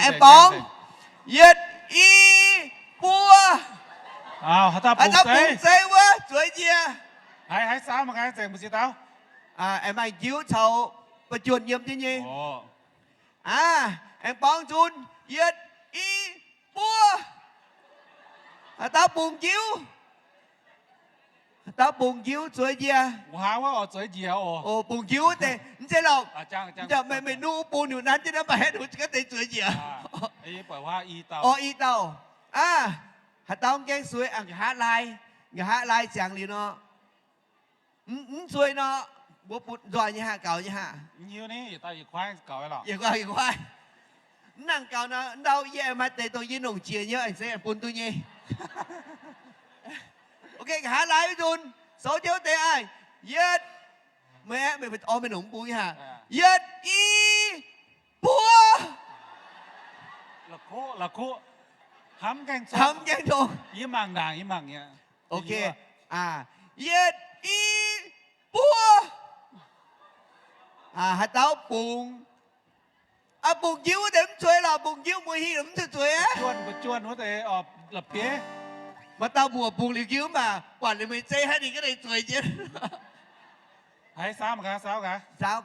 Aengx borngz, yietv, i, buo. Haaix dauh bungx zeiv wuov zueiz njiec. Haiz, haiz saauv mangc gaax, nzengc mbu'ziex dauh. Aengx maaih njiuv caux ba'juonh yiem jienv nyei. Aa, aengx borngz nzunc, yietv, i, buo. Haaix dauh bungx njiuv? Haaix dauh bungx njiuv zueiz njiec? Oc, bungx njiuv wuov deix, mv zeiz lorqc. Meih, meih nuqv bungx liuz nanv jienv naaiv, mv baac haeqv ninh ganh deix zueiz njiec. Oc, i dauh. Aa, haaix dauh mv gaengh suei, nqa'haav laai, nqa'haav laai ziangx liuz nor, mv zueiz nor, mbuo bun nzoih nyei haah, gaux nyei haah? Mv nangc gaux nor, ndau yie maaih deix dongh yie nongc jiex nyei, aengx se aengx bun duqv nyei. Ok, nqa'haav laai wuov nzunc, souv jienv wuov deix aaih. Yietv, meih aeqv, meih orv meih nongc mv bung nyei haah? Yietv, i, buo. Hnamv gaengh tong. Yie mangc ndaangc, yie mangc nyei. Ok, yietv, i, buo. Haaix dauh bungx? Aa, bungx njiuv wuov deix mv zueiz lorqc, bungx njiuv mbuo hingh mv zuqc zueiz aqv. Maaih dauh muoc bungx liuz njiuv mv baac buatc liuz meih zeiv haiv ninh ga'deix zueiz jienv. Saauv gaax, saauv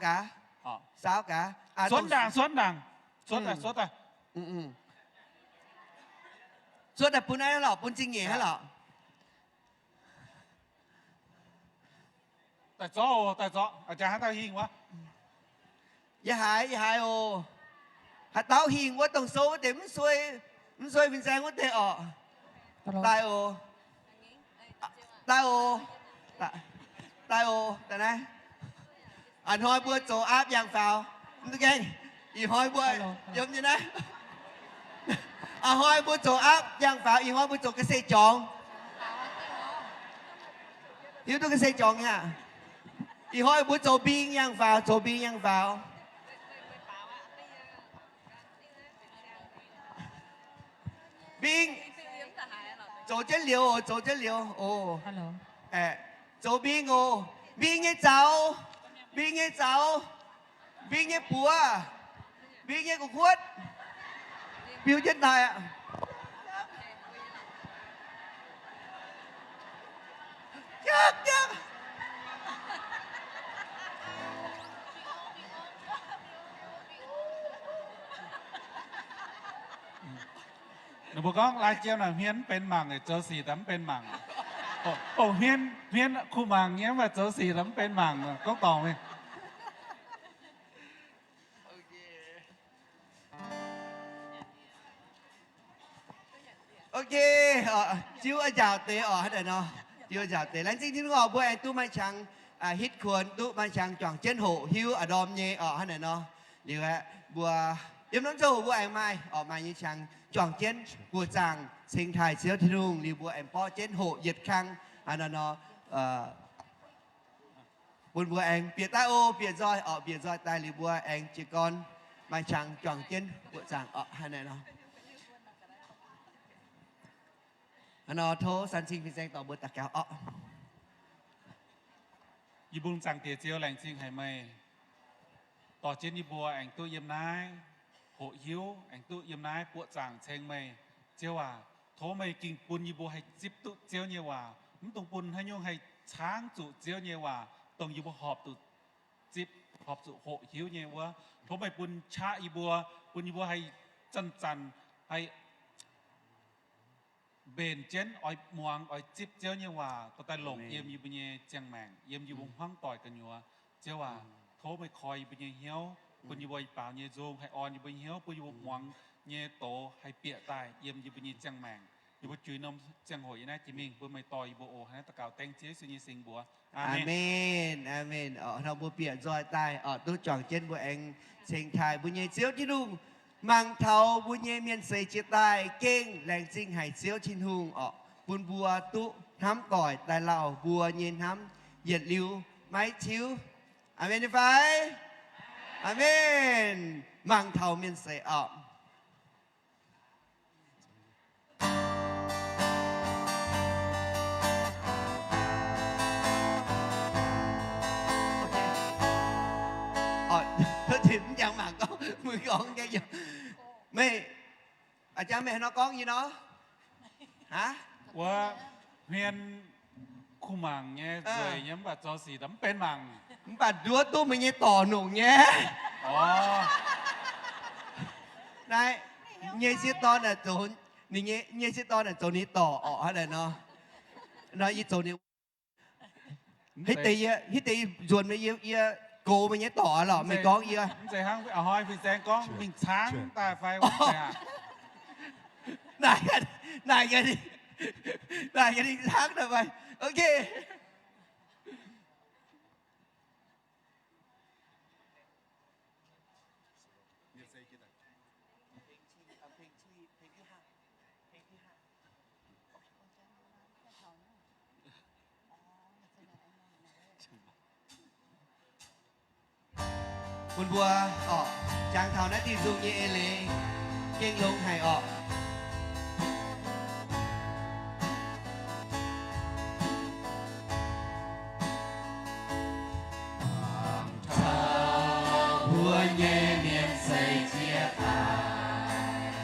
gaax. Suonv ndaangc, suonv ndaangc. Suonv daaih bun naaiv lorqc, bun zingh nyeic hnangv lorqc. Daaih zorqv oc, daaih zorqv. A'jangv haaix dauh hingh wuov? Yie haiz, yie haiz oc. Haaix dauh hingh wuov dongh souv wuov deix mv suei, mv suei fin-saeng wuov deix orqc. Daaih oc. Daaih oc. Daaih oc, daaih naaiv. A'hnoi mbuo zoux aapv yangh faaux. Mv gaengh, ih hnoi mbuo yiem nyei naaiv. A'hnoi mbuo zoux aapv yangh faaux, ih hnoi mbuo zoux ga'sie jorngx. Hiuv duqv ga'sie jorngx nyei aqv. Ih hnoi mbuo zoux mbing yangh faaux, zoux mbing yangh faaux. Mbing, zoux jienv liuz oc, zoux jienv liuz oc. Zoux mbing oc. Mbing nyei zaux, mbing nyei zaux, mbing nyei buoz, mbing nyei gu'kuotv, biu jienv daaih aqv. Ninh mbuo gorngv lai jiem naaic hmien mv benx mangc, zoux sic daaih mv benx mangc. Ov, hmien, hmien kuh mangc nyei, mv baac zoux sic daaih mv benx mangc, gorngv dorngc mingh. Ok, ziouv njaaux deix orqc, hnangv naaiv nor. Ziouv njaaux deix. Laengz zingh Tin-Hungh orqc, mbuo aengx duqv maaih qangx hitv kuonx, duqv maaih qangx juangc jienv hoqc hiuv a'ndorm nyei orqc, hnangv naaiv nor. Liuz aeqv, mbuo yiem norm ziangh hoc mbuo aengx maaih orqc, maaih nyei qangx juangc jienv buoqc zaangc ceng taaih Ziouv Tin-Hungh, liuz mbuo aengx borqv jienv hoqc yietc kang, hnangv naaiv nor. Bun mbuo aengx bieqc daaih oc, bieqc nzoih orqc, bieqc nzoih daaih liuz mbuo aengx jiez gorn maaih qangx juangc jienv buoqc zaangc orqc, hnangv naaiv nor. Hnangv nor tov San Cing fin-saeng dorh mbuo daux gaux orqc. Yie mbuo Zaangc Diex Ziouv, laengz zingh haic meih dorh jienv yie mbuo aengx duqv yiem naaiv hoqc hiuv, aengx duqv yiem naaiv buoqc zaangc ceng meih. Ziouv aac, tov meih gengh bun yie mbuo haih zipv duqv Ziouv nyei waac, mv dungx bun haaix nyungc haih caangv zuqc Ziouv nyei waac, dongh yie mbuo horpc zuqc zipv, horpc zuqc hoqc hiuv nyei wuov. Tov meih bun qaqv yie mbuo, bun yie mbuo haih zanc-zanc haih mbenc jienv oix muangx, oix zipv Ziouv nyei waac, dorh daaih longc yiem yie mbuo nyei ziangh maengc, yiem yie mbuo hmuangv doic gu'nyuoz. Ziouv aac, tov meih koi yie mbuo nyei hnyouv, bun yie mbuo baaux nyei nzung haih orn yie mbuo nyei hnyouv, bun yie mbuo muangx nyei doz haih bieqc daaih yiem yie mbuo nyei ziangh maengc. Yie mbuo juix norm ziangh hoc yie naaiv jiex mingh, bun meih dorh yie mbuo oc. Hnangv naaiv daux gaux dengv Ziouv Yesu nyei singx mbuox. Aamen. Aamen. Aamen. Orqc, hnangv mbuo bieqc nzoih daaih orqc, duqv juangc jienv mbuo aengx ceng taaih mbuo nyei Ziouv Tin-Hungh, mangc taux mbuo nyei mienh seix jiex daaih gengh laengz zingh haic Ziouv Tin-Hungh orqc, bun mbuo duqv hnamv doic daaih lauh mbuo nyei hnamv yietc liuz maiv tiuv. Aamen nyei fai? Aamen. Mangc taux mienh seix orqc. Meih, a'jang meih haaix nor gorngv yie nor? Aa, wuov hmien kuh mangc nyei, nzueic nyei, mv baac zoux sic daaih mv benx mangc. Mv baac nduov duqv meih nyei dorc nongc nyei. Naaiv, nyei sieqv dorn naaic zoux, ninh nyei, nyei sieqv dorn naaic zoux ninh dorc orqc, hnangv naaic nor. Nor yie zoux ninh Hitv deix yie, hitv deix yie nzuonx meih, yie, yie gox meih nyei dorc lorqc, meih gorngv yie. Mv zeiz hnangv a'hnoi fin-saeng gorngv mingh caangv daaih fai, naaic, naaic, naaic ninh caangv daaih fai. Ok. Bun mbuo, orqc, jangx taux naaiv diuh nzung nyei eix leiz, gengh longx haic orqc. Taux mbuo nyei mienh seix jiez daaih,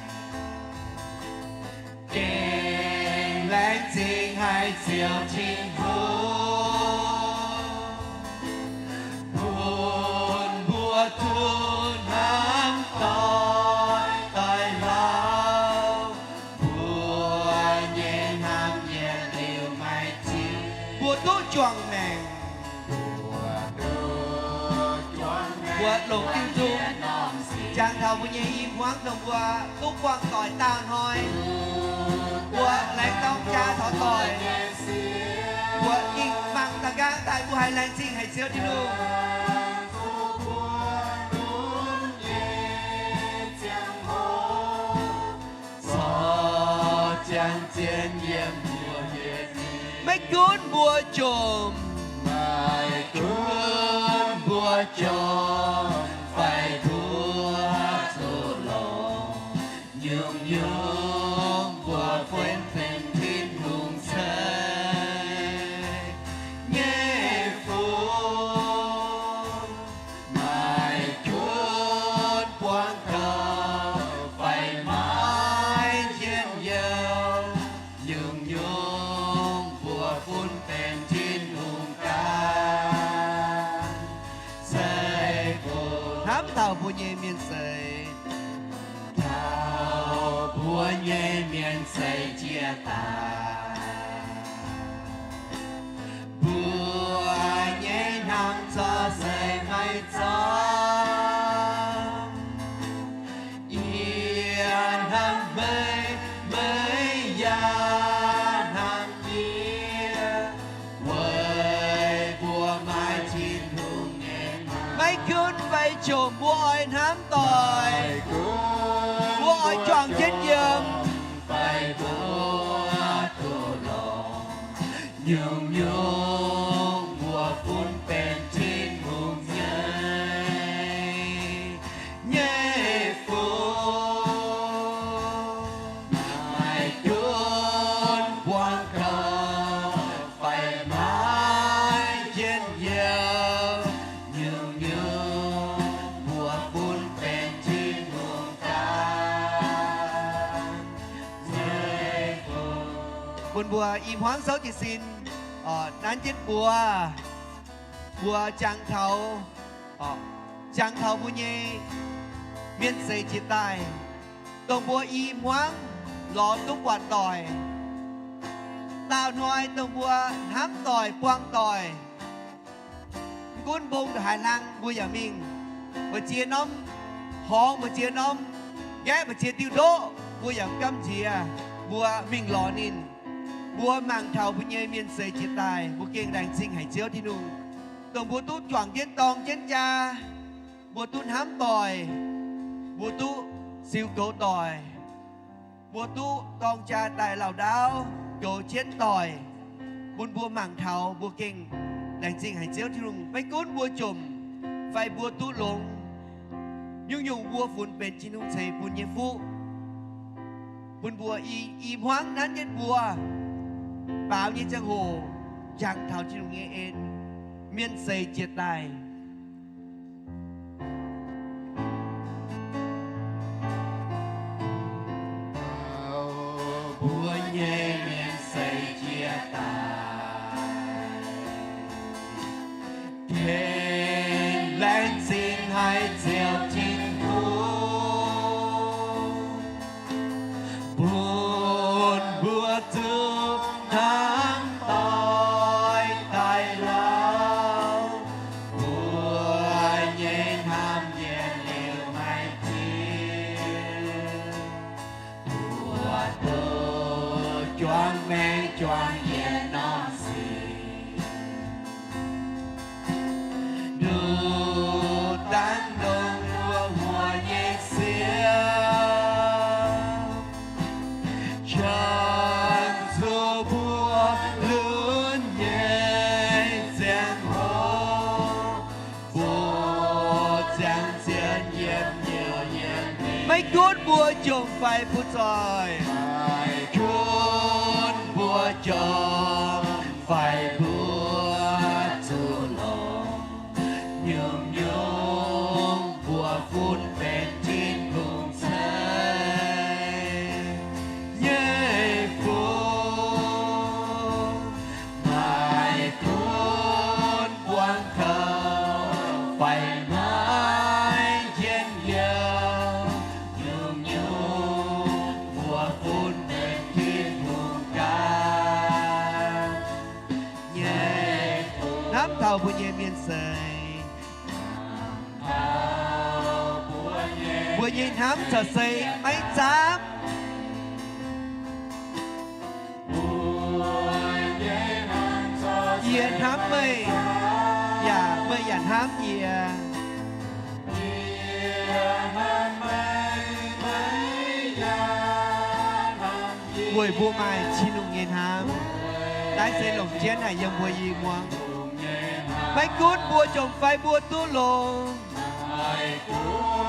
gengh laengz zingh haic Ziouv Tin-Hungh, bun mbuo duqv hnamv doic doic lauh. Mbuo nyei hnamv yietc liuz maiv jiex, mbuo duqv juangc maengc, mbuo longc diuh nzung jangx taux mbuo nyei i hmuangv dongh mbuo duqv buangh doic daauh hnoi, mbuo laengz dorng jaa taux doic, mbuo gengh mangc daaih nqaang daaih mbuo haih laengz zingh haic Ziouv Tin-Hungh. Corc ziangh zien yiem mbuo nyei, maiv gunv mbuo jomc, maiv gunv mbuo jomc fai mbuo duqv longx, nyungc-nyungc mbuo funx benx Tin-Hungh ceix nyei fun. Maiv gunv buangh gauh fai maiv njien-youh, nyungc-nyungc mbuo funx benx Tin-Hungh ganh ceix fun. Hnamv taux mbuo nyei mienh seix, taux mbuo nyei mienh seix jiez daaih, mbuo nyei hnamv corc seix maiv zorqv. Yie hnamv meih, meih yaac hnamv yie, weic mbuo maaih Tin-Hungh nyei hnamv. Maiv gunv fai jomc mbuo oix hnamv doic, mbuo oix juangc jienv yiem, fai mbuo duqv longx, nyungc-nyungc mbuo funx benx Tin-Hungh nyei, nyei fun. Maiv gunv buangh gauh fai maiv njien-youh, nyungc-nyungc mbuo funx benx Tin-Hungh ganh nyei fun. Bun mbuo i hmuangv souv jiez sin, nanv jienv mbuo, mbuo jangx taux, jangx taux mbuo nyei mienh seix jiez daaih, dongh mbuo i hmuangv lorz duqv buatc doic. Daauh hnoi dongh mbuo hnamv doic, buangh doic. Mv gunv mbong haaix hlang mbuo yaac mingh. Mbu'ziex norm horngz, mbu'ziex norm nqaeqv, mbu'ziex diuh ndoqv, mbuo yaac mv gamh nziex, mbuo mingh lorz ninh. Mbuo mangc taux mbuo nyei mienh seix jiez daaih, mbuo gengh laengz zingh haic Ziouv Tin-Hungh, dongh mbuo duqv juangc jienv dorng jienv jaa, mbuo duqv hnamv doic, mbuo duqv ziux goux doic, mbuo duqv dorng jaa daaih lauh ndaauv goux jienv doic, bun mbuo mangc taux mbuo gengh laengz zingh haic Ziouv Tin-Hungh. Maiv gunv mbuo jomc fai mbuo duqv longx, nyungc-nyungc mbuo funx benx Tin-Hungh ceix bun nyei fuqv, bun mbuo i, i hmuangv nanv jienv mbuo baaux nyei ziangh hoc jangx taux Tin-Hungh nyei en, mienh seix jiez daaih. Mbuo nyei mienh seix jiez daaih, tengx laengz zingh haiz Ziouv Tin-Hungh, bun mbuo zuqc hnamv doix daaih lauh. Mbuo nyei hnamv yietc liuz maiv jiex, mbuo duqv juangc maengc juangc yietc norm sic. Nduqc dangv longc mbuo muoz nyei sienx, janx zuqc mbuo lunx nyei ziangh hoc, mbuo ziangh zien yiem nyouz yiem mingh. Maiv gunv mbuo jomc fai butv zoih, maiv gunv mbuo jomc fai mbuo zuqc longc, nyungc-nyungc mbuo funx benx Tin-Hungh ceix nyei fun. Maiv gunv buangh kouv fai maiv njien-youh, nyungc-nyungc mbuo funx benx Tin-Hungh ganh nyei fun. Hnamv taux mbuo nyei mienh seix, mbuo nyei hnamv corc se maiv zaamv. Yie hnamv meih, yaac meih yaac hnamv yie. Weic mbuo maaih Tin-Hungh nyei hnamv, naaiv se longc jienv haic yiem mbuo i muangx. Maiv gunv mbuo jomc fai mbuo duqv longx,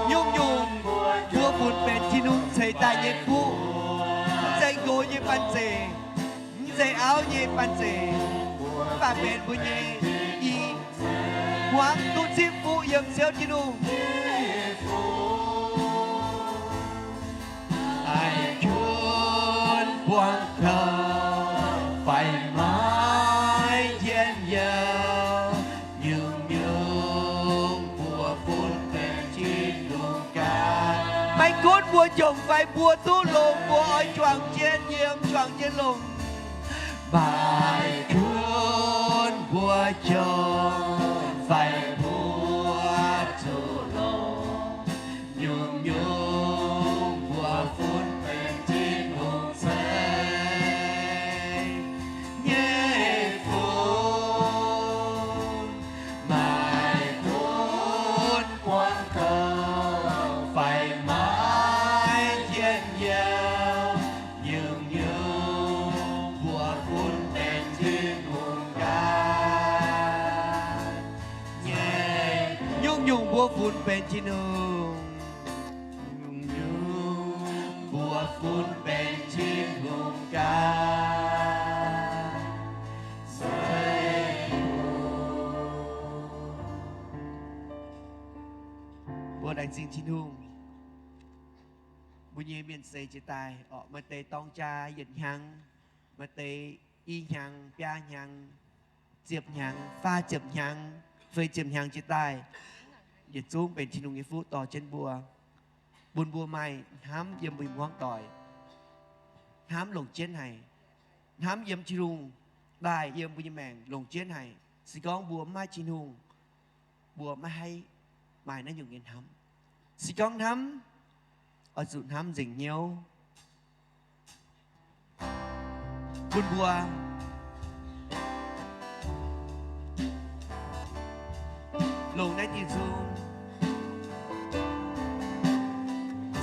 nyungc-nyungc mbuo funx benx Tin-Hungh ceix daaih nyei fuqv. Mv zeiz nqox nyei banh zeic, mv zeiz auv nyei banh zeic, mv baac benx mbuo nyei i hmuangv duqv zipv fuqv yiem Ziouv Tin-Hungh. Maiv gunv buangh kouv fai maiv njien-youh, nyungc-nyungc mbuo funx benx Tin-Hungh ganh. Maiv gunv mbuo jomc fai mbuo duqv longx, mbuo oix juangc jienv yiem, juangc jienv longx. Maiv gunv mbuo jomc fai mbuo zuqc longx, nyungc-nyungc mbuo funx benx Tin-Hungh ceix nyei fun. Maiv gunv buangh kouv fai maiv njien-youh, nyungc-nyungc mbuo funx benx Tin-Hungh ganh nyei. Nyungc-nyungc mbuo funx benx Tin-Hungh. Nyungc-nyungc mbuo funx benx Tin-Hungh ganh. Mbuo laengz zingh Tin-Hungh. Mbuo nyei mienh seix jiez daaih orqc, maaih deix dorng jaa yietc hnyangx, maaih deix i hnyangx, biaa hnyangx, ziepc hnyangx, faah ziepc hnyangx, feix ziepc hnyangx jiez daaih, yietc zungv benx Tin-Hungh nyei fuqv dorh jienv mbuo, bun mbuo maaih hnamv yiem mbuo nyei hmuangv doic, hnamv longc jienv haic, hnamv yiem Tin-Hungh daaih yiem mbuo nyei maengc longc jienv haic. Se gorngv mbuo mv maaih Tin-Hungh, mbuo maiv haih maaih naaiv nyungc nyei hnamv. Se gorngv hnamv, oix zuqc hnamv nzengc hnyouv. Bun mbuo longc naaiv diuh nzung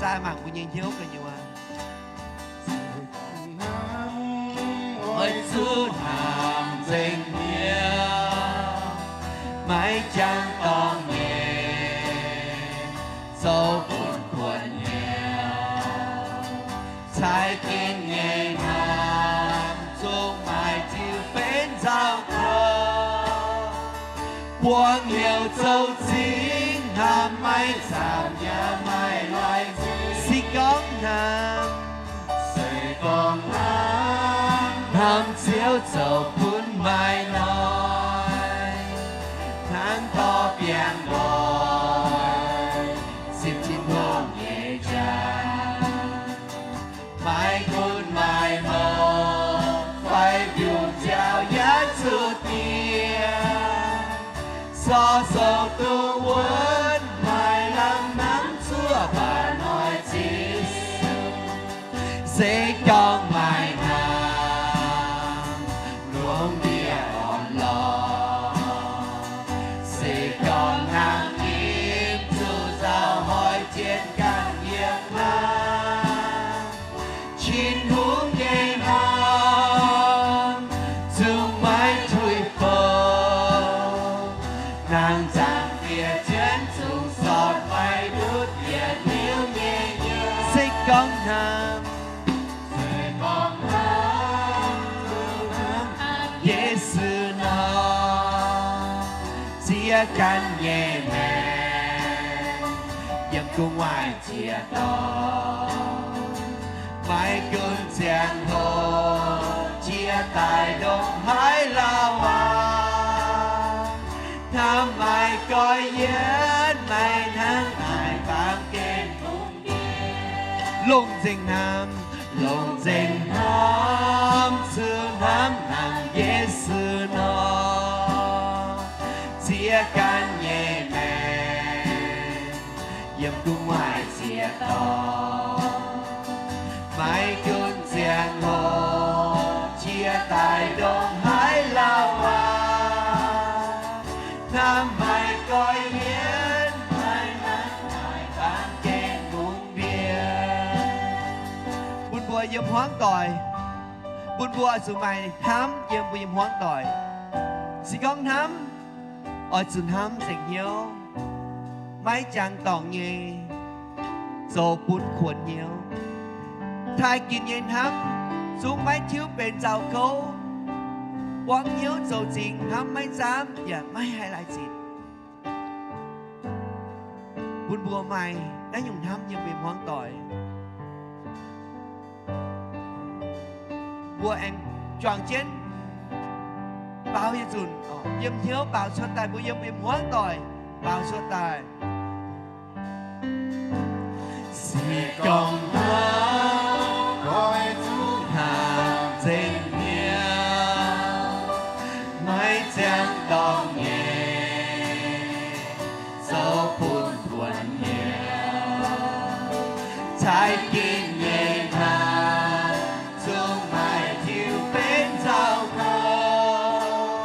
zaah mangc mbuo nyei hnyouv gu'nyuoz. Oix zuqc hnamv nzengc hnyouv, maiv jangx dorngx nyei zoux buonc kuonx hnyouv. Cai ging nyei hnamv zungv maaih diuh benx nzauh kouv. Buangh hnyouv zoux cingv hnamv maiv zaamc yaac maiv laih nzuih. Se gorngv hnamv, se Gorngv hnamv, hnamv Ziouv zoux bun maaih noic, hnangv dorh biangh nqoi simv tin-hungh nyei njang. Maiv gunv maaih mouc fai mbiungc nziaaux yaac zuqc diex, sorc sou duqv wuonv, maaih lamh hnamv zuov baac noic zinh. Se gorngv maaih hnamv, longx ndiev orn-lorqc. Se gorngv hnamv im zuqc nzauh hoic jienv ganh yiem hnangv. Tin-Hungh nyei hnamv zungv maiv tuix fouv, hnangv nzangc-fiev jienv zungv sortv maiv ndutv yietc liuz nyei yiem. Se gorngv hnamv, Yesu nor, ziex ganh nyei maengc yiem gu'nguaaic jiex dorngx, maiv gunv ziangh hoc jiex daaih ndongc haaix lauh waac, hnamv maaih goiv yienv, maaih hnangv naaic baamh gen bungx ndiev. Longc nzengc hnamv, longc nzengc hnamv, zuqc hnamv hnangv Yesu nor, ziex ganh nyei maengc yiem gu'nguaaic jiex dorngx, maiv gunv ziangh hoc jiex daaih ndongc haaix lauh waac, hnamv maaih goiv yienv, maaih hnangv naaic baamh gen bungx ndiev. Bun mbuo yiem hmuangv doic, bun mbuo oix zuqc maaih hnamv yiem mbuo nyei hmuangv doic. Se gorngv hnamv, oix zuqc hnamv nzengc hnyouv, maiv jangx dorngc nyei, zoux bun kuonx hnyouv. Taaih ginc nyei hnamv zungv maiv tiuv benx nzauh gouv. Buangv hnyouv zoux zingx, hnamv maiv nzamv yaac maiv haih laaix zitc. Bun mbuo maaih naaiv nyungc hnamv yiem mbuo nyei hmuangv doic. Mbuo aengx juangc jienv baaux yietc zunc, yiem hnyouv baaux cuotv daaih, mbuo yiem mbuo nyei hmuangv doic baaux cuotv daaih. Se gorngv hnamv, goiv zuqc hnamv nzengc hnyouv, maiv ziangx dorngc nyei, zoux bun kuonx hnyouv. Taaih ginc nyei hnamv zungv maiv tiuv benx nzauh gouv.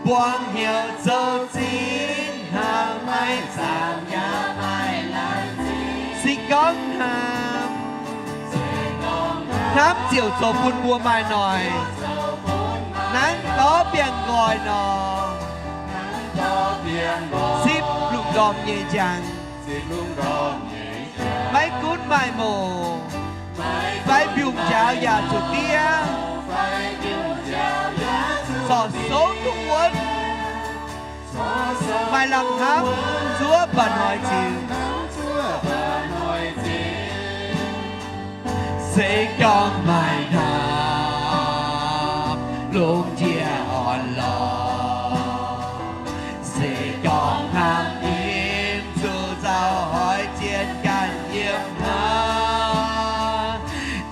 Buangv hnyouv zoux zingx hnamv maiv nzamv yaac maiv laaix zitc. Se gorngv hnamv, hnamv ziouc zoux bun mbuo maaih noic, hnangv dorh biangh nqoi nor, zipv lungh ndorm nyei njang. Maiv gunv maaih mouc fai mbiungc nziaaux yaac zuqc diev, sorc souv duqv wuonv, maaih lamh hnamv zuov mba'hnoi zingx. Se gorngv maaih hnamv longx njiec orn-lorqc, se gorngv hnamv im zuqc nzauh hoic jienv ganh yiem hnangv.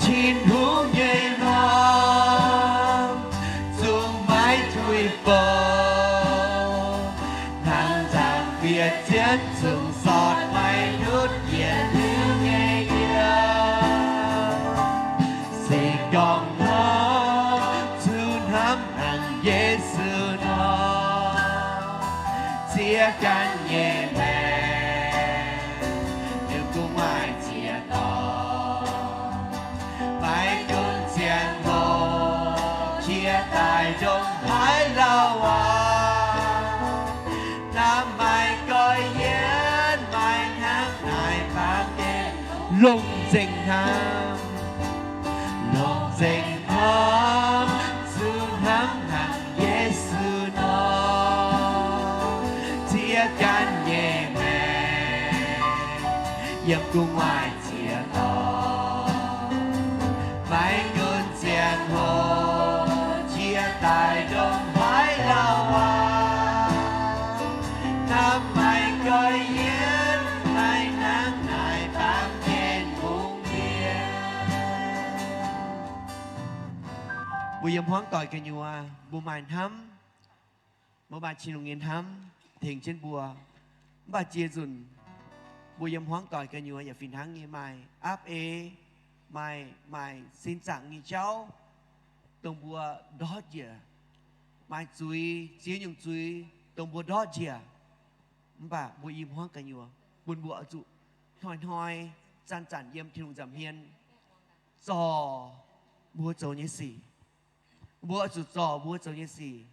Tin-Hungh nyei hnamv zungv maiv tuix fouv, hnangv nzangc-fiev jienv zungv sortv maiv ndutv yietc liuz nyei yiem. Se gorngv hnamv zuqc hnamv hnangv Yesu nor, ziex ganh nyei maengc yiem gu'nguaaic jiex dorngx, maiv gunv ziangh hoc jiex daaih ndongc haaix lauh waac, hnamv maaih goiv yienv, maaih hnangv naaic baamh gen. Longc nzengc hnamv, longc nzengc hnamv, zuqc hnamv hnangv Yesu nor, ziex ganh nyei maengc yiem gu'nguaaic jiex dorngx, maiv Mbuo yiem hmuangv doic gu'nyuoz, mbuo maaih hnamv, mbuo maaih Tin-Hungh nyei hnamv tengx jienv mbuo. Mv baac ziex nzunc mbuo yiem hmuangv doic gu'nyuoz yaac fih hnangv nyei maaih aapv ei, maaih, maaih sin zaangc nyei jauv dongh mbuo ndortv njiec, maaih zuiz, ziex nyungc zuiz dongh mbuo ndortv njiec. Mv baac mbuo yiem hmuangv gu'nyuoz, bun mbuo oix zuqc hnoi-hnoi, zanc-zanc yiem Tin-Hungh nza'hmien zorc mbuo zoux nyei sic. Mbuo oix zuqc zorc mbuo zoux nyei sic.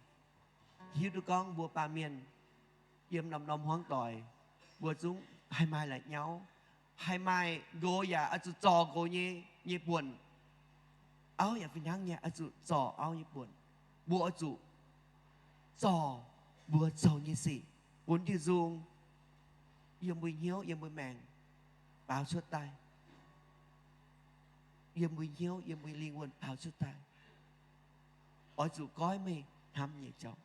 Hiuv duqv gorngv mbuo baamh mienh yiem norm-norm hmuangv doic, mbuo zungv haih maaih la'nyauv, haih maaih nqox yaac oix zuqc zorc nqox nyei, nyei buonc. Auv yaac fih hnangv nyei, oix zuqc zorc auv nyei buonc. Mbuo oix zuqc zorc mbuo zoux nyei sic, bun diuh nzung yiem mbuo hnyouv, yiem mbuo maengc baaux cuotv daaih, yiem mbuo hnyouv, yiem mbuo lingh wuonh baaux cuotv daaih. Oix zuqc goiv meih hnamv nyei jauv.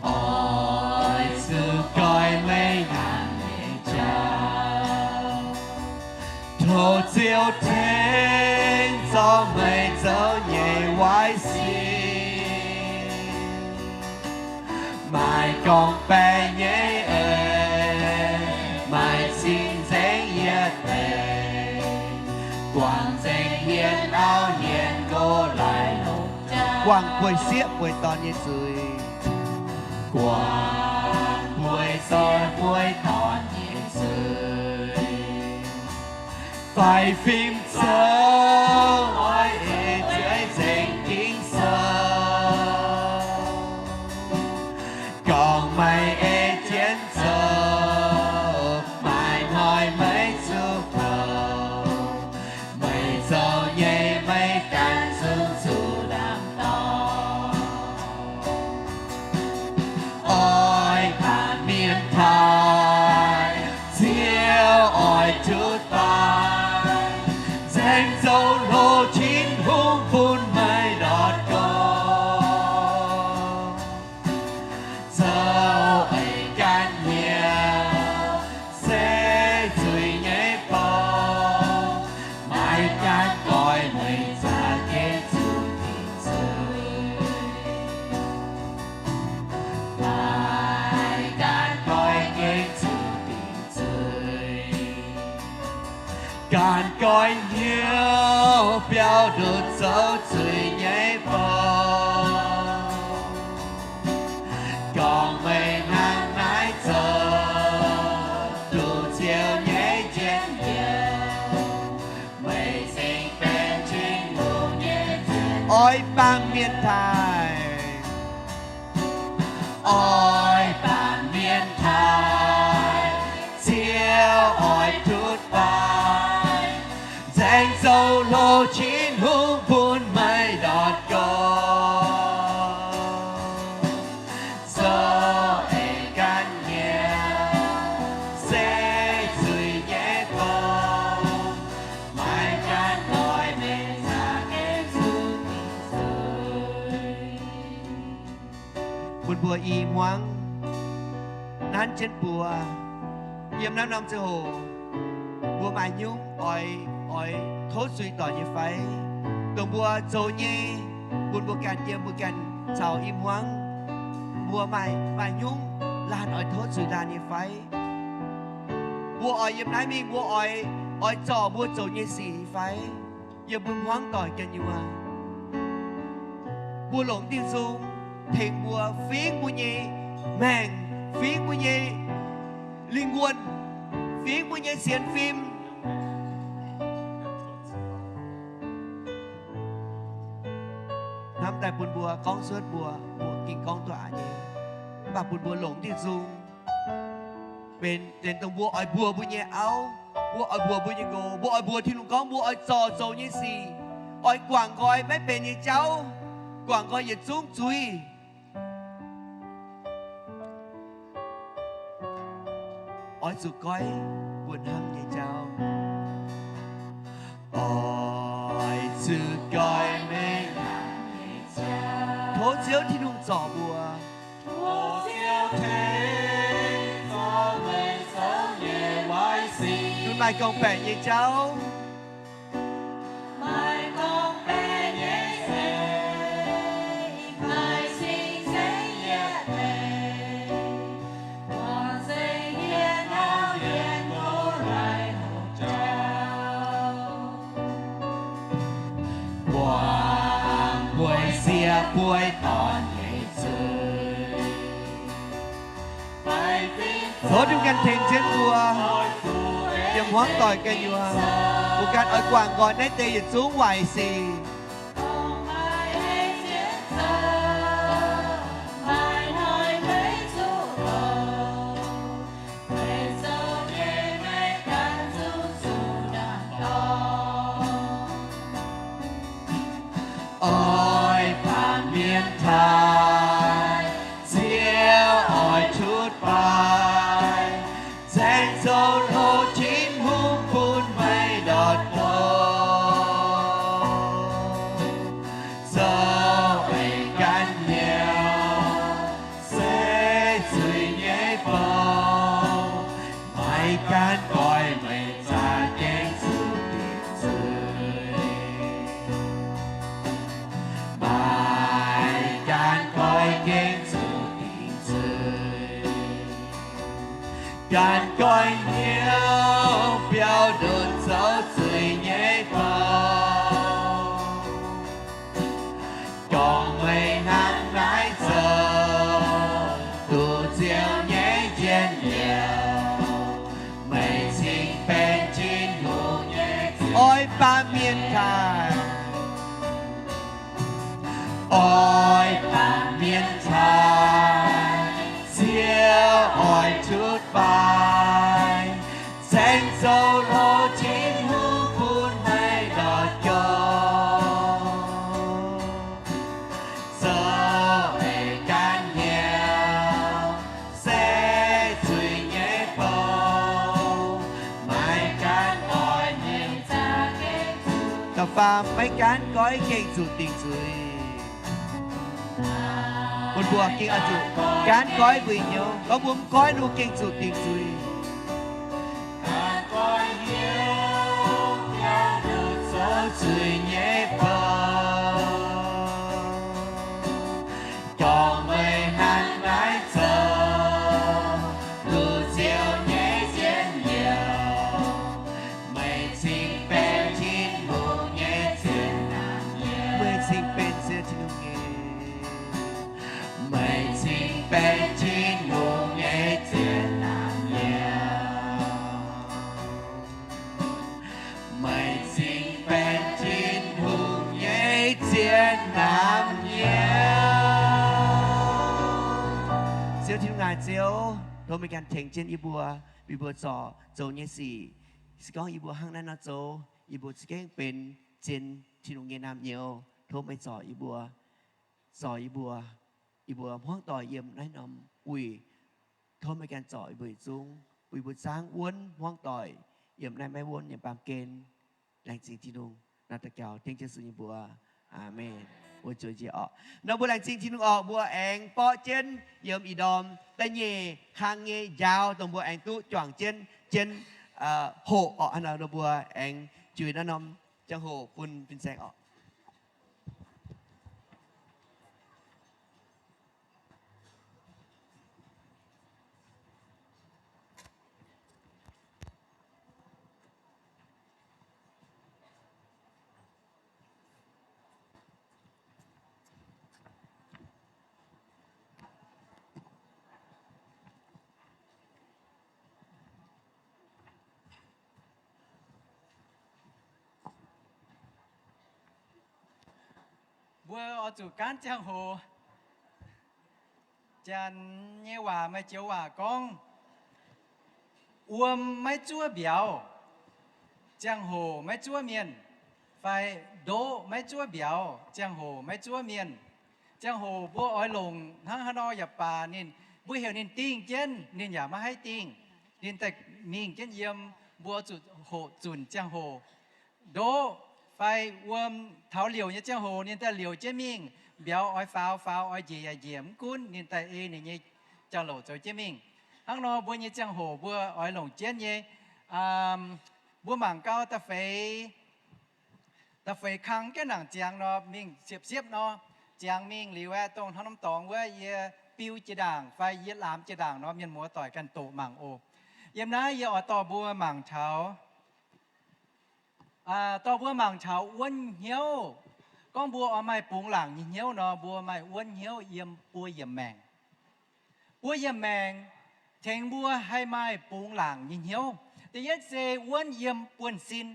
Oix zuqc goiv meih hnamv nyei jauv. Tov Ziouv tengx zorc meih zoux nyei waaiv sin. Maaih gorngv-baeqc nyei eix, maaih cing-nzengc yietc deix, guangc nzengc hietc auv hietc nqox laaix longc jaa, guangc bueix sieqv bueix dorn nyei zuiz, guangc bueix sieqv bueix dorn nyei zuiz. Faix fim zoux oix ei zuiz nzengc Ging-Sou, gorngv meih ei jienv zoux, maaih hnoi meih zuqc kouv, meih zoux nyei meih ganh zungv zuqc lamh dorngx. Oix baamh mienh taaih, Ziouv oix tutv baac, nzaeng zoux hlo Tin-Hungh bun meih ndortv gorngv. Zoux eix ganh hnyouv se zuiz nyei bou, maiv gaengh goiv meih za'gengh zuqc dingc zuiz. Maiv gaengh goiv gengh zuqc dingc zuiz. Ganh goiv hnyouv biaux nduqc zoux zuiz nyei bou. Gorngv meih hnangv naaiv zoux, duqv Ziouv nyei njien-youh, meih cingx benx Tin-Hungh nyei nziex. Oix baamh mienh taaih, oix baamh mienh taaih, Ziouv oix tutv baac, nzaeng zoux hlo Tin-Hungh bun meih ndortv gorngv. Zoux eix ganh hnyouv se zuiz nyei bou, maiv gaengh goiv meih za'gengh zuqc dingc zuiz. Bun mbuo i hmuangv nanv jienv mbuo yiem naaiv norm ziangh hoc, mbuo maaih nyungc oix, oix tov zuiz doic nyei fai? Dongh mbuo zoux nyei, bun mbuo ganh yiem mbuo ganh caux i hmuangv, mbuo maaih, maaih nyungc laanh oix tov zuiz laanh nyei fai? Mbuo oix yiem naaiv mingh mbuo oix, oix zorc mbuo zoux nyei sic fai? Yiem mbuo hmuangv doic gu'nyuoz, mbuo longc diuh nzung tengx mbuo fingx mbuo nyei maengc, fingx mbuo nyei lingh wuonh, fingx mbuo nyei sienx fim. Hnamv daaih bun mbuo gorngv cuotv mbuo, mbuo ging gorngv duqv aqc nyei. Mv baac bun mbuo longc diuh nzung benx deix dongh mbuo oix mbuox mbuo nyei auv, mbuo oix mbuox mbuo nyei nqox, mbuo oix mbuox Tin-Hungh gorngv mbuo oix zorc zoux nyei sic, oix guangc nqoi maiv benx nyei jauv, guangc nqoi yietc zungv zuiz. Oix zuqc goiv mbuo hnamv nyei jauv. Oix zuqc Maaih gorngv-baeqc nyei jauv. Buangh mbuo siev bueiv dorn nyei zuiz. Tov Tin-Hungh ganh tengx jienv mbuo, yiem hmuangv doic ganh nyei, mbuo ganh oix guangc nqoi naaiv deix yietc zungv waaic sic. Oix baamh mienh taaih, Ziouv oix tutv baaix, saeng-zoux hlo Tin-Hungh bun meih ndortv douc. Zoux eix ganh hnyouv se zuiz nyei bou, maiv gaengh goiv meih za'gengh zuqc dingc zuiz. Maiv gaengh goiv gengh zuqc dingc zuiz. Gaengh goiv hnyouv biaux ndutc zoux zuiz nyei bou. Gorngv meih hnangv naaiv zoux, duqv Ziouv nyei njien-youh, meih cingx benx Tin-Hungh nyei ziex. Oix baamh mienh taaih. Oix baamh mienh taaih, Ziouv oix tutv baaix, saeng-zoux hlo Tin-Hungh bun meih ndortv douc. Zoux eix ganh hnyouv se zuiz nyei bou, maiv gaengh goiv gengh zuqc dingc zuiz. Da'faam, maiv gaengh goiv gengh zuqc dingc zuiz. Bun mbuo gengh oix zuqc gaengh goiv mbuo nyei hnyouv. Gorngv mbuo mv goiv, ninh mbuo gengh zuqc dingc zuiz. Zoux zuiz nyei bou, gorngv meih hnangv naaiv zoux, duqv Ziouv nyei njien-youh, meih cingx benx Tin-Hungh nyei ziex naamh nyouz. Meih cingx benx Ziouv Tin-Hungh nyei, meih cingx benx Tin-Hungh nyei ziex naamh nyouz. Meih cingx benx Tin-Hungh nyei ziex naamh nyouz. Ziouv Tin-Hungh aac, Ziouv, tov meih ganh tengx jienv yie mbuo, yie mbuo zorc zoux nyei sic. Se gorngv yie mbuo hnangv naaiv nor zoux, yie mbuo za'gengh benx zien Tin-Hungh nyei naamh nyouz. Tov meih zorc yie mbuo, zorc yie mbuo, yie mbuo hmuangv doic yiem naaiv norm wuic. Tov meih ganh zorc yie mbuo yietc zungv, bun yie mbuo zaangv wuonv hmuangv doic yiem naaiv maiv wuonv nyei baamh gen. Laengz zingh Tin-Hungh. Nor daux gaux dengv Yesu nyei mbuox. Aamen. Mbuo zueiz njiec orqc. Nor mbuo laengz zingh Tin-Hungh orqc, mbuo aengx borqv jienv yiem ih ndorm da'nyeic kang nyei njaaux, dongh mbuo aengx duqv juangc jienv, jienv hoqc orqc. Hnangv nor mbuo aengx juix naaiv norm ziangh hoc bun fin-saeng orqc. Mbuo oix zuqc gaanv ziangh hoc. Janx nyei waac maaih joux waac gorngv, wuom maiv zuov mbiauz, ziangh hoc maiv zuov mienh, fai ndoqv maiv zuov mbiauz, ziangh hoc maiv zuov mienh. Ziangh hoc mbuo oix longc hnangv haaix nor yaac baac ninh, mbuo heuc ninh dingh jienv, ninh yaac maiv haih dingh. Ninh daaih mingh jienv yiem, mbuo zuqc hoqc zunc ziangh hoc. Ndoqv fai wuom taux liouc nyei ziangh hoc ninh daaih liouc jienv mingh, mbiauz oix faaux faaux, oix njiec yaac njiec, mv gunv ninh daaih ei ninh nyei jauv-louc zoux jienv mingh. Hnangv nor mbuo nyei ziangh hoc mbuo oix longc jienv nyei, Mbuo mangc gau da'feix, da'feix kang jienv nangc ziangx nor, mingh siepv-siepv nor, ziangx mingh liuz aeqv, dongh hnangv norm dorngx wuov yie biu jiex ndaangc fai yie laamx jiex ndaangc nor, mienh muoz-doic ganh doqc mangc oc. Yiem naaiv yie oix dorh mbuo mangc taux dorh mbuo mangc taux wuonv hnyouv. Gorngv mbuo oix maaih bungx laangc nyei hnyouv nor, mbuo maaih wuonv hnyouv yiem buo yiemc maengc. Buo yiemc maengc tengx mbuo haih maaih bungx laangc nyei hnyouv. Da'yietv se wuonv yiem buonv-sin.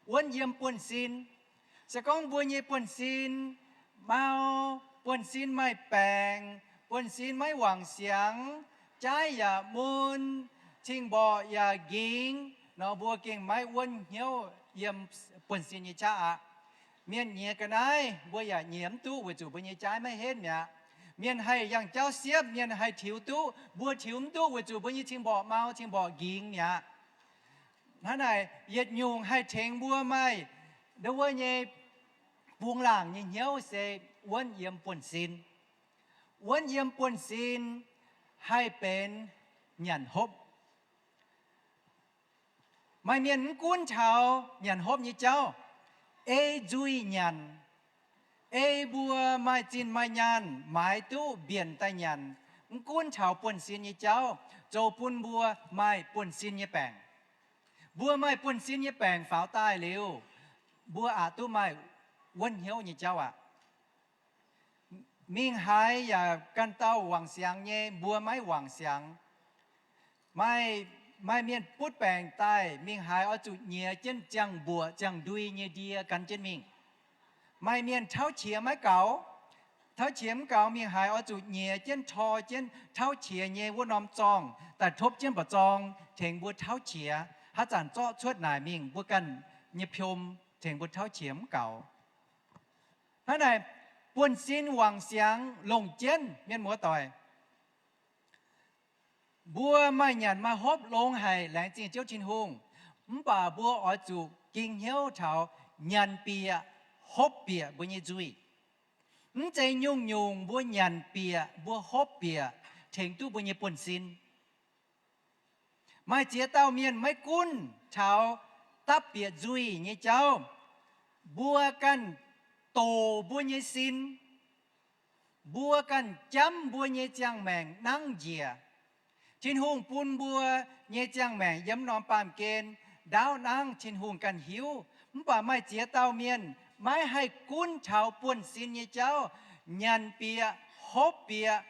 Wuonv yiem buonv-sin. Se gorngv mbuo nyei buonv-sin mau, buonv-sin maaih baengc, buonv-sin maiv wangc siangx, jaaiv yaac mun, cing-mborqc yaac nqingx nor, mbuo gengh maiv wuonv hnyouv yiem buonv-sin nyei qaqv aqv. Mienh nyiex ga'naaiv mbuo yaac nyiex mv duqv weic zuqc mbuo nyei jaaiv maiv henv mi'aqv. Mienh haih yangh jauv siepv, mienh haih tiux duqv, mbuo tiux mv duqv weic zuqc mbuo nyei cing-mborqc mau, cing-mborqc nqingx mi'aqv. Hnangv naaic yietc nyungc haih tengx mbuo maaih ndo wuov nyei bungx laangc nyei hnyouv se wuonv yiem buonv-sin. Wuonv yiem buonv-sin haih benx nyanc hopv. Maaih mienh mv gunv taux nyanc hopv nyei jauv, ei nzuih nyanc, ei mbuo maaih zinh maaih nyaanh maaiz duqv mbienc daaih nyanc, mv gunv taux buonv-sin nyei jauv, zoux bun mbuo maaih buonv-sin nyei baengc. Mbuo maaih buonv-sin nyei baengc faaux daaih liuz, mbuo aqc duqv maaih wuonv hnyouv nyei jauv aqv. Mingh haaix yaac ganh dauh wangc siangx nyei, mbuo maiv wangc siangx. Maaih, maaih mienh butv baengc daaih, mingh haaix oix zuqc nyiex jienv ziangh mbuoqc ziangh ndui nyei ndie gan jienv mingh. Maaih mienh tauv qiex maiv gaux, tauv qiex mv gaux, mingh haaix oix zuqc nyiex jienv tor jienv tauv qiex nyei wuov norm zorngh daaih topv jienv mba'zorng tengx mbuo tauv qiex. Haaix zanc zorqv cuotv naaic mingh mbuo ganh nyei piom tengx mbuo tauv qiex mv gaux. Hnangv naaic, buonv-sin wangc siangx longc jienv, mienh muoz-doic. Mbuo maaih nyanc maaih hopv longx haic, laengz zingh Ziouv Tin-Hungh. Mv baac mbuo oix zuqc ging hnyouv taux nyanc bieqc hopv bieqc mbuo nyei nzuih. Mv zeiz nyungc-nyungc mbuo nyanc bieqc mbuo hopv bieqc tengx duqv mbuo nyei buonv-sin. Maaih ziex dauh mienh maiv gunv taux dapv bieqc nzuih nyei jauv, mbuo ganh doqc mbuo nyei sin, mbuo ganh jamv mbuo nyei ziangh maengc nangv njiec. Tin-Hungh bun mbuo nyei ziangh maengc yiem norm baamh gen ndaauv nangv, Tin-Hungh ganh hiuv. Mv baac maaih ziex dauh mienh maiv haih gunv taux buonv-sin nyei jauv, nyanc bieqc, hopv bieqc,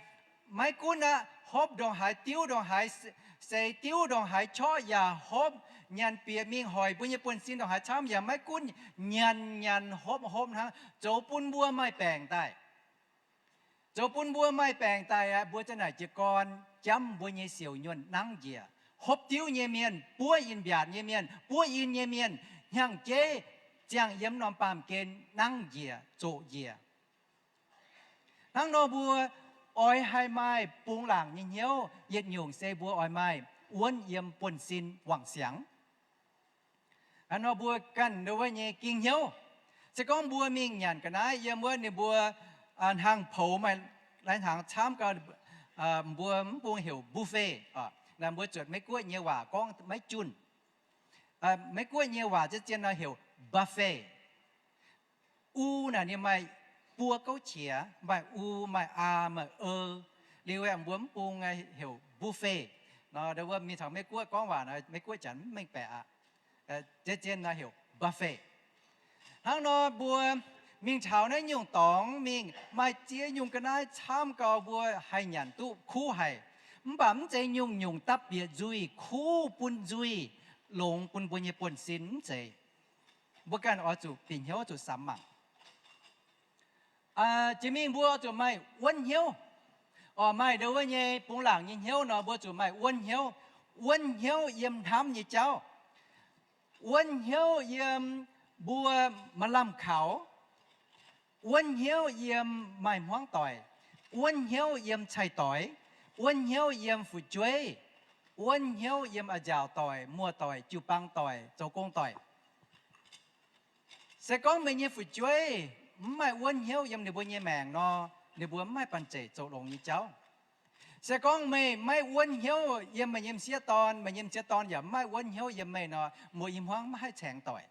maiv gunv aqv, hopv ndongc haaix diuv ndongc haaix, seix diuv ndongc haaix qorqv yaac hopv, nyanc bieqc mingh hoic mbuo nyei buonv-sin ndongc haaix camv yaac maiv gunv, nyanc nyanc hopv hopv hnangv, zoux bun mbuo maaih baengc daaih. Zoux bun mbuo maaih baengc daaih aqv, mbuo za'naaic jiez gorn jamv mbuo nyei siouc nyuonh nangv njiec. Hopv diuv nyei mienh, buov in mbiaatc nyei mienh, buov in nyei mienh, hnyangx-jeiv ziangh yiem norm baamh gen nangv njiec, zoqc njiec. Hnangv nor mbuo oix haih maaih bungx laangc nyei hnyouv, yietc nyungc se mbuo oix maaih wuonv yiem buonv-sin wangc siangx. Hnangv nor mbuo ganh ndo wuov nyei ging hnyouv. Se gorngv mbuo mingh nyanc ga'naaiv yiem wuov ninh mbuo hnangv poux maaih lai hnaangx camv gau, mbuo mv bung heuc buffet. Naaiv mbuo zuotc Meiv-Guoqv nyei waac gorngv maiv junh. Meiv-Guoqv nyei waac zien-zien nor heuc buffet. U naaic ninh maaih buo gouv qiex, maaih u, maaih aa, maaih e. Liuz aeqv, mbuo mv bung heuc buffet. Nor mbuo mingh taux Meiv-Guoqv gorngv waac nor, Meiv-Guoqv janx mv mengh baeqc aqv. Zien-zien nor heuc buffet. Hnangv nor mbuo mingh taux naaiv nyungc dorngx mingh, maaih ziex nyungc ga'naaiv camv gau mbuo haih nyanc duqv kuv haic. Mv baac mv zeiz nyungc-nyungc dapv bieqc nzuih kuv bun nzuih longx bun mbuo nyei buonv-sin, mv zeiz. Mbuo ganh oix zuqc bieqc hnyouv zuqc samx mangc. Jiex mingh mbuo zuqc maaih wuonv hnyouv. Oc, maaih ndo wuov nyei bungx laangc nyei hnyouv nor, mbuo zuqc maaih wuonv hnyouv. Wuonv hnyouv yiem hnamv nyei jauv. Wuonv hnyouv yiem mbuo maaih lamh kaux. Wuonv hnyouv yiem maaih hmuangv doic. Wuonv hnyouv yiem cai-doix. Wuonv hnyouv yiem fu'jueiv. Wuonv hnyouv yiem a'nziaauc doic, muoz-doic, jiu-baang doic, zoux gong doic. Se gorngv meih nyei fu'jueiv mv maaih wuonv hnyouv yiem ninh mbuo nyei maengc nor, ninh mbuo mv maaih banh zeic zoux longx nyei jauv. Se gorngv meih maiv wuonv hnyouv yiem meih nyei m'sieqv dorn, meih nyei m'sieqv dorn yaac maiv wuonv hnyouv yiem meih nor, mbuo i hmuangv maiv haih caengx doic.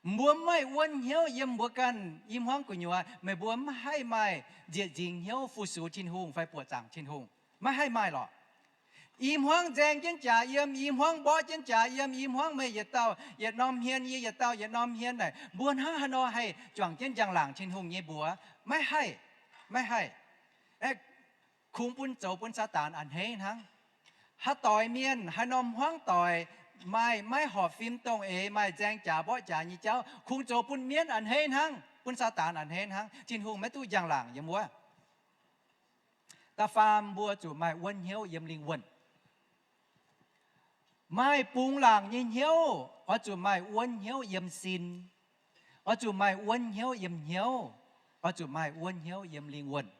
Mbuo maiv wuonv hnyouv yiem mbuo ganh i hmuangv gu'nyuoz, meih mbuo maiv haih maaih nzieqc nzingx hnyouv fu-sux Tin-Hungh fai buoqc zaangc Tin-Hungh. Maiv haih maaih lorqc. I hmuangv nzaeng jienv jaax yiem, i hmuangv mborqv jienv jaax yiem, i hmuangv meih yietc dauh yietc norm hmien, yie yietc dauh yietc norm hmien naaic, mbuo hnangv haaix nor haih juangc jienv njang-laangc Tin-Hungh nyei mbuox? Maiv haih. Maiv haih. Kungx bun, zoux bun Saadaan a'hneiv hnangv. Haaix doix mienh, haaix norm hmuangv doic, maaih maiv horpc fim dongh eix, maaih nzaeng jaax mborqv jaax nyei jauv, kungx zoux bun mienv a'hneiv hnangv, bun Saadaan a'hneiv hnangv. Tin-Hungh maiv duqv njang-laangc yiem wuov. Da'faam, mbuo zuqc maaih wuonv hnyouv yiem lingh wuonh. Maaih bungx laangc nyei hnyouv, oix zuqc maaih wuonv hnyouv yiem sin. Oix zuqc maaih wuonv hnyouv yiem hnyouv. Oix zuqc maaih wuonv hnyouv yiem lingh wuonh.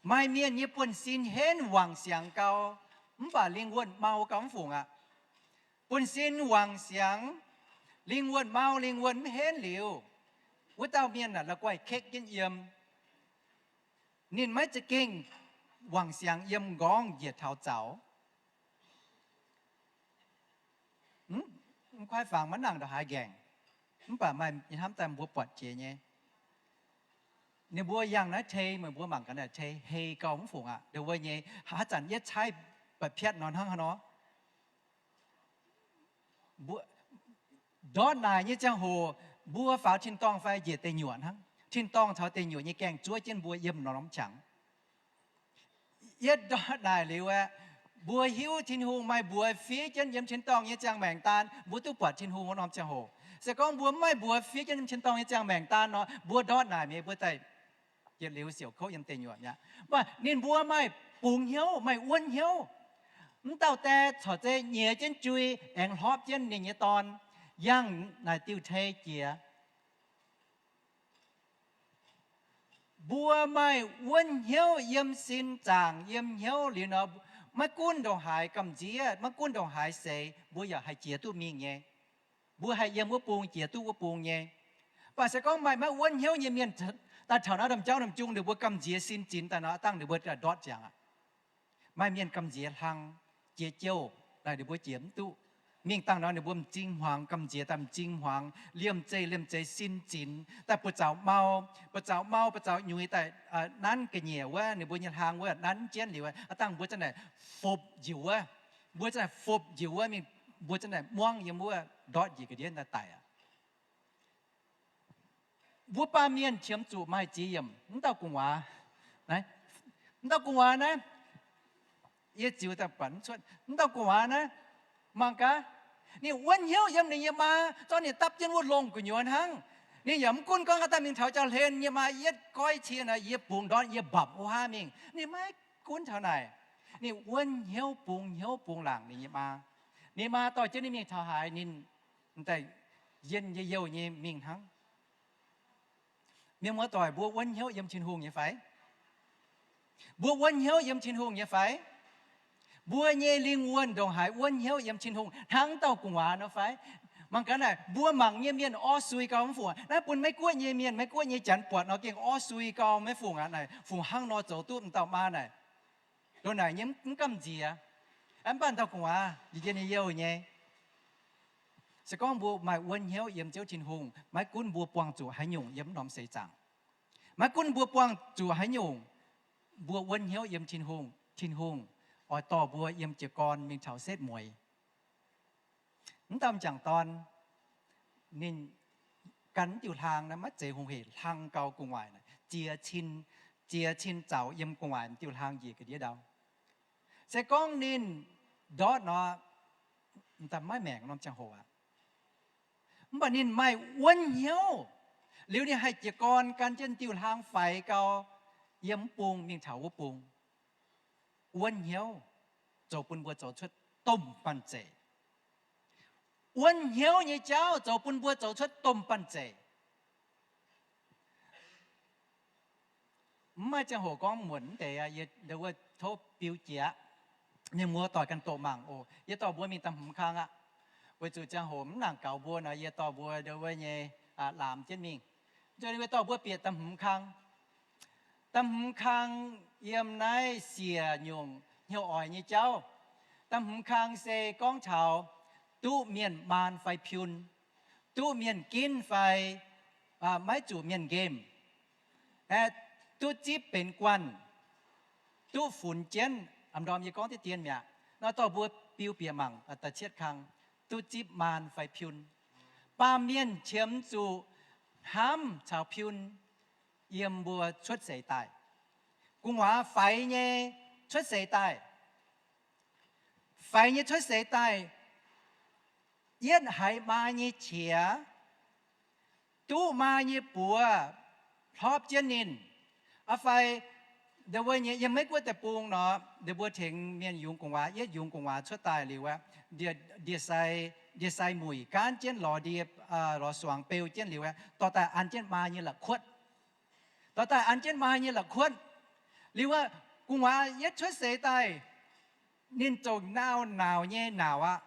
Maaih mienh nyei buonv-sin henv wangc siangx gau, mv baac lingh wuonh mau gau mv fungc aqv. Buonv-sin wangc siangx, lingh wuonh mau, lingh wuonh mv henv liuz, wuov dauh mienh aah, la'guaih kekv jienv yiem. Ninh maiv za'gengh wangc siangx yiem nqorngv njiec taux zaux. Mv kuaaiv fangx maiv nangc ndongc haaix nqaengc, mv baac maaih hnamv daaih mbuo buatc jiex nyei. Ninh mbuo yangh naaiv tei, meih mbuo mangc gaax naaiv tei hei gau mv fungc aqv. Ndongc wuov nyei, haaix zanc yietv caaiv ba'piatv nor hnangv haaix nor. Ndortv naaic nyei ziangh hoc, mbuo faaux tin-dorngh fai njiec deic nyuoqc hnangv. Tin-dorngh caux deic nyuoqc nyei gaengh zuov jienv mbuo yiem norm qangx. Yietv ndortv naaic liuz aeqv, mbuo hiuv Tin-Hungh maaih mbuox fiev jienv yiem tin-dorngh nyei ziangh maengc daan, mbuo duqv buatc Tin-Hungh wuov norm ziangh hoc. Se gorngv mbuo mv maaih mbuox fiev jienv yiem tin-dorngh nyei ziangh maengc daan nor, mbuo ndortv naaic mi'aqv, mbuo daaih yietc liuz siouc kouv yiem deic nyuoqc mi'aqv. Mv baac ninh mbuo maaih bungx hnyouv, maaih wuonv hnyouv. Mv dauh die corc zeiz nyiex jienv jui aengx hlorpv jienv ninh nyei dorn, yangh naaic diuh tei jiex. Mbuo maaih wuonv hnyouv yiem sin zaangc yiem hnyouv liuz nor, maiv gunv ndongc haaix gamh nziev, maiv gunv ndongc haaix seix, mbuo yaac haih jiex duqv mingh nyei. Mbuo haih yiem wuov bung jiex duqv wuov bung nyei. Mv baac se gorngv maaih maiv wuonv hnyouv nyei mienh daaih taux naaiv norm jauv norm jung, ninh mbuo gamh nziex sin zinx daaih nor, dangh ninh mbuo ndortv ziangx aqv. Maaih mienh gamh nziex hlang, jiex jouh, naaic ninh mbuo jiex mv duqv. Mingh dangh nor ninh mbuo m'zing hmuangx, gamh nziex daaih m'zing hmuangx, liemh zeih liemh zeih sin zinx daaih buoz-zaux mau, buoz-zaux mau, buoz-zaux nyuix daaih nanv ga'nyiec wuov, ninh mbuo nyei hlang wuov nanv jienv liuz, a'dangh mbuo zanc naaic fopv njiec wuov, mbuo zanc naaic fopv njiec wuov mingh, mbuo zanc naaic muangv yiem wuov ndortv njiec ga'ndiev daaih daic aqv. Mbuo baamh mienh qiemx zuqc maaih ziex yiemc. Mv dauh gu'nguaaz, mv dauh gu'nguaaz naaiv, yie ziux daaih buatc mv cuotv. Mv dauh gu'nguaaz naaiv, mangc gaax, ninh wuonv hnyouv yiem ninh nyei maa, zorqv ninh dapv jienv wuov longh gu'nyuoz hnangv. Ninh yaac mv gunv gorngv aav dangh mingh taux jauv-hlen nyei maa yietv goiv cie nor, yie bungx ndortv yie mbapc wuov haav mingh. Ninh maiv gunv taux naaic. Ninh wuonv hnyouv bungx hnyouv bungx laangc ninh nyei maa. Ninh maa dorh jienv ninh mingh taux haaix, ninh daaih yienh yie youh nyei mingh hnangv. Mienh muoz-doic, mbuo wuonv hnyouv yiem Tin-Hungh nyei fai? Mbuo wuonv hnyouv yiem Tin-Hungh nyei fai? Mbuo nyei lingh wuonh ndongc haaix wuonv hnyouv yiem Tin-Hungh hnangv dauh gu'nguaaz nor fai? Mangc gaax naaic, mbuo mangc nyei mienh orv sui gau mv fungc? Naaiv bun Meiv-Guoqv nyei mienh, Meiv-Guoqv nyei janx buatc nor gengh orv sui gau maiv fungc aqv. Naaic fungc hnangv nor zoux duqv m'dauh maa naaic. Ndongc naaic nyei mv gamh nziex. Mv baac dauh gu'nguaaz, yie nyei youh nyei. Se gorngv mbuo maaih wuonv hnyouv yiem Ziouv Tin-Hungh, maiv gunv mbuo buangh zuqc haaix nyungc yiem norm seix zaangc, maiv gunv mbuo buangh zuqc haaix nyungc, mbuo wuonv hnyouv yiem Tin-Hungh, Tin-Hungh oix dorh mbuo yiem jiez gorn mingh taux setv mueiz. Mv dauh m'jangc dorn, ninh gan m'diuh hlaang naaiv maiv zeiz hungh heic, hlang gau gu'nguaaic, ziex cin, ziex cin zaux yiem gu'nguaaic m'diuh hlaang njiec ga'ndiev ndau. Se gorngv ninh ndortv nor, m'daaih maiv maengc norm ziangh hoc aqv. Mv baac ninh maaih wuonv hnyouv, liuz ninh haih jiez gorn gan jienv diuh hlaang faix gau, yiem mv bung mingh taux wuov bung. Wuonv hnyouv zoux bun mbuo zoux cuotv domh banh zeic. Wuonv hnyouv nyei jauv zoux bun mbuo zoux cuotv domh banh zeic. Mv maaih ziangh hoc gorngv muonc mv deix, yie ndau wuov tov biu jiex aqv. Mienh muoz-doic ganh doqc mangc oc. Yie dorh mbuo mingh da'hmz kang aqv. Weic zuqc ziangh hoc mv nangc gaux mbuo nor, yie dorh mbuo ndau wuov nyei laamx jienv mingh. Yie dorh mbuo bieqc da'hmz kang. Da'hmz kang yiem naaiv siec nyungc hnyouv oix nyei jauv. Da'hmz kang se gorngv taux duqv mienh maan fai piun, duqv mienh ginv fai maiv zuqc mienh nqemh, duqv zipv benx guanh, duqv funx jienv. A'ndorm yie gorngv diqv dien mi'aqv. Nor dorh mbuo biu bieqc mangc da'cietv kang, duqv zipv maan fai piun. Baamh mienh qiemx zuqc hnamv caux piun yiem mbuo cuotv seix daaih. Gu'nguaaz faix nyei cuotv seix daaih, faix nyei cuotv seix daaih, yietv haiz maa nyei qiex, duqv maa nyei buoz hlorpv jienv ninh. Aa fai, ndo wuov nyei yiem Meiv Guoqv deic-bung nor, ndo mbuo tengx mienh yungz gu'nguaaz, yietv yungz gu'nguaaz cuotv daaih liuz aeqv, ndie-sai, ndie-sai muic gaanv jienv lorz ndie, lorz suangx beu jienv liuz aeqv, dorh daaih an jienv maa nyei la'kuotv. Dorh daaih an jienv maa nyei la'kuotv. Liuz aeqv, gu'nguaaz yietv cuotv seix daaih, ninh ziouc naauh nauc nyei nauc aqv,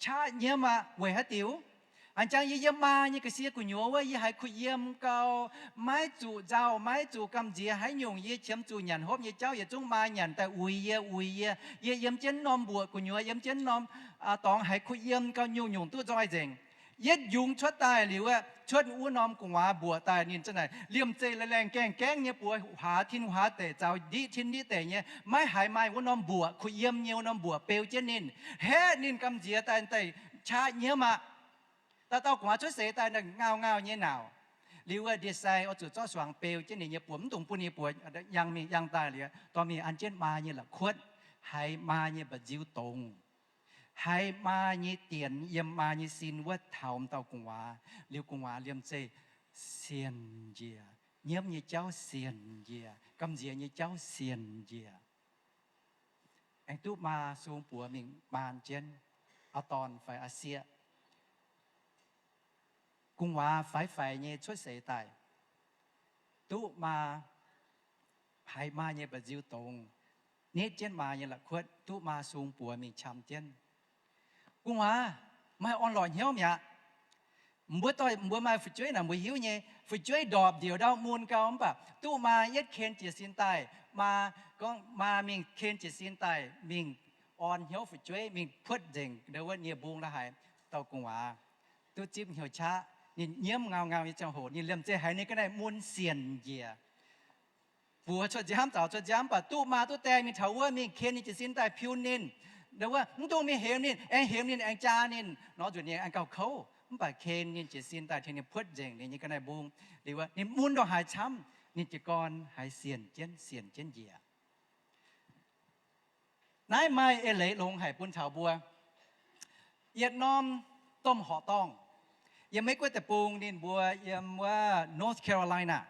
qaqv nyiemv aqv. Weic haaix diuc? A'jang yie yiem maa nyei ga'sie gu'nyuoz wuov, yie haiz kuh yiem gau, maiv zuqc nzauh, maiv zuqc gamh nziex haaix nyungc. Yie qiemx zuqc nyanc hopv nyei jauv yietc zungv maa nyanc daaih uix yie, uix yie. Yie yiem jienv norm mbuoqc gu'nyuoz, yiem jienv norm dorngx haiz kuh yiem gau, nyungc-nyungc duqv nzoih nzengc. Yietv yungz cuotv daaih liuz aeqv, cuotv wuov norm gu'nguaaz mbuoqc daaih, ninh za'naaic liemh zeih laengh laengh gaengh gaengh nyei buoz huaax tin huaax deic, zaux ndiqv tin ndiqv deic nyei, maiv haiz maaih wuov norm mbuoqc kuh yiem nyei wuov norm mbuoqc beu jienv ninh. Haeqv ninh gamh nziex daaih, daaih qaqv nyiemv aqv. Dauh dauh gu'nguaaz cuotv seix daaih, ngauh ngauh nyei nauc. Liuz wuov ndie-sai oix zuqc zorqv suangx beu jienv ninh nyei buoz, mv dungx bun ninh buoz yangh mingh yangh daaih liuz, dorh mingh an jienv maa nyei la'kuotv, haiz maa nyei mba'nziu dongz, haiz maa nyei dienx yiem maa nyei sin wuov taux m'dauh gu'nguaaz. Liuz gu'nguaaz liemh zeih sienx njiec, nyiemv nyei jauv sienx njiec, gamh nziex nyei jauv sienx njiec, aengx duqv maa sung buoz mingh maan jienv aa dorn fai aa sieqv. Gu'nguaaz faix-faix nyei cuotv seix daaih, duqv maa, haiz maa nyei mba'nziu dongz, nitv jienv maa nyei la'kuotv, duqv maa sung buoz mingh qam jienv. Gu'nguaaz maaih orn-lorqc hnyouv mi'aqv. Mbuo doic, mbuo maaih fu'jueiv naaic mbuo hiuv nyei, fu'jueiv ndorpc ndiouc ndau mun gau, mv baac duqv maa yietv ken jiez sin daaih, maa gorngv maa mingh ken jiez sin daaih mingh orn hnyouv fu'jueiv, mingh puotv nzengc ndo wuov nie-mbung la'haic. Dauh gu'nguaaz duqv zipv hnyouv qaqv, ninh nyiemv ngauh ngauh nyei ziangh hoc, ninh liemh zeih haiz ninh ga'naaiv mun sienx njiec. Buoz cuotv nziaamv, zaux cuotv nziaamv, mv baac duqv maa duqv daeng mingh taux wuov, mingh ken ninh jiez sin daaih piun ninh. Ndo wuov mv dungx mingh hemx ninh, aengx hemx ninh aengx jaa ninh, nor nzunc ninh aengx gauh kouv. Mv baac ken ninh jiez sin daaih tengx ninh puotv nzengc ninh nyei ga'naaiv mbung. Liuz wuov ninh mun ndongc haaix camv, ninh jiez gorn haiz sienx jienv, sienx jienv njiec. Naaiv maaih eix leiz longx haic bun taux mbuo. Yietc norm domh horqc dorngh yiem Meiv Guoqv deic-bung, ninh mbuo yiem wuov North Carolina.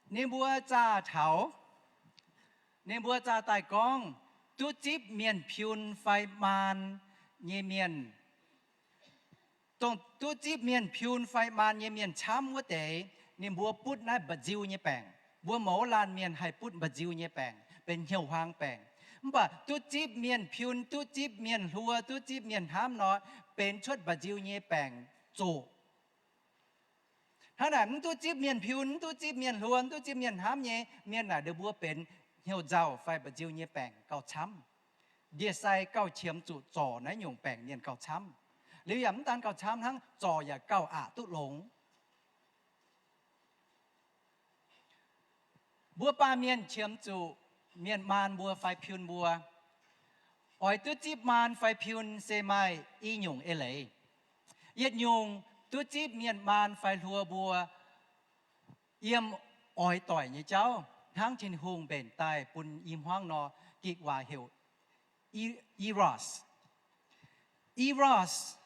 Ninh mbuo zaah taux, ninh mbuo zaah daaih gorngv, duqv zipv mienh piun fai maan nyei mienh, dongh duqv zipv mienh piun fai maan nyei mienh camv wuov deix, ninh mbuo butv naaiv mba'nziu nyei baengc. Mbuo mouz laanh mienh haih butv mba'nziu nyei baengc, benx hnyouv huaang baengc. Mv baac duqv zipv mienh piun, duqv zipv mienh hluo, duqv zipv mienh hnamv nor, benx cuotv mba'nziu nyei baengc zoqc. Hnangv naaic, mv duqv zipv mienh piun, mv duqv zipv mienh hluo, mv duqv zipv mienh hnamv nyei mienh naaic, ninh mbuo benx hnyouv nzauh fai mba'nziu nyei baengc gauh camv. Ndie-sai gauh qiemx zuqc zorc naaiv nyungc baengc mienh gauh camv. Liuz yaac mv daan gauh camv hnangv, zorc yaac gauh aqc duqv longx. Mbuo baamh mienh qiemx zuqc mienh maan mbuo fai piun mbuo. Oix duqv zipv maan fai piun se maaih i nyungc eix leiz. Yietc nyungc, duqv zipv mienh maan fai hluo mbuo yiem oix doic nyei jauv, hnangv Tin-Hungh mbenc daaih bun i hmuangv nor, gikc waac heuc Eros. Eros,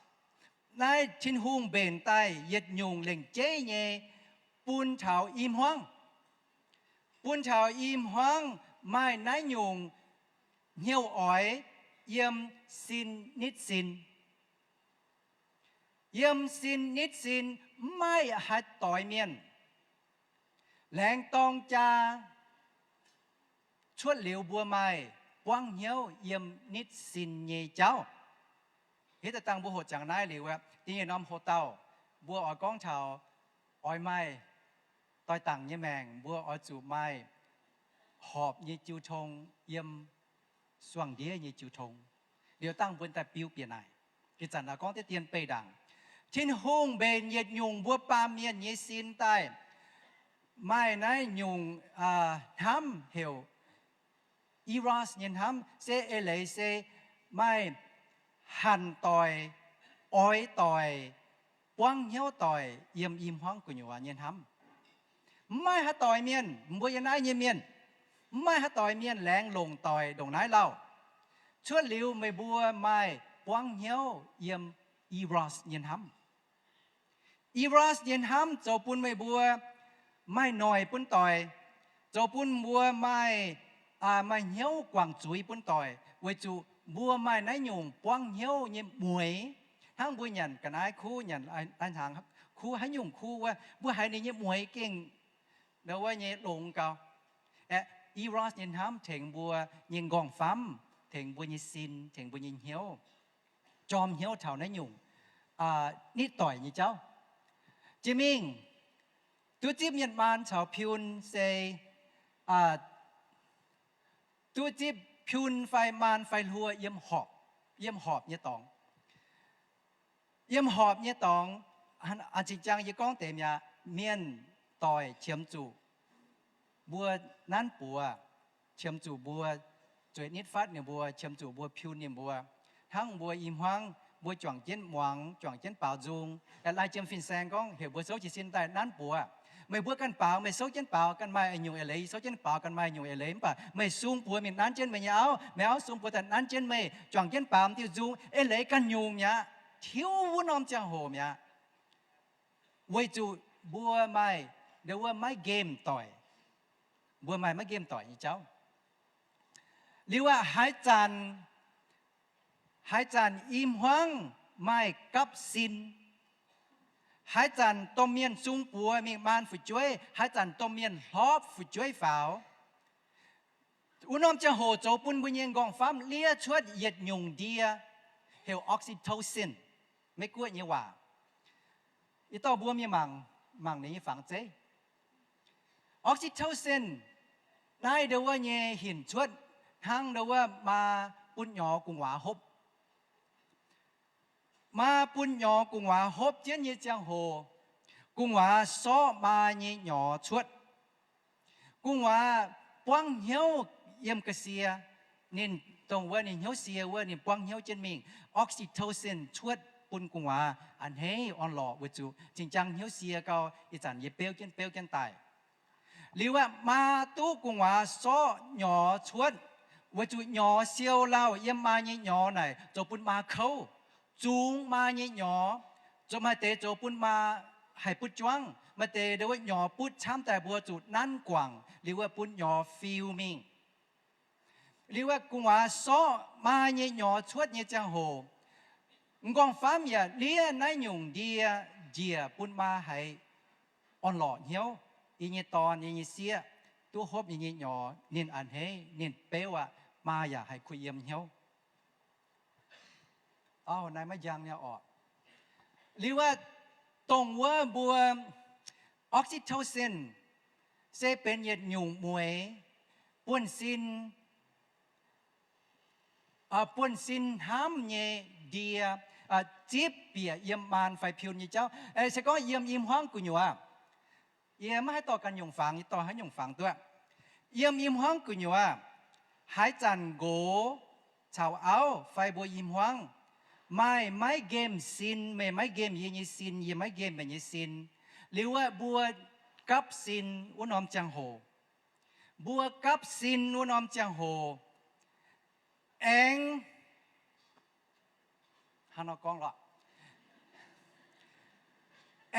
naaiv Tin-Hungh mbenc daaih yietc nyungc lengc jeiv nyei bun taux i hmuangv, bun taux i hmuangv maaih naaiv nyungc hnyouv oix yiem sin nitv sin. Yiem sin nitv sin, mv maaih haaix doix mienh. Laengz dorng jaa cuotv liuz mbuo maaih buangv hnyouv yiem nitv sin nyei jauv. Hitv daaih dangh mbuo hoqc ziangx naaiv liuz, da'nyeic norm hoc-dauh, mbuo oix gorngv taux oix maaih doix-dangc nyei maengc, mbuo oix zuqc maaih horpc nyei jiu tong yiem suangx ndiev nyei jiu tong. Liuz dangh mbuo daaih biu bieqc naaic. Ih zanc naaiv gorngv deix dien beih ndaangc. Tin-Hungh mbenc yietc nyungc mbuo baamh mienh nyei sin daaih. Maaih naaiv nyungc hnamv heuc eros nyei hnamv, se eix leiz se maaih hanc doic, oix doic, buangv hnyouv doic yiem i hmuangv gu'nyuoz nyei hnamv. Mv maaih haaix doic mienh, mbuo yiem naaiv nyei mienh, mv maaih haaix doic mienh laengz longc doic ndongc naaiv lauh. Cuotv liuz meih mbuo maaih buangv hnyouv yiem eros nyei hnamv. Eros nyei hnamv zoux bun meih mbuo maaih noic bun doic, zoux bun mbuo maaih, maaih hnyouv guangc zuiz bun doic, weic zuqc mbuo maaih naaiv nyungc buangv hnyouv nyei mueix. Hnangv mbuo nyanc ga'naaiv kuv, nyanc hnaangx kuv, haaix nyungc kuv wuov, mbuo haiz ninh nyei mueix gengh wuov nyei longx gau. Eros nyei hnamv tengx mbuo nyei nqorngv-famv, tengx mbuo nyei sin, tengx mbuo nyei hnyouv, jorm hnyouv taux naaiv nyungc nitv doic nyei jauv. Jiex mingh duqv zipv mienh maan caux piun se duqv zipv piun fai maan fai hluo yiem horpc, yiem horpc nyei dorngx. Yiem horpc nyei dorngx, an zinh ziangx yie gorngv deix mi'aqv, mienh doic qiemx zuqc mbuo nanv buoz, qiemx zuqc mbuo zueiz nitv fatv ninh mbuo, qiemx zuqc mbuo piun ninh mbuo. Hnangv mbuo i hmuangv mbuo juangc jienv muangx, juangc jienv baaux nzung, lai jiem fin-saeng gorngv heuc mbuo souv jiez sin daaih nanv buoz. Meih mbuo ganh baaux, meih souv jienv baaux ganh maaih nyungc eix leiz, souv jienv baaux ganh maaih nyungc eix leiz, mv baac meih sung buoz mingh nanv jienv meih nyei auv, meih auv sung buoz daaih nanv jienv meih, juangc jienv baaux m'diuh nzung, eix leiz ganh nyungc mi'aqv, tiuv wuov norm ziangh hoc mi'aqv. Weic zuqc mbuo maaih, ndo wuov maiv nqemh doic. Mbuo maaih maiv nqemh doic nyei jauv. Liuz aqv, haaix zanc, haaix zanc i hmuangv maaih gapv sin, haaix zanc domh mienh sung buoz mingh maan fu'jueiv, haaix zanc domh mienh hlorpv fu'jueiv faaux, wuov norm ziangh hoc zoux bun mbuo nyei nqorngv-famv liev cuotv yietc nyungc ndie, heuc oxytocin, Meiv-Guoqv nyei waac. Yie dorh mbuo mingh mangc, mangc ninh nyei fangx zeiv. Oxytocin, naaiv ndo wuov nyei hinc cuotv hnangv ndo wuov maa bun nyorx gu'nguaaz hopv. Maa bun nyorx gu'nguaaz hopv jienv nyei ziangh hoc, gu'nguaaz sorqv maa nyei nyorx cuotv. Gu'nguaaz buangv hnyouv yiem ga'sie, ninh dongh wuov ninh hnyouv sie wuov ninh buangv hnyouv jienv mingh, oxytocin cuotv bun gu'nguaaz a'hneiv orn-lorqc weic zuqc zinh ziangx hnyouv sie gau, ih zanc yie beuv jienv beuv jienv daaih. Liuz aqv, maa duqv gu'nguaaz sorqv nyorx cuotv, weic zuqc nyorx siou lauh yiem maa nyei nyorx naaic zoux bun maa kouv, zungx maa nyei nyorx, zoux maaih deix zoux bun maa haih butv juangv, maaih deix ndo wuov nyorx butv camv daaih mbuo zuqc nanv guangc, liuz wuov bun nyorx fiu mingh. Liuz wuov gu'nguaaz sorqv maa nyei nyorx cuotv nyei ziangh hoc, m'nqorngv-famv yaac liev naaiv nyungc ndie njiec bun maa haiz orn-lorqc hnyouv. Yie nyei dorn, yie nyei sieqv, duqv hopv yie nyei nyorx, ninh a'hneiv, ninh beuv aqv, maa yaac haih kuh yiem hnyouv. Auv, naaiv maiv njang nyei orqc. Liuz aqv, dongh wuov mbuo oxytocin se benx yietc nyungc mueix buonv-sin, buonv-sin hnamv nyei ndie, zipv bieqc yiem maan fai piun nyei jauv. Se gorngv yiem i hmuangv gu'nyuoz, yie maiv haih dorh ganh nyungc fangx, yie dorh haaix nyungc fangx duqv. Yiem i hmuangv gu'nyuoz, haaix zanc nqox caux auv fai mbuo i hmuangv maaih maiv nqemh sin, meih maiv nqemh yie nyei sin, yie maiv nqemh meih nyei sin, liuz aqv mbuo gapv sin wuov norm ziangh hoc, mbuo gapv sin wuov norm ziangh hoc, aengx, hnangv nor gorngv lorqc,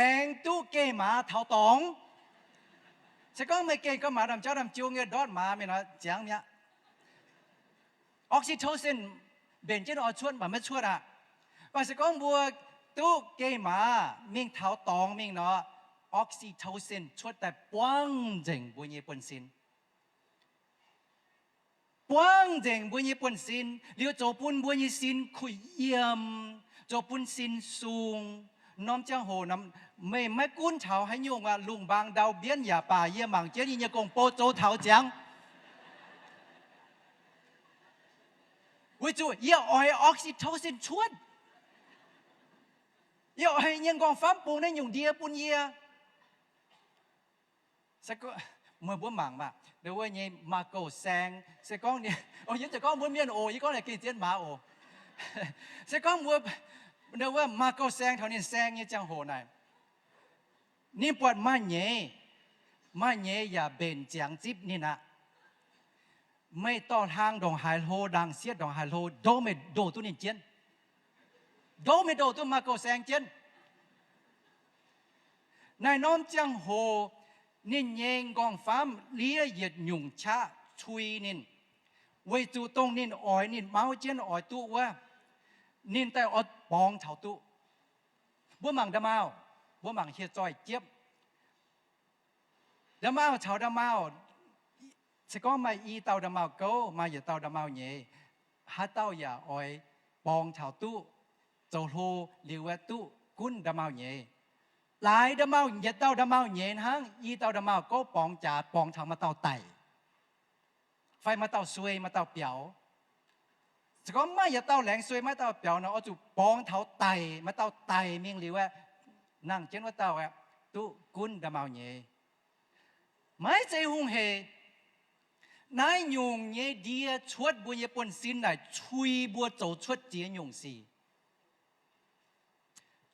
aengx duqv geh maaz taux dorngx. Se gorngv meih geh gauh maaz ndamv jauv ndamv jiu nyei ndortv maaz mingh nor, ziangx mi'aqv. Oxytocin mbenc jienv oix cuotv, mv baac maiv cuotv aqv. Mv baac se gorngv mbuo duqv geh maaz mingh taux dorngx mingh nor, oxytocin cuotv daaih buangv nzengc mbuo nyei buonv-sin. Buangv nzengc mbuo nyei buonv-sin, liuz zoux bun mbuo nyei sin kuh yiem, zoux bun sin sung. Norm ziangh hoc meih maiv gunv taux haaix nyungc aqv, lungh mbaang ndau mbienv yaac baac yie mangc jienv yie nyei gong-bou zoux taux ziangx. Weic zuqc yie oix oxytocin cuotv. Yie oix nyei nqorngv-famv bungx naaiv nyungc ndie bun yie. Meih mbuo mangc maah, wuov nyei maaz-gouv saeng, se gorngv, yie ziouc gorngv mbuo mienh oc, yie gorngv naaic gengh zien maaz oc. Se gorngv mbuo, wuov maaz-gouv saeng taux ninh saeng nyei ziangh hoc naaic, ninh buatc maaih nyeiz, maaih nyeiz yaac mbenc ziangx zipv ninh aqv. Meih dorh hlang ndongc haaix hlo, ndaangc-sieqv ndongc haaix hlo, ndouv meih ndoh duqv ninh jienv. Ndouv meih ndoh duqv maaz-gouv saeng jienv. Naaiv norm ziangh hoc ninh nyei nqorngv-famv liev yietc nyungc qaqv cui ninh, weic zuqc dongh ninh oix, ninh mauv jienv oix duqv wuov, ninh daaih oix borngz taux duqv. Mbuo mangc nda'maauh, mbuo mangc hieh zoih jiepv. Nda'maauh caux nda'maauh, se gorngv maaih i dauh nda'maauh gouv, maaih yietc dauh nda'maauh nyeiz, haaix dauh yaac oix borngz taux duqv, zoux hlo liuz aeqv, duqv gunv nda'maauh nyeiz. Laaix nda'maauh, yietc dauh nda'maauh nyeiz hnangv, i dauh nda'maauh gouv borngz jaax, borngz taux maaih dauh daic, fai maaih dauh suei, maaih dauh biaux. Se gorngv maiv maaih yietc dauh laengz suei, maiv dauh biaux nor, oix zuqc borngz taux daic, maaih dauh daic mingh liuz aeqv, nangh jienv wuov dauh aeqv, duqv gunv nda'maauh nyeiz. Maiv zeiz hungh heic. Naaiv nyungc nyei ndie cuotv mbuo nyei buonv-sin naaic cui mbuo zoux cuotv ziex nyungc sic.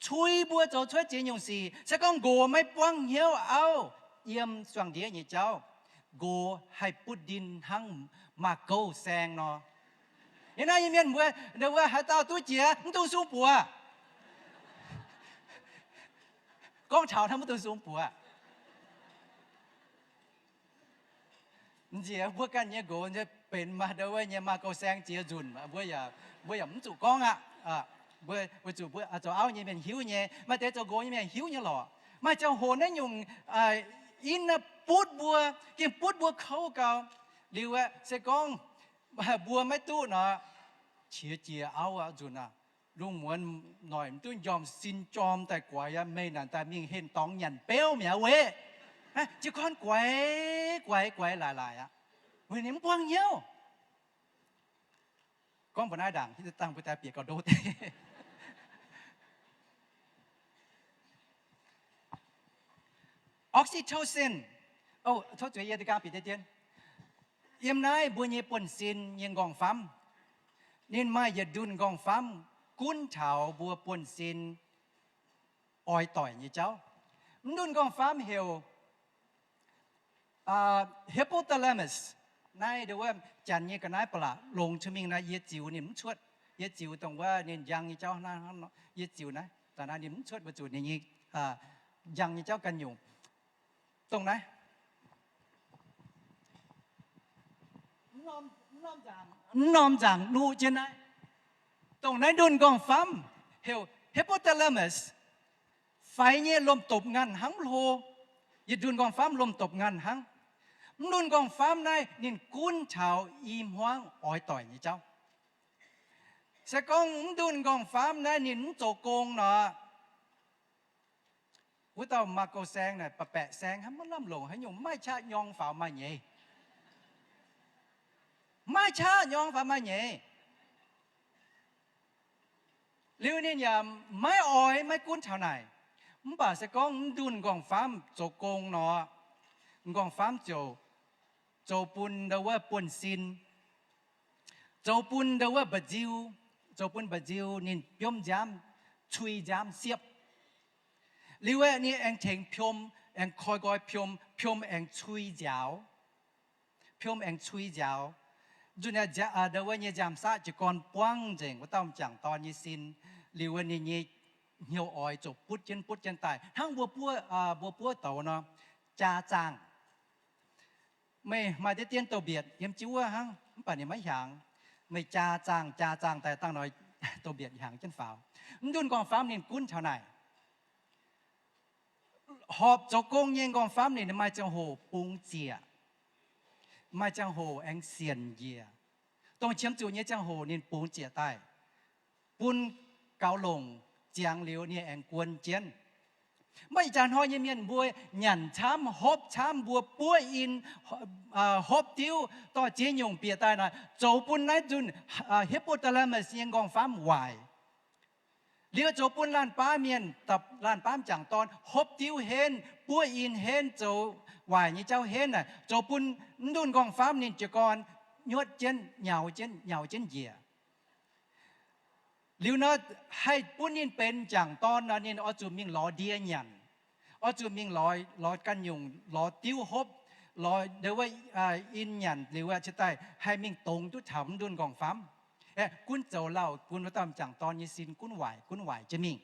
Cui mbuo zoux cuotv ziex nyungc sic. Se gorngv nqox maiv buangv hnyouv auv, yiem suangx ndiev nyei jauv, nqox haih butv ndin hnangv maaz-gouv saeng nor. Yiem naaiv nyei mienh mbuo, wuov haaix dauh duqv jiex mv dungx sung buoz. Gorngv taux hnangv mv dungx sung buoz. Nziex mbuo ganh nyei nqox benx maaih ndau wuov nyei maaz-gouv saeng jiex nzunc, mbuo yaac, mbuo yaac mv zuqc gorngv aqv. Mbuo weic zuqc mbuo zoux auv nyei mienh hiuv nyei, maaih deix zoux nqox nyei mienh hiuv nyei lorqc. Maaih ziangh hoc naaiv nyungc in butv mbuo, gengh butv mbuo kouv gau. Liuz aeqv, se gorngv mbuo maiv duqv nor, qiex jiez auv aqv nzunc aac, lungh muonz noic mv duqv njormh sin jorm daaih guaix aqv, meih naaic daaih mingh henh dorngx nyanc beuv mi'aqv weic, jiez gorn guaix guaix guaix laaix laaix aqv, weic ninh mv buangv hnyouv. Gorngv mbuo naaiv ndaangc, dangh mbuo daaih bieqc gauh ndo deix. Oxytocin, tov zueiz yie da'gang bieqc deix dien. Yiem naaiv mbuo nyei buonv-sin nyei nqorngv-famv, ninh maaih yietc ndunh nqorngv-famv gunv taux mbuo buonv-sin oix doic nyei jauv. Mv ndunh nqorngv-famv heuc hypothalamus. Naaiv nduov wuov janx nyei ga'naaiv ba'laqc longx cuotv mingh naaiv, yie ziux ninh mv cuotv. Yie ziux dongh wuov ninh njang nyei jauv naaiv, yie ziux naaiv, da'naaiv ninh mv cuotv weic zuqc ninh nyei njang nyei jauv ganh nyungc. Dongh naaiv mv norm nzaangc nuqv jienv naaiv. Dongh naaiv ndunh nqorngv-famv heuc hypothalamus. Faix nyei lomh dopc nganh hnangv mv hlo. Yietc ndunh nqorngv-famv lomh dopc nganh hnangv. Mv ndunh nqorngv-famv naaiv ninh gunv taux i hmuangv oix doic nyei jauv. Se gorngv mv ndunh nqorngv-famv naaiv ninh mv zoux gong nor, wuov dauh maaz-gouv saeng naaic, ba'baeqc saeng hnangv, maiv lamh longc haaix nyungc, maaih qaqv nyorng faaux maaih nyeiz. Maaih qaqv nyorng faaux maaih nyeiz. Liuz ninh yaac maiv oix maiv gunv taux naaic. Mv baac se gorngv mv ndunh nqorngv-famv zoux gong nor, nqorngv-famv ziouc zoux bun ndau wuov buonv-sin, zoux bun ndau wuov mba'nziu, zoux bun mba'nziu ninh biomv nziaamv, cui nziaamv siepv. Liuz aeqv, ninh aengx tengx piom, aengx koi nqoi piom, piom aengx cui nziaaux. Piom aengx cui nziaaux. Nzunc ndau wuov nyei nziaamv-saqv jiez gorn buangv nzengc wuov dauh m'jangc dorn nyei sin. Liuz wuov ninh nyei hnyouv oix ziouc butv jienv butv jienv daaih hnangv mbuo buov, mbuo buov douz nor, jaa zaangh. Meih maaih deix dien douz-mbietc yiem jienv wuov hnangv, mv baac ninh maiv hiaangx. Meih jaa zaangh jaa zaangh daaih dangh nor, douz-mbietc hiaangx jienv faaux. Mv ndunh nqorngv-famv ninh gunv taux naaic. Horpc zoux gong nyei nqorngv-famv ninh maaih ziangh hoc bungx ziec, maaih ziangh hoc aengx sienc njiec. Dongh qiemx zuqc nyei ziangh hoc ninh bungx ziec daaih, bun gaux longc ziangx liuz ninh aengx guon jienv. Mv baac ih jaax hnoi nyei mienh mbuo nyanc camv, hopv camv, mbuo buov in, hopv diuv, dorh ziex nyungc bieqc daaih naaic, zoux bun naaiv nzunc hypothalamus nyei nqorngv-famv waaic. Liuz zoux bun laanh baav mienh, laanh baav m'jangc dorn hopv diuv henv, buov in henv, zoux waaic nyei jauv henv naaic, zoux bun mv ndunh nqorngv-famv ninh jiez gorn nyuotv jienv, nyaux jienv, nyaux jienv njiec. Liuz nor, haih bun ninh benx m'jangc dorn nor, ninh oix zuqc mingh lorz ndie nyanc, oix zuqc mingh lorz, lorz ganh nyungc, lorz diuv hopv, lorz ndo wuov in nyanc liuz aeqv, cingx daaih haih mingh dongz duqv taux mv ndunh nqorngv-famv. Aeqv, gunv zoux lauh bun wuov dauh m'jangc dorn nyei sin gunv waaic, gunv waaic jienv mingh.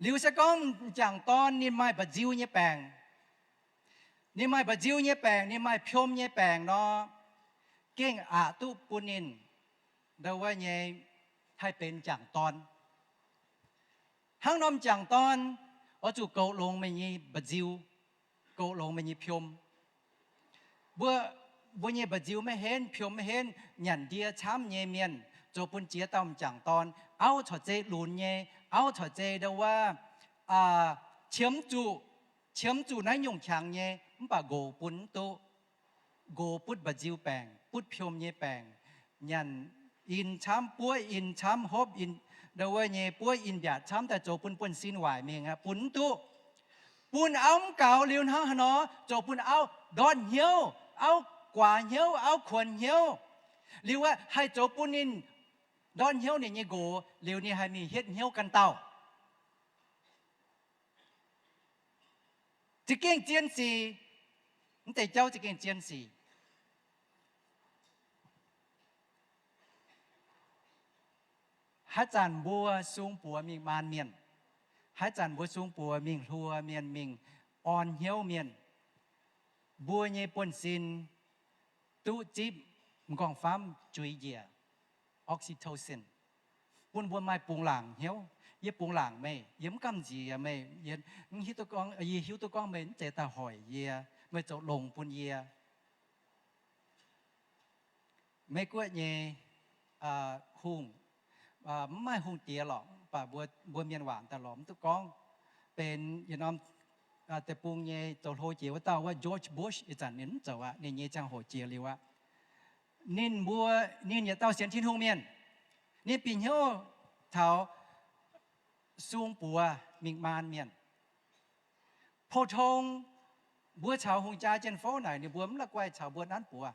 Liuz se gorngv m'jangc dorn ninh maaih mba'nziu nyei baengc, ninh maaih mba'nziu nyei baengc, ninh maaih piom nyei baengc nor, gengh aqc duqv bun ninh ndo wuov nyei haih benx m'jangc dorn. Hnangv norm m'jangc dorn oix zuqc goux longx meih nyei mba'nziu, goux longx meih nyei piom. Mbuo, mbuo nyei mba'nziu maiv henv, piom maiv henv, nyanc ndie camv nyei mienh, zoux bun jiex dauh m'jangc dorn auv corc zei lunx nyei, auv corc zei ndo wuov, qiemx zuqc, qiemx zuqc naaiv nyungc qangx nyei, mv baac nqox bun mv duqv. Nqox butv mba'nziu baengc, butv piom nyei baengc, nyanc in camv, buov in camv, hopv in, ndo wuov nyei buov in mbiaatc camv daaih zoux bun buonv-sin waaic mingh aqv, bun mv duqv. Bun auv mv gaux liuz hnangv haaix nor, zoux bun auv ndortv hnyouv, auv guaax hnyouv, auv kuonx hnyouv. Liuz aeqv, haih zoux bun ninh ndortv hnyouv ninh nyei nqox, liuz ninh haih mingh hietv hnyouv ganh dauh. Za'gengh zien sic. Mv deix jauv za'gengh zien sic. Haaix zanc mbuo sung buoz mingh maan mienh, haaix zanc mbuo sung buoz mingh hluo mienh, mingh orn hnyouv mienh, mbuo nyei buonv-sin duqv zipv m'nqorngv-famv juix njiec, oxytocin, bun mbuo maaih bungx laangc hnyouv. Yie bungx laangc meih, yie mv gamh nziex meih, yie hiuv duqv gorngv, yie hiuv duqv gorngv meih mv zeiz daaih hoic yie, meih zoux longx bun yie. Meiv Guoqv nyei hungh, mv maaih hungh diex lorqc, mv baac mbuo mienh waac daaih lorz mv duqv gorngv. Benx yietc norm deic-bung nyei zoux hlo jiex wuov dauh wuov George Bush, ih zanc ninh mv zoux aqv, ninh nyei ziangh hoc jiex liuz aqv. Ninh mbuo, ninh yietc dauh sienx Tin-Hungh mienh, ninh bieqc hnyouv taux sung buoz mingh maan mienh. Pou-tong mbuo caux hungh jaa jienv fouv naaic, ninh mbuo mv la'guaih caux mbuo nanv buoz.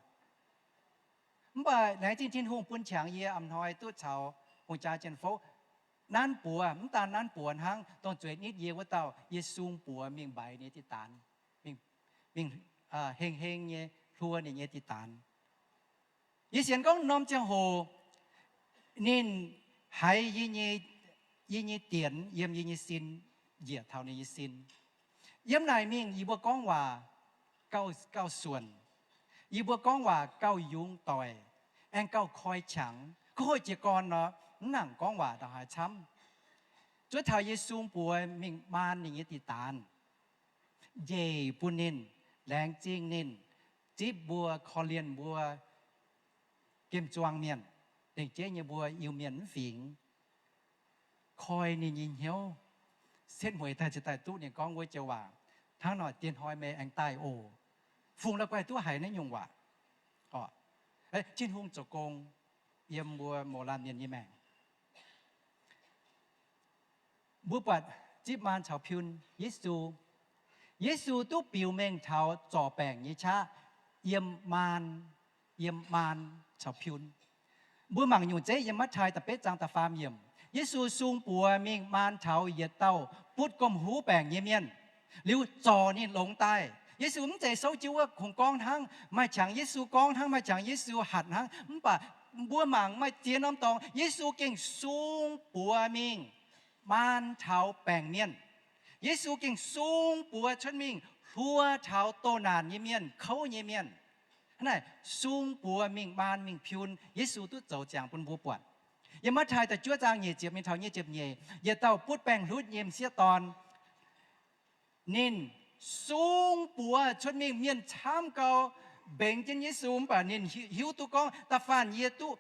Mv baac laengz zingh Tin-Hungh bun qangx yie a'hnoi duqv caux hungh jaa jienv fouv nanv buoz. Mv daan nanv buoz hnangv, dongh zueiz nitv yie wuov dauh, yie sung buoz mingh mbaix ninh nyei diqc daanz, mingh heng-heng nyei hluo ninh nyei diqc daanz. Yie sienx gorngv norm ziangh hoc ninh haiz yie nyei dienx yiem yie nyei sin, njiec taux ninh nyei sin. Yiem naaic mingh yie mbuo gorngv waac gauh suonc, yie mbuo gorngv waac gauh yungz doic, aengx gauh koi qangx. Ko hoic jiez gorn nor, mv nangc gorngv waac ndongc haaix camv. Zuov taux yie sung buoz mingh maan ninh nyei diqc daanz, njiec bun ninh, laengz zingh ninh zipv mbuo, korv-lienh mbuo, gemh zuangx mienh, lengc jeiv nyei mbuo Iu-Mienh mv fingx, koi ninh nyei hnyouv, setv mueiz daaih cingx daaih duqv ninh gorngv wuov joux waac, hnangv nor dien hnoi meih aengx daaih oc. Fungx la'guaih duqv haiz naaiv nyungc waac. Tin-Hungh zoux gong yiem mbuo mouz laanh mienh nyei maengc. Mbuo buatc zipv maan caux piun, Yesu, Yesu duqv biux mengh taux zorc baengc nyei qaqv yiem maan, yiem maan caux piun. Mbuo mangc nyungc zeiv yiem Matv^tai da'betv zaang da'faam yiemc, Yesu sung buoz mingh maan taux yietc dauh butv gomh huv baengc nyei mienh, liuz zorc ninh longx daaih. Yesu mv zeiz souv jienv wuov kungx gorngv hnangv, maaih qangx Yesu gorngv hnangv, maaih qangx Yesu hatc hnangv. Mv baac mbuo mangc maaih ziex norm dorngx, Yesu gengh sung buoz mingh maan taux baengc mienh. Yesu gengh sung buoz cuotv mingh hluo taux doh naanc nyei mienh, kouv nyei mienh. Hnangv naaic, sung buoz mingh maan mingh piun, Yesu duqv zoux ziangx bun mbuo buatc. Yiem Matv^tai da'juov zaang nyeic ziepc mingh taux nyei ziepc nyeic, yietc dauh butv baengh hlutv nyei m'sieqv dorn, ninh sung buoz cuotv mingh, mienh camv gau mbengx jienv Yesu, mv baac ninh hiuv duqv gorngv, da'faanh yie duqv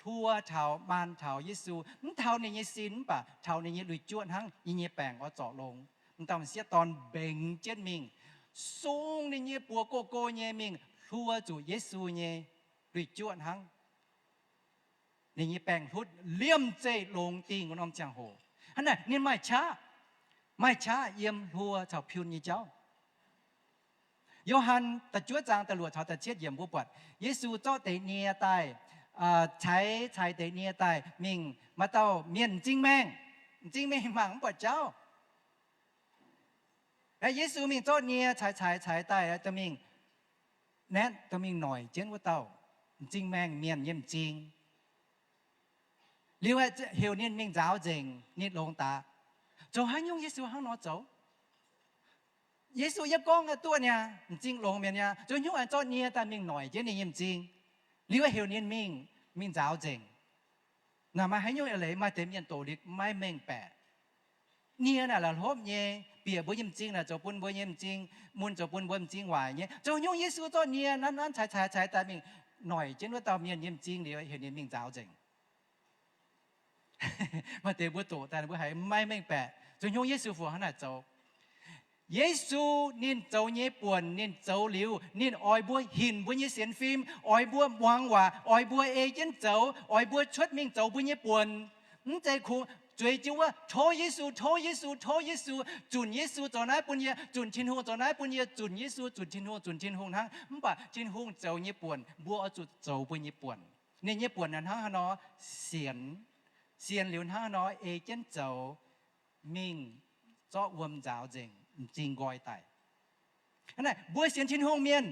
hluo taux, maan taux Yesu, mv taux ninh nyei sin, mv baac taux ninh nyei lui-juoqv hnangv, yie nyei baengc oix zorc longx. M'dauh m'sieqv dorn mbengx jienv mingh, sung ninh nyei buoz go go nyei mingh hluo zuqc Yesu nyei lui-juoqv hnangv. Ninh nyei baengc hlutv liemh zeih longx dingh wuov norm ziangh hoc. Hnangv naaic ninh maaih qaqv, maaih qaqv yiem hluo caux piun nyei jauv. Yo^han da'juov zaang da'luoqc caux da'cietv yiemc mbuo buatc Yesu zorqv deix nie daaih, caix, caix deix nie daaih mingh, maaih dauh mienh m'zing maengh, m'zing maengh mangc mv buatc jauv. Aeqv, Yesu mingh zorqv nie caix caix caix daaih, dorh mingh, naetv dorh mingh noic jienv wuov dauh m'zing maengh mienh nyei m'zing. Liuz heuc ninh mingh nzaaux nzengc, ninh longx daaih. Zoux haaix nyungc Yesu hnangv nor zoux? Yesu yie gorngv duqv niaa, m'zing longx mi'aqv. Zoux haaix nyungc aengx zorqv nie daaih mingh noic jienv ninh nyei m'zing, liuz heuc ninh mingh, mingh nzaaux nzengc? Naaic maaih haaix nyungc eix leiz maaih deix mienh doqc liuz maiv mengh baeqc. Nie naaic la'hlopv nyei, bieqc mbuo nyei m'zing naaic zoux bun mbuo nyei m'zing mun, zoux bun mbuo m'zing waaic nyei. Zoux haaix nyungc Yesu zorqv nie nanv nanv caix caix caix daaih mingh noic jienv wuov dauh mienh nyei m'zing liuz heuc ninh mingh nzaaux nzengc? Maaih deix mbuo doqc daaih mbuo haiz maiv mengh baeqc, zoux haaix nyungc Yesu fungc hnangv naaic zoux. Yesu ninh zoux nyei buonc, ninh zoux liuz, ninh oix mbuo hinc mbuo nyei sienx fim, oix mbuo muangx waac, oix mbuo ei jienv zoux, oix mbuo cuotv mingh zoux mbuo nyei buonc. Mv zeiz kungx zueiz jienv wuov tov Yesu, tov Yesu, tov Yesu, zunc Yesu zoux naaiv bun yie, zunc Tin-Hungh zoux naaiv bun yie, zunc Yesu, zunc Tin-Hungh, zunc Tin-Hungh hnangv. Mv baac Tin-Hungh zoux nyei buonc mbuo oix zuqc zoux mbuo nyei buonc. Ninh nyei buonc naaic hnangv haaix nor? Sienx. Sienx liuz hnangv haaix nor ei jienv zoux, mingh zorqv wuom nzaaux nzengc, m'zing nqoi daic. Hnangv naaic mbuo sienx Tin-Hungh mienh,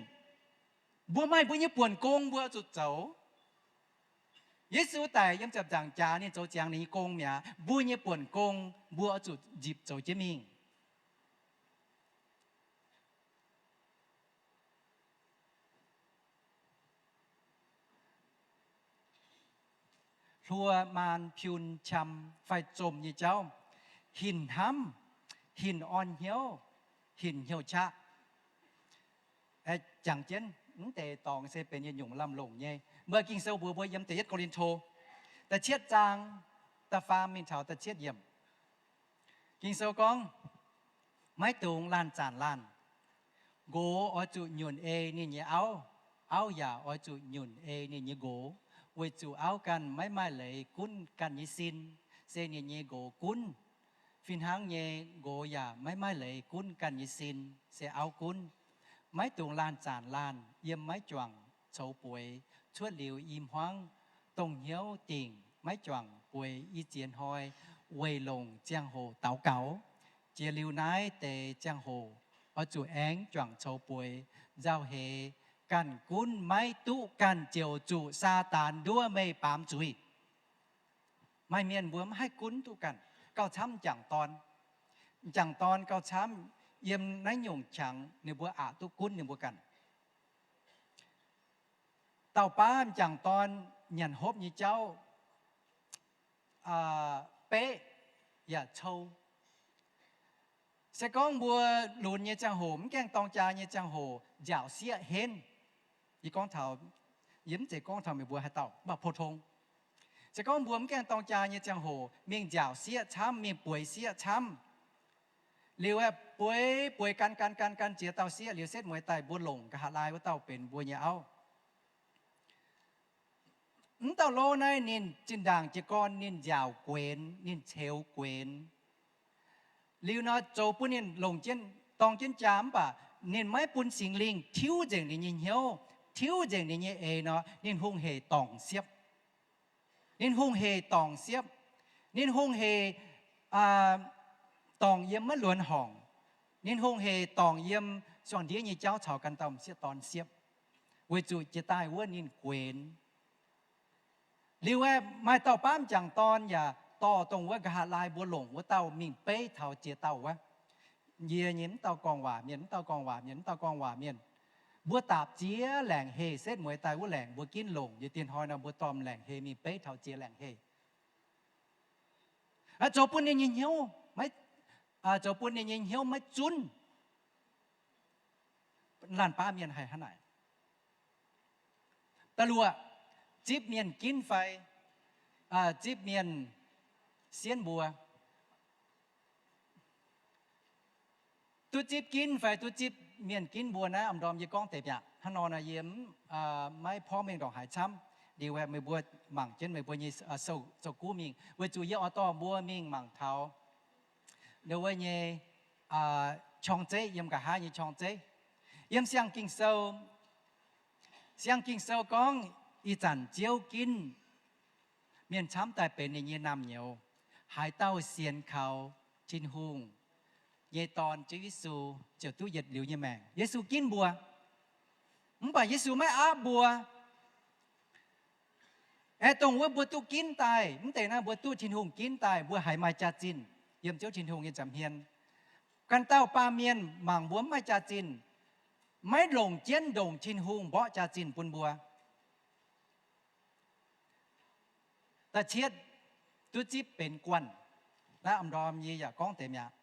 mbuo maaih mbuo nyei buonc gong mbuo oix zuqc zoux. Yesu daic yiem ziepc nzaangc jaax ninh zoux ziangx ninh nyei gong mi'aqv. Mbuo nyei buonc gong mbuo oix zuqc nzipc zoux jienv mingh. Hluo, maan, piun, qam fai zomh nyei jauv, hinc hnamv, hinc orn hnyouv, hinc hnyouv qaqv. Jangx jienv, mv deix dorngx se benx yietc nyungc lamh longc nyei. Mbuo Ging-Sou mbuox mbuo yiem da'yietv Ko^lin^to da'cietv zaang da'faam mingh taux da'cietv yiemc. Ging-Sou gorngv, maiv dungx laanh zaanc laanh. Nqox oix zuqc nyunc ei ninh nyei auv, auv yaac oix zuqc nyunc ei ninh nyei nqox, weic zuqc auv ganh maiv maaih leiz gunv ganh nyei sin, se ninh nyei nqox gunv. Fih hnangv nyei, nqox yaac maiv maaih leiz gunv ganh nyei sin, se auv gunv. Maiv dungx laanh zaanc laanh yiem maiv juangc coux bueix. Cuotv liuz i hmuangv, dongh hnyouv dingc maiv juangc bueix i ziex hnoi, weic longc ziangh hoc daux gaux. Jiex liuz naaiv deix ziangh hoc, oix zuqc aengx juangc coux bueix. Nzauh heix, ganh gunv maiv duqv ganh ziouc zuqc Saadaan nduov meih baamz zuiz. Maaih mienh mbuo maiv haih gunv duqv ganh, gauh camv m'jangc dorn. M'jangc dorn gauh camv, yiem naaiv nyungc qangx ninh mbuo aqc duqv gunv ninh mbuo ganh. Dauh baav m'jangc dorn nyanc hopv nyei jauv, beqv yaac cou. Se gorngv mbuo lunx nyei ziangh hoc, mv gaengh dorng jaa nyei ziangh hoc, nziaauc sieqv henv. Yie gorngv taux, yie mv zeiz gorngv taux meih mbuo haaix dauh, mv baac pou-tong. Se gorngv mbuo mv gaengh dorng jaa nyei ziangh hoc mingh nziaauc sieqv camv, mingh bueix sieqv camv, liuz aeqv, bueix bueix gan gan gan gan ziex dauh sieqv liuz setv mueiz daaih mbuo longc nqa'haav laai wuov dauh benx mbuo nyei auv. Mv dauh lov naaiv ninh zinh ndaangc jiez gorn ninh nziaauc guenx, ninh ceux guenx. Liuz nor zoux bun ninh longc jienv, dorng jienv jaa mv baac ninh maiv bun Singx Lingh tiuv nzengc ninh nyei hnyouv, tiuv nzengc ninh nyei eix nor, ninh hungh hec dorngc siepv. Ninh hungh hec dorngc siepv. Ninh hungh hec dorngc yiem maiv luonx horngc. Ninh hungh hec dorngc yiem suangx ndiev nyei jauv caux ganh dauh m'sieqv dorn siepv, weic zuqc jiex daaih wuov ninh guenx. Liuz aeqv, maaih dauh baav m'jangc dorn yaac dorh dongh wuov nqa'haav laai mbuo longc wuov dauh mingh beiv taux jiex dauh wuov. Yie nyei mv dauh gorngv waac mienh, mv dauh gorngv waac mienh, mv dauh gorngv waac mienh. Mbuo daapc ziex laengc heh setv mueiz daaih wuov laengc mbuo ginv longc. Yie dien hnoi nor mbuo dorh laengc heh mingh beiv taux ziex laengc heh. Zoux bun ninh nyei hnyouv maiv, zoux bun ninh nyei hnyouv maiv zunv. Laanh baav mienh haih hnangv naaic. Da'luoqc, zipv mienh ginv fai zipv mienh sienv mbuo. duqv zipv ginv fai duqv zipv mienh ginv mbuo naaiv, am ndorm yie gorngv deix mi'aqv. Hnangv nor nor yie maiv porv mengh ndongc haaix camv. Liuz meih mbuo mangc jienv meih mbuo nyei sou, sou guv mingh, weic zuqc yie oix dorh mbuo mingh mangc taux ndo wuov nyei qorng-zeiv, yiem nqa'haav nyei qorng-zeiv. Yiem Siang-Ging-Sou, Siang-Ging-Sou gorngv ih zanc Ziouv ginv mienh camv daaih benx ninh nyei naamh nyouz. Haaix dauh sienx kaux Tin-Hungh nyei Dorn, Ziouv Yesu, ziouc duqv yietc liuz nyei maengc. Yesu ginv mbuo, mv baac Yesu maiv aapv mbuo. Aeqv, dongh wuov mbuo duqv ginv daaih, mv deix naaiv mbuo duqv Tin-Hungh ginv daaih, mbuo haiz maaih jaax-zinh yiem Ziouv Tin-Hungh nyei nza'hmien. Ganh dauh baamh mienh mangc mbuo mv maaih jaax-zinh, maiv longc jienv ndongc Tin-Hungh mborqv jaax-zinh bun mbuo. Da'cietv, duqv zipv benx guanh. Naaiv am ndorm yie yaac gorngv deix mi'aqv.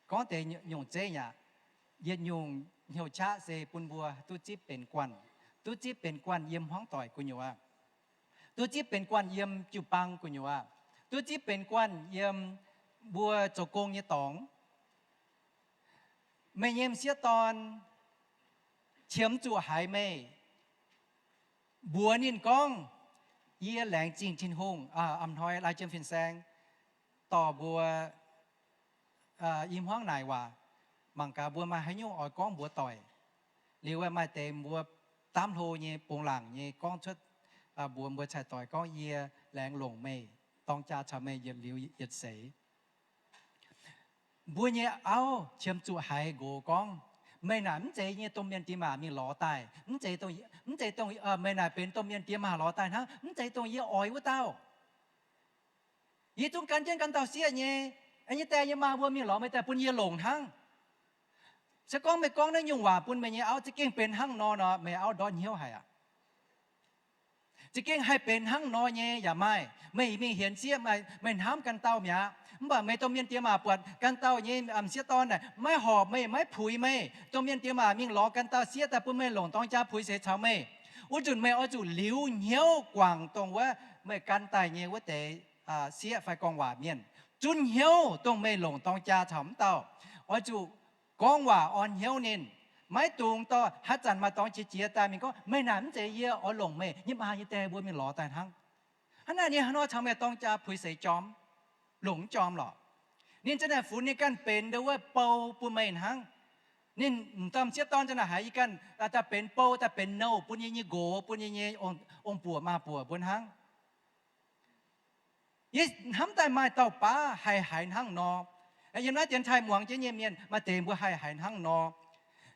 Gorngv deix nyungc zeiv aqv. Yietc nyungc hnyouv qaqv se bun mbuo duqv zipv benx guanh. Duqv zipv benx guanh yiem hmuangv doic gu'nyuoz, duqv zipv benx guanh yiem jiu-baang gu'nyuoz, duqv zipv benx guanh yiem mbuo zoux gong nyei dorngx. Meih nyei m'sieqv dorn qiemx zuqc haiz meih mbuox ninh gorngv, yie laengz zingh Tin-Hungh, a'hnoi lai jiem fin-saeng dorh mbuo i hmuangv naaic waac, mangc gaax mbuo maaih haaix nyungc oix gorngv mbuox doic. Liuz maaih deix mbuo daamv hlo nyei, bungx laangc nyei gorngv cuotv, mbuox mbuo cai-doix gorngv, yie laengz longc meih, dorng jaa caux meih yietc liuz yietc seix. Mbuo nyei auv qiemx zuqc haiz nqox gorngv, meih naaic mv zeiz nyei domh mienh diex maac mingh lorz daaih, mv zeiz dongh, meih naaic benx domh mienh diex maac lorz daaih hnangv, mv zeiz dongh yie oix wuov dauh. Yie zungv gan jienv ganh dauh sieqv nyei, nyei die nyei maa mbuo mingh lorz meih daaih bun yie longc hnangv. Se gorngv meih gorngv naaiv nyungc waac bun meih nyei auv za'gengh benx hnangv nor nor, meih auv ndortv hnyouv haic aqv. Za'gengh haih benx hnangv nor nyei yaac maaih. Meih mingh hienx sieqv, meih hnamv ganh dauh mi'aqv. Mv baac meih domh mienh diex maac buatc ganh dauh nyei m'sieqv dorn naaic maiv horpc meih, maiv puix meih, domh mienh diex maac mingh lorz ganh dauh sieqv daaih bun meih longc dorng jaa puix seix caux meih, wuov nzunc meih oix zuqc liuz hnyouv guangc dongh wuov meih gan daaih nyei wuov deix sieqv fai gorngv waac mienh. Zunv hnyouv dongh meih longc dorng jaa caux wuov dauh, oix zuqc gorngv waac orn hnyouv ninh. Maiv dungx dorh haaix zanc maaih dorngx qiex jiez daaih mingh gorngv, meih naaic mv zeiz yie oix longc meih nyei maa nyei die mbuo mingh lorz daaih hnangv. Hnangv naaic ninh haaix nor caux meih dorng jaa puix seix jorm, longc mv jorm lorqc. Ninh za'naaic funx ninh ganh benx ndo wuov bou bun meih hnangv. Ninh m'dorm m'sieqv dorn za'naaic haiz yie ganh daaih benx bou, daaih benx nouh bun yie nyei nqox, bun yie nyei ong-buoc maa-buoc mbuo hnangv. Yie hnamv daaih maaih dauh baav haih haiz hnangv nor. Yiem naaiv dienx taaih muangx jienv nyei mienh maaih deix mbuo haih haiz hnangv nor.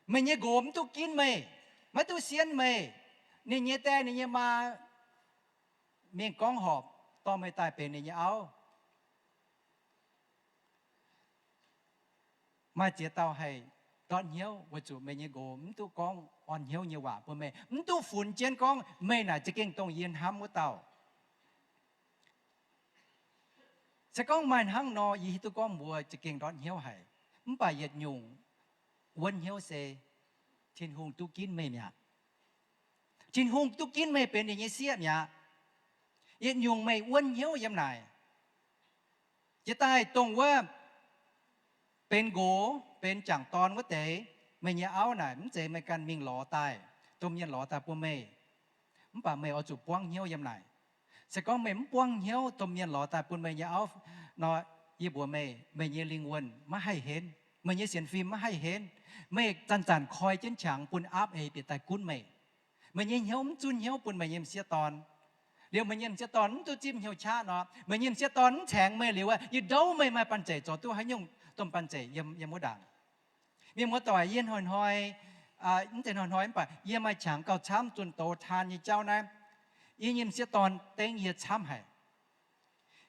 Meih nyei nqox mv duqv ginv meih, maiv duqv sienv meih, ninh nyei die ninh nyei maa mingh gorngv horpc dorh meih daaih benx ninh nyei auv. Maaih ziex dauh haih ndortv hnyouv weic zuqc meih nyei nqox mv duqv gorngv orn hnyouv nyei waac bun meih, mv duqv funx jienv gorngv meih naaic za'gengh dongh yie hnamv wuov dauh. Se gorngv maaih hnangv nor, yie hiuv duqv gorngv mbuo za'gengh ndortv hnyouv haic. Mv baac yietc nyungc wuonv hnyouv se Tin-Hungh duqv ginv meih mi'aqv. Tin-Hungh duqv ginv meih benx ninh nyei sieqv mi'aqv. Yietc nyungc meih wuonv hnyouv yiem naaic. Jiex daaih dongh wuov benx nqox benx jangc dorn wuov deix, meih nyei auv naaic mv zeiz meih ganh mingh lorz daaih, domh mienh lorz daaih bun meih. Mv baac meih oix zuqc buangv hnyouv yiem naaic. Se gorngv meih mv buangv hnyouv, domh mienh lorz daaih bun meih nyei auv nor, yie mbuox meih, meih nyei lingh wuonh maiv haih henv, meih nyei sienx fim maiv haih henv. Meih zanc-zanc koi jienv qangx bun aapv eix bieqc daaih gunv meih. Meih nyei hnyouv mv zunv hnyouv bun meih nyei m'sieqv dorn. Liuz meih nyei m'sieqv dorn mv duqv zipv hnyouv qaqv nor, meih nyei m'sieqv dorn mv caengx meih liuz, yie ndouv meih maaih banh zeic zoux duqv haaix nyungc domh banh zeic yiem, yiem wuov ndaangc. Mienh muoz-doic, yie hnoi-hnoi, mv zeiz hnoi-hnoi mv baac yie maaih qangx gauh camv zunh doz taan nyei jauv naaiv. Yie nyei m'sieqv dorn dengv yie camv haic.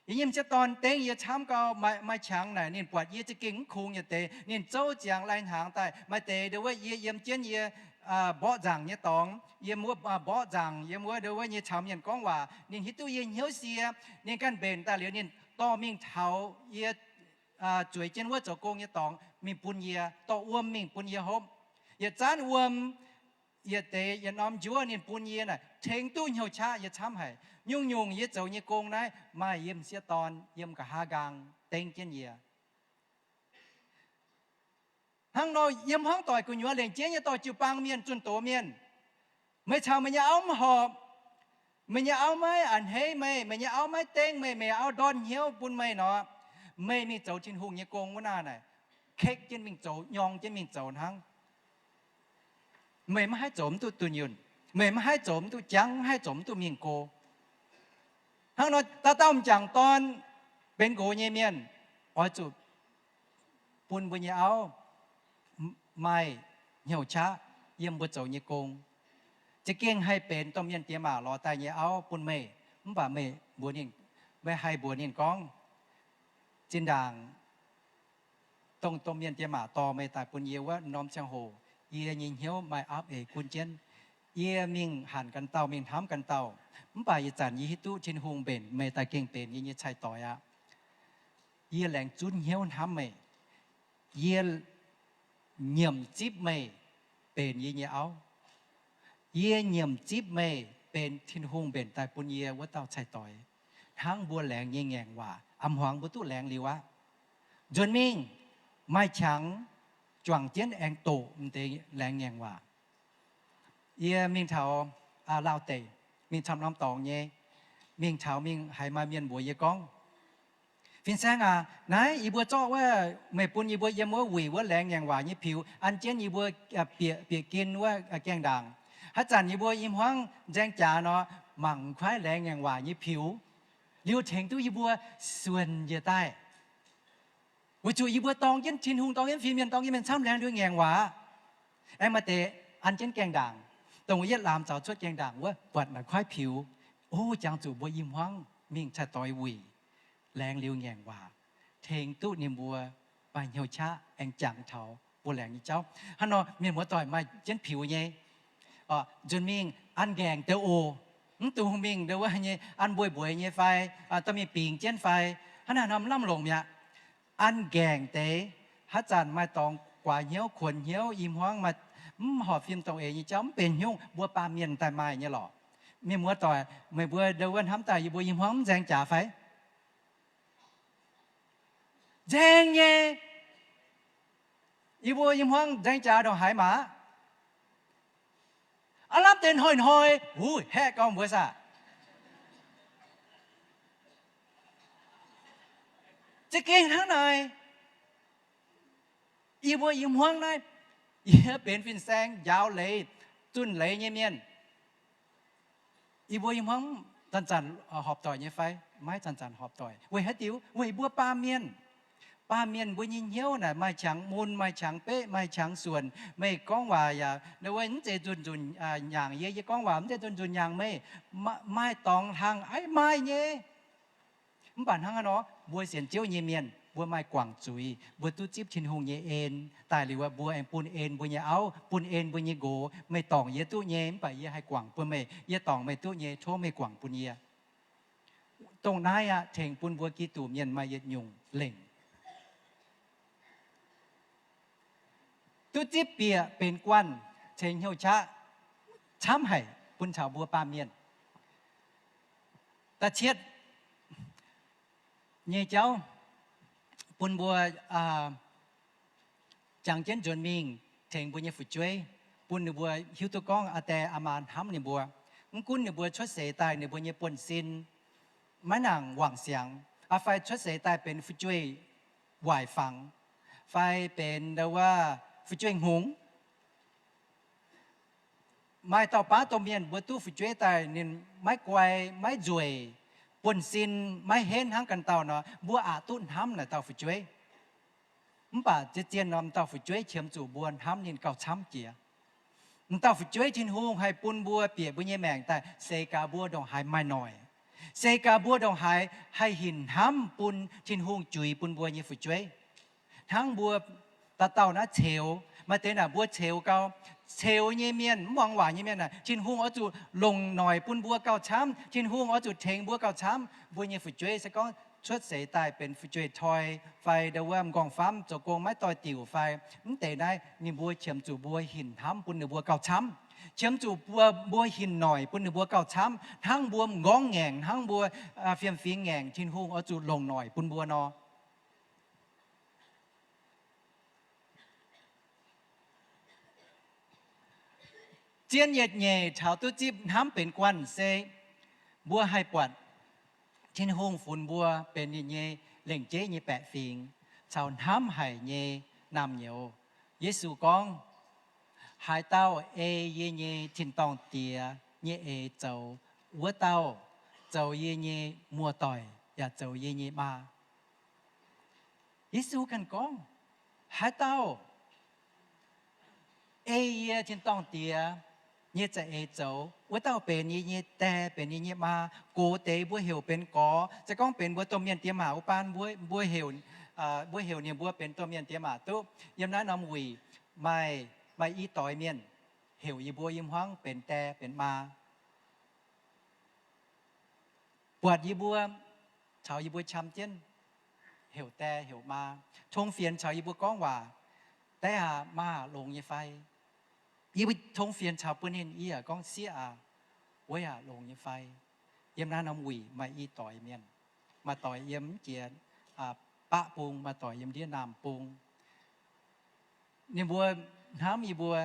Yie nyei m'sieqv dorn dengv yie camv gauh, maaih qangx naaic ninh buatc yie za'gengh mv kungx yietc deix, ninh zouv ziangx lai-hnaangx daaih. Maaih deix ndo wuov yie yiem jienv yie mborqv nzaangc nyei dorngx, yiem wuov mborqv nzaangc, yiem wuov ndo wuov nyei caux mienh gorngv waac, ninh hiuv duqv yie hnyouv sie, ninh ganh mbenc daaih liuz ninh dorh mingh taux yie zueiz jienv wuov zoux gong nyei dorngx mingh bun yie, dorh wuom mingh bun yie hopv. Yietc zaanv wuom, yietc deix yietc norm njuov ninh bun yie naaic tengx duqv hnyouv qaqv yie camv haic. Nyungc-nyungc yie zoux nyei gong naaiv maaih yie m'sieqv dorn yiem nqa'haav nqaang dengv jienv yie. Hnangv nor yiem hmuangv doic gu'nyuoz lengc jeiv nyei dorh jiu-baang mienh, zunh doz mienh, meih caux meih nyei auv mv horpc, meih nyei auv maiv a'hneiv meih, meih nyei auv maiv dengv meih, meih nyei auv ndortv hnyouv bun meih nor, meih mingh zoux Tin-Hungh nyei gong wuov naaic, kekv jienv mingh zoux, nyorng jienv mingh zoux hnangv. Meih maiv haih zoux mv duqv dunh yunh. Meih maiv haih zoux mv duqv jangv, maiv haih zoux mv duqv mingh go. Hnangv nor dauh dauh m'jangc dorn, benx nqox nyei mienh, oix zuqc bun mbuo nyei auv maaih hnyouv qaqv yiem mbuo zoux nyei gong. Za'gengh haih benx domh mienh diex maac lorz daaih nyei auv bun meih, mv baac meih mbuox ninh, meih haih mbuox ninh gorngv, zinh ndaangc dongh domh mienh diex maac dorh meih daaih bun yie wuov norm ziangh hoc, yie nyei hnyouv maaih aapv eix gunv jienv. Yie mingh hanc ganh dauh, mingh hnamv ganh dauh, mv baac ih zanc yie hiuv duqv Tin-Hungh mbenc meih daaih gengh benx yie nyei cai-doix aqv. Yie laengz zunv hnyouv hnamv meih. Yie nyiemc zipv meih benx yie nyei auv. Yie nyiemc zipv meih benx Tin-Hungh mbenc daaih bun yie wuov dauh cai-doix. Hnangv mbuo laengz nyei ngaengc waac, a'hmuangx mbuo duqv laengz liuz aqv. Nzuonx mingh maaih qangx juangc jienv aengx doqc m'deix laengz ngaengc waac. Yie mingh taux Laauh deic, mingh camv norm dorngx nyei, mingh taux mingh haiz maaih mienh mbuox yie gorngv, Fin-saeng aac, naaiv yie mbuo zorqv wuov meih bun yie mbuo yiem wuov wuic wuov laengz ngaengc waac nyei piux an jienv yie mbuo bieqc, bieqc gen wuov gaengh ndaangc. Haaix zanc yie mbuo i hmuangv nzaeng jaax nor, mangc kuaaiv laengz ngaengc waac nyei piux, liuz tengx duqv yie mbuo suonc njiec daaih. Weic zuqc yie mbuo dorng jienv Tin-Hungh, dorng jienv fin-mienh, dorng jienv mienh camv laengz liuz ngaengc waac. Aengx maaih deix an jienv gaengh ndaangc, dongh wuov yietv laamz zaux cuotv gaengh ndaangc wuov buatc naaic kuaaiv piux. O, jangx zuqc mbuo i hmuangv mingh cai-doix wuic, laengz liuz ngaengc waac, tengx duqv ninh mbuo maaih hnyouv qaqv aengx jangx taux mbuo laengz nyei jauv. Hnangv nor mienh muoz-doic maaih jienv piux nyei, nzuonx mingh an nqaengc deix oc. Mv dungx mingh ndo wuov nyei an mbueiz-mbueiz nyei fai dorh mingh bingx jienv fai hnangv naaiv norm lamh longc mi'aqv. An nqaengc deix, haaix zanc maaih dorngx guaax hnyouv, kuonx hnyouv, i hmuangv maaih mv horpc fim dongh eix nyei jauv, mv benx haaix nyungc, mbuo baamh mienh daaih maaih nyei lorqc. Mienh muoz-doic, meih mbuo ndo wuov hnamv daaih yie mbuo i hmuangv mv nzaeng jaax fai? Nzaeng nyei. Yie mbuo i hmuangv nzaeng jaax ndongc haaix maah? Aav lamh deix hnoi-hnoi, huv, haeqv gauh mbuo saah? Za'gengh hnangv naaic, yie mbuo i hmuangv naaiv, yie benx fin-saeng njaaux leiz, zunh leiz nyei mienh. Yie mbuo i hmuangv zanc-zanc horpc doic nyei fai? Maiv zanc-zanc horpc doic. Weic haaix diuc? Weic mbuo baamh mienh. Baamh mienh mbuo nyei hnyouv naaic maaih qangx mun, maaih qangx beqv, maaih qangx suonc. Meih gorngv waac yaac mv zeiz nzunc-nzunc nyaangc yie, yie gorngv waac mv zeiz nzunc-nzunc nyaangc meih. Maaih dorngx hlang aiv maaih nyei. Mv baac hnangv haaix nor, mbuo sienx Ziouv nyei mienh, mbuo maaih guangc zuiz, mbuo duqv zipv Tin-Hungh nyei en daaih liuz, mbuo aengx bun en mbuo nyei auv, bun en mbuo nyei nqox. Meih dorngc yie duqv nyei, mv baac yie haih guangc bun meih. Yie dorngc meih duqv nyei, tov meih guangc bun yie. Dongh naaiv aqv tengx bun mbuo Giduc mienh maaih yietc nyungc lengc. Duqv zipv bieqc benx guanh ceix hnyouv qaqv camv haic bun caux mbuo baamh mienh. Da'cietv nyei jauv, bun mbuo jangx jienv nzuonx mingh tengx mbuo nyei fu'jueiv, bun ninh mbuo hiuv duqv gorngv aa die aa maa hnamv ninh mbuo. Mv gunv ninh mbuo cuotv seix daaih ninh mbuo nyei buonv-sin maiv nangc wangc siangx, fai cuotv seix daaih benx fu'jueiv waaic fangx, fai benx ndo wuov fu'jueiv hngongx. Maaih dauh baav domh mienh mbuo duqv fu'jueiv daaih ninh maiv guai, maiv nzueic, buonv-sin maiv henv hnangv ganh dauh nor, mbuo aqc duqv hnamv naaic dauh fu'jueiv. Mv baac zien-zien nor, m'dauh fu'jueiv qiemx zuqc mbuo hnamv ninh gauh camv jiex. M'dauh fu'jueiv Tin-Hungh haih bun mbuo bieqc mbuo nyei maengc daaih se gaax mbuo ndongc haaix maaih noic, se gaax mbuo ndongc haaix haih hinc hnamv bun Tin-Hungh juix bun mbuo nyei fu'jueiv. Hnangv mbuo dauh dauh naaiv ceux, maaih deix naaic mbuo ceux gau. Ceux nyei mienh, mv muangx waac nyei mienh aah, Tin-Hungh oix zuqc longc noic bun mbuo gauh camv. Tin-Hungh oix zuqc tengx mbuo gauh camv. Mbuo nyei fu'jueiv se gorngv cuotv seix daaih benx fu'jueiv toi, fai ndo wuov m'nqorngv-famv zoux gong maiv doix-diuc fai, mv deix naaiv ninh mbuo qiemx zuqc mbuo hinc hnamv bun ninh mbuo gauh camv. Qiemx zuqc mbuo, mbuo hinc noic bun ninh mbuo gauh camv, hnangv mbuo m'nqorngv ngaengc, hnangv mbuo fiem-fingx ngaengc, Tin-Hungh oix zuqc longc noic bun mbuo nor. Zien yietc nyeic taux duqv zipv hnamv benx guanh se mbuo haih buatc Tin-Hungh funx mbuo benx ninh nyei lengc jeiv nyei baeqc fingx caux hnamv haic nyei naamh nyouz. Yesu gorngv, haaix dauh ei yie nyei tin-dorngh Diex nyei eix zoux, wuov dauh zoux yie nyei muoz-doic yaac zoux yie nyei maa. Yesu ganh gorngv, haaix dauh ei yie tin-dorngh Diex nyei za'eix zoux, wuov dauh benx yie nyei die, benx yie nyei maa. Gox deix mbuo heuc benx gorx, se gorngv benx mbuo domh mienh diex maac wuov baan, mbuo, mbuo heuc, mbuo heuc ninh mbuo benx domh mienh diex maac duqv. Yiem naaiv norm wuic maaih, maaih i doix mienh heuc yie mbuo yiem hmuangv benx die benx maa. Buatc yie mbuo caux yie mbuo qam jienv heuc die heuc maa, tong fienx caux yie mbuo gorngv waac, die aac, maa aac, longx nyei fai? Yie mbuo tong fienx caux bun ninh, yie yaac gorngv, sieqv aac, weic aac, longx nyei fai? Yiem naaiv norm wuic maaih i doix mienh, maaih doix yiem mv jiex baqv bung, maaih doix yiem ndiev naamh bung. Ninh mbuo hnamv yie mbuo,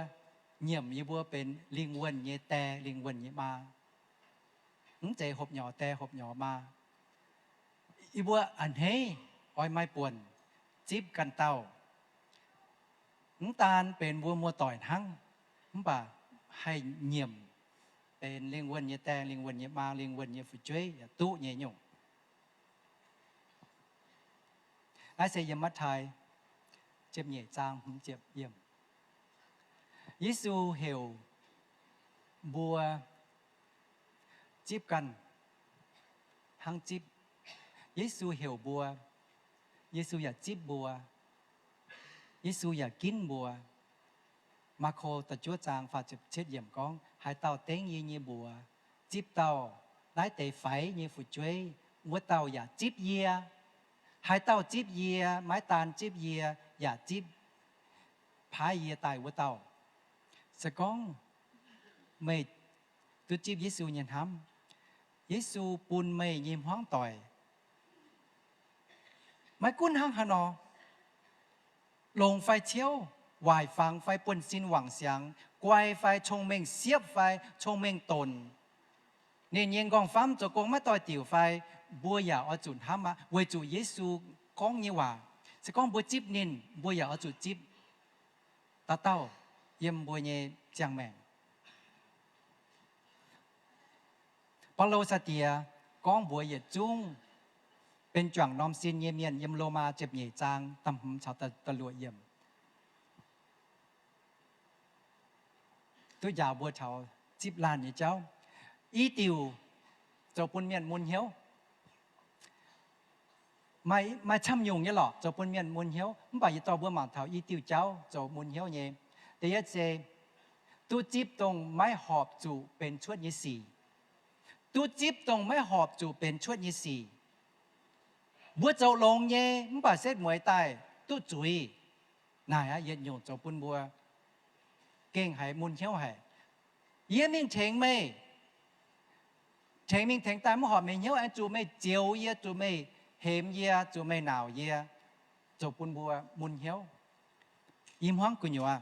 nyiemc yie mbuo benx lingh wuonh nyei die, lingh wuonh nyei maa. Mv zeiz hopv-nyorx die hopv-nyorx maa. Yie mbuo a'hneiv oix maaih buonc zipv ganh dauh. Mv daan benx mbuo muoz-doic hnangv, mv baac haih nyiemc benx lingh wuonh nyei die, lingh wuonh nyei maa, lingh wuonh nyei fu'jueiv yaac duqv nyei nyungc. Naaiv se yiem Matv^taai ziepc nyeic zaang hmz ziepc yiemc. Yesu heuc mbuo zipv ganh hnangv zipv. Yesu heuc mbuo, Yesu yaac zipv mbuo, Yesu yaac ginv mbuo. Maako da'juov zaang faah ziepc cietv yiemc gorngv, haaix dauh dengv yie nyei mbuox zipv dauh naaiv deix faix nyei fu'jueiv, wuov dauh yaac zipv yie. Haaix dauh zipv yie, maiv daan zipv yie, yaac zipv paaiv yie daaih wuov dauh. Se gorngv meih duqv zipv Yesu nyei hnamv, Yesu bun meih nyei hmuangv doic maiv gunv hnangv haaix nor, longx fai ciouv, waaic fangx fai buonv-sin wangc siangx, guai fai cong-mengh siepv fai cong-mengh donc, ninh nyei nqorngv-famv zoux gong maiv doix-diuc fai, mbuo yaac oix zuqc hnamv aqv, weic zuqc Yesu gorngv nyei waac. Se gorngv mbuo zipv ninh, mbuo yaac oix zuqc zipv dauh dauh yiem mbuo nyei ziangh maengc. Baulo sai-diex gorngv mbuox yietc zungv benx juangc norm sin nyei mienh yiem Lomaa ziepc nyeic zaang da'hmz caux da'luoqc yiemc, duqv njaaux mbuo taux zipv laanh nyei jauv. I diuc zoux bun mienh mun hnyouv. Maaih, maaih camv nyungc nyei lorqc zoux bun mienh mun hnyouv, mv baac yie dorh mbuo mangc taux i diuh jauv zoux mun hnyouv nyei. Da'yietv se duqv zipv dongh maiv horpc zuqc benx cuotv nyei sic. Duqv zipv dongh maiv horpc zuqc benx cuotv nyei sic. Mbuo zoux longx nyei mv baac setv mueiz daaih duqv zuiz. Naaic aqv, yietc nyungc zoux bun mbuo gengh haiz mun hnyouv haic. Yie mingh tengx meih, tengx mingh tengx daaih mv horpc meih hnyouv, aengx zuqc meih zioux yie, zuqc meih hemx yie, zuqc meih naauc yie, zoux bun mbuo mun hnyouv. Yie hmuangv gu'nyuoz,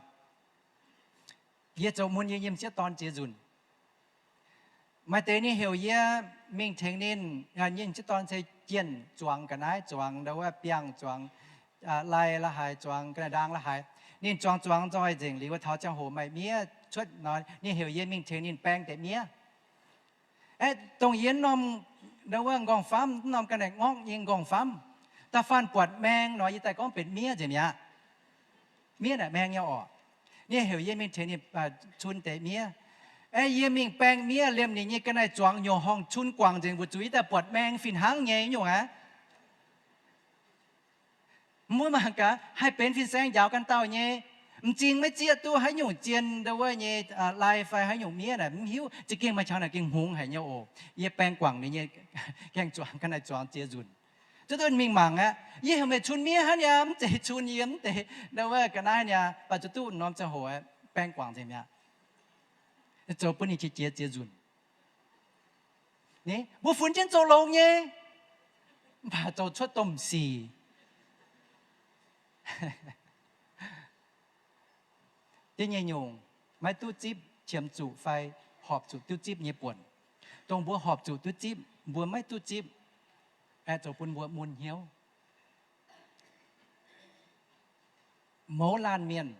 yie zoux mun yie nyei m'sieqv dorn ziex nzunc. Maaih deix ninh heuc yie mingh tengx ninh, ninh m'sieqv dorn se jienh zuangx ga'naaiv, zuangx ndau wuov biangh, zuangx lai la'haaix, zuangx ga'naaiv ndaang la'haaix. Ninh zuangx zuangx nzoih nzengc liuz, taux ziangh hoc maaih miev cuotv nor, ninh heuc yie mingh tengx ninh baeng deix miev. Aeqv, dongh yie norm, ndau wuov nqorngv-famv, norm ga'naaiv ngorqv nyei nqorngv-famv, da'faanh buatc maeng nor, yie daaih gorngv benx miev nzengc mi'aqv. Miev naaic maeng nyei orqc. Ninh heuc yie mingh tengx ninh cun deix miev. Aeqv, yie mingh baeng miev liemh ninh nyei ga'naaiv zuangx nyungc horngh cun guangc nzengc mbu'zuqc, yie daaih buatc maeng fih hnangv nyei nyungc aqv. Mv mangc gaax, haih benx fin-saeng njaaux ganh dauh nyei. M'zing maiv zieqv duqv haaix nyungc zien ndau wuov nyei lai fai haaix nyungc miev naaic mv hiuv, za'gengh maaih qangx naaic gengh hngongx haic nyei oc. Yie baeng guangc ninh nyei gaeng-zuangx ga'naaiv zuangx ziex nzunc. Zuov duqv mingh mangc aqv. Yie heuc meih cun miev hnangv yaac mv zeiz cun yie mv deix ndau wuov ga'naaiv hnangv yaac, baac zuov duqv norm ziangh hoc baeng guangc nzengc mi'aqv. Zoux bun ninh qiex jiez ziex nzunc. Mbuo funx jienv zoux longx nyei, mv baac zoux cuotv domh sic. Da'nyeic nyungc, maiv duqv zipv qiemx zuqc fai horpc zuqc duqv zipv nyei buonc. Dongh mbuo horpc zuqc duqv zipv, mbuo maiv duqv zipv, aengx zoux bun mbuo mun hnyouv. Mouz laanh mienh,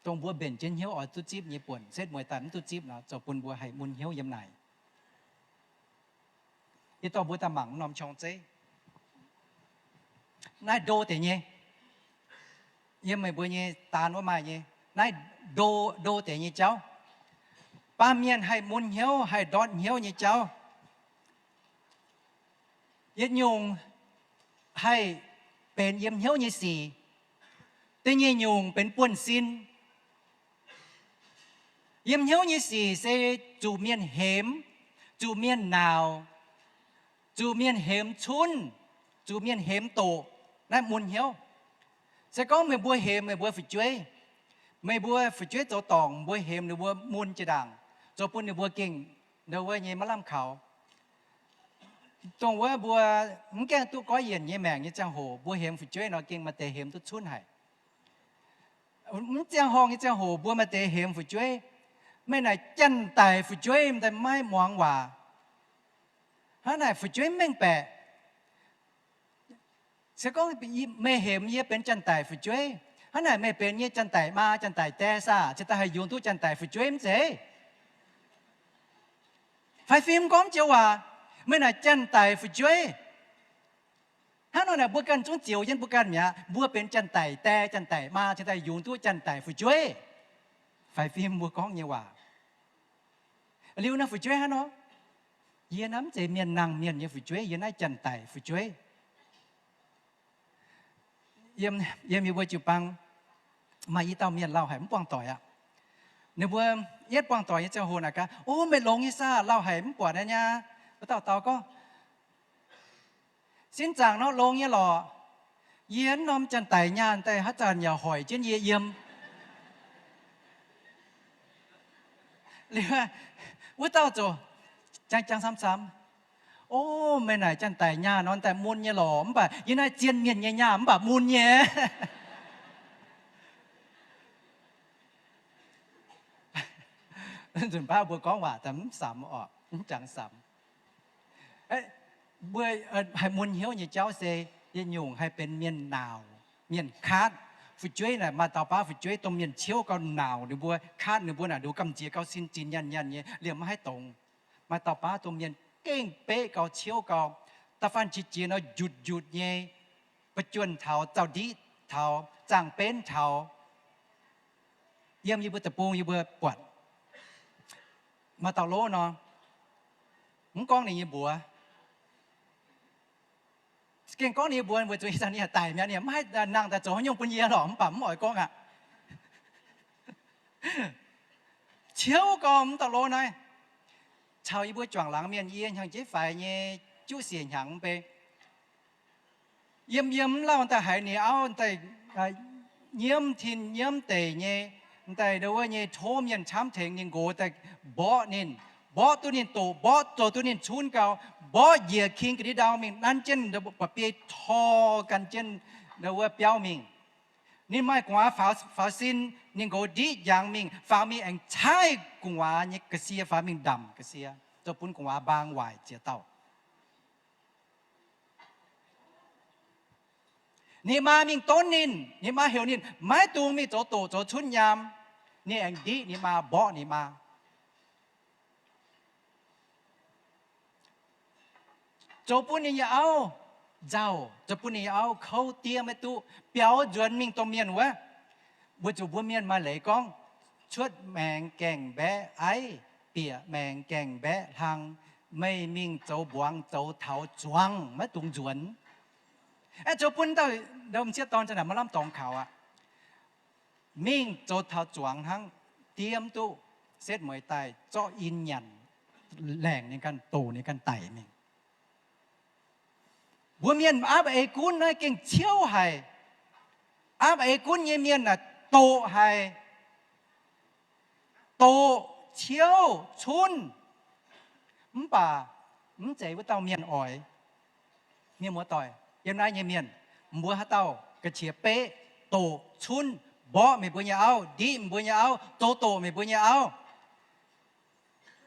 dongh mbuo mbenc jienv hnyouv oix duqv zipv nyei buonc, setv mueiz daaih mv duqv zipv nor, zoux bun mbuo haih mun hnyouv yiem naaic. Yie dorh mbuo daaih mangc norm qorng-zeiv. Naaiv ndo deix nyei, yiem meih mbuo nyei daan wuov maaih nyei. Naaiv ndo, ndo deix nyei jauv. Baamh mienh haih mun hnyouv, haih ndortv hnyouv nyei jauv, yietc nyungc haih benx yiem hnyouv nyei sic, da'nyeic nyungc benx buonv-sin. Yiem hnyouv nyei sic se zuqc mienh hemx, zuqc mienh naauc, zuqc mienh hemx cunv, zuqc mienh hemx doqc, naaiv mun hnyouv. Se gorngv meih mbuo hemx meih mbuo fu'jueiv, meih mbuo fu'jueiv zoux dorngc, mbuo hemx ninh mbuo mun jiex ndaangc, zoux bun ninh mbuo gengh ndo wuov nyei maiv lamh kaux. Dongh wuov mbuo mv gaengh duqv goiv yienc nyei maengc nyei ziangh hoc, mbuo hemx fu'jueiv nor gengh maaih deix hemx duqv cunv haic. Mv ziangh horngh nyei ziangh hoc mbuo maaih deix hemx fu'jueiv, meih naaic janx-daic fu'jueiv m'daaih maiv muangx waac. Hnangv naaic fu'jueiv mengh baeqc. Se gorngv meih hemx yie benx janx-daic fu'jueiv, hnangv naaic meih benx yie janx-daic maa, janx-daic die saah? Cingx daaih haih yungz duqv janx-daic fu'jueiv mv zeiz? Fai fim gorngv joux waac, meih naaic janx-daic fu'jueiv. Hnangv nor naaic mbuo ganh zungv zioux jienv mbuo ganh mi'aqv. Mbuo benx janx-daic die, janx-daic maa, cingx daaih yungz duqv janx-daic fu'jueiv. Fai fim mbuo gorngv nyei waac. Liuz naaiv fu'jueiv hnangv nor, yie naaiv mv zeiz mienh nangh mienh nyei fu'jueiv, yie naaiv janx-daic fu'jueiv. Yiem, yiem yie mbuo jiu-baang maaih i dauh mienh lauh haic mv buangh doic aqv. Ninh mbuo yietv buangh doic nyei ziangh hoc naaic gaax, O, meih longx nyei saah? Lauh haic mv buatc aqv nyei. Wuov dauh dau gorngv, Sin zaangc nor longx nyei lorqc. Yie wuov norm janx-daic nyaah daaih haaix zanc yaac hoic jienv yie yiem. Liuz wuov dauh ziouc jang jang camv camv, O, meih naaic janx-daic nyaah nor daaih mun nyei lorqc, mv baac yie naaiv zien mienh nyei nyaah mv baac mun nyei. Nzunc baav mbuo gorngv waac daaih mv samx orqc, mv jangx samx. Mbuo haih mun hnyouv nyei jauv se yietc nyungc haih benx mienh naauc, mienh kaatv. Fu'jueiv naaic maaih dauh baav fu'jueiv dongh mienh ciouv gau, naauc ninh mbuo, kaatv ninh mbuo naaic, ninh mbuo gamh nziex gau, sin zinh nyanc nyanc nyei, liemh maiv haih dongz. Maaih dauh baav dongh mienh gengh beqv gau, ciouv gau, da'faanh qiex jiez nor njutc njutc nyei, ba'juonh taux, zaux-ndiqv taux, zaangh benv taux. Yiem yie mbuo deic-bung yie mbuo buatc maaih dauh lov nor, mv gorngv ninh nyei mbuox. Gengh gorngv ninh nyei mbuox, weic zuqc ih zanc ninh daic mi'aqv, ninh mv haih nangh daaih zoux haaix nyungc bun yie lorqc, mv baac mv oix gorngv aqv. Ciouv gau mv dauh lov naaiv, caux yie mbuo juangc laangz mienh yie hnyangx-jeiv faix nyei juqv siec hnyangx mv bei. Yiem yiem mv lauh daaih haiz ninh auv daaih nyiemv tin nyiemv deic nyei, daaih ndo wuov nyei tov mienh camv tengx ninh nqox daaih mborqv ninh, mborqv duqv ninh doqc, mborqv zoux duqv ninh cunv gau, mborqv njiec king ga'ndiev ndau mingh nanv jienv ba'biei tor gan jienv ndo wuov biauv mingh. Ninh maaih gu'nguaaz faaux, faaux sin, ninh nqox ndiqv njangx mingh, faaux mingh aengx caaiv gu'nguaaz nyei ga'sie, faaux mingh ndamc ga'sie, zoux bun gu'nguaaz mbaang waaic ziex dauh. Ninh maa mingh donv ninh, ninh maa heuc ninh maiv dungx mingh zoux doqc zoux cunv nyaam. Ninh aengx ndiqv ninh maa, mborqv ninh maa, zoux bun ninh nyei auv nzauh, zoux bun ninh nyei auv kouv diev maiv duqv, biaux nzuonx mingh domh mienh wuov. Weic zuqc mbuo mienh maaih leiz gorngv, cuotv maengx gaengh mbaeqv aiv, bieqc maengx gaengh mbaeqv hlang. Meih mingh zoux mbuangz zoux taux zuangx, maiv dungx nzuonx. Aeqv, zoux bun dauh m'sieqv dorn za'naaic maiv lamh dorngx kaux aqv. Mingh zoux taux zuangx hnangv, diev mv duqv, setv mueiz daaih zorqv in nyanc, laengc ninh ganh, doqc ninh ganh daic mingh. Mbuo mienh aapv eix gunv naaiv gengh ciouv haic. Aapv eix gunv nyei mienh aah, doqc haic, doqc, ciouv, cunv. Mv baac mv zeiz wuov dauh mienh oix. Mienh muoz-doic, yiem naaiv nyei mienh, mbuo haaix dauh ga'qiex beqv, doqc, cunv, mborqv meih mbuo nyei auv, ndiqv meih mbuo nyei auv, zoux doqc meih mbuo nyei auv,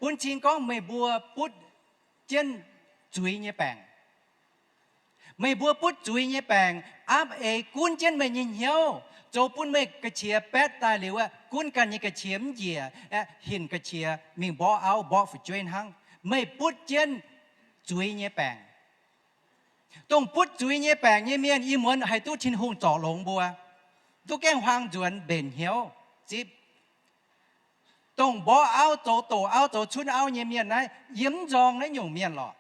Bun cing gorngv meih mbuo butv jienv zuiz nyei baengc. Meih mbuo butv zuiz nyei baengc aapv eix gunv jienv meih nyei hnyouv, zoux bun meih ga'qiex baetv daaih liuz aeqv, gunv ganh nyei ga'qiex mv njiec aeqv, hinc ga'qiex mingh mborqv auv mborqv fu'jueiv hnangv. Meih butv jienv zuiz nyei baengc. Dongh butv zuiz nyei baengc nyei mienh, ih muonz haih duqv Tin-Hungh zorc longx mbuo, duqv gaengh huaang nzuonx mbenc hnyouv zipv. Dongh mborqv auv, zoux doqc auv, zoux cunv auv nyei mienh naaiv, yie mv nzorng naaiv nyungc mienh lorqc.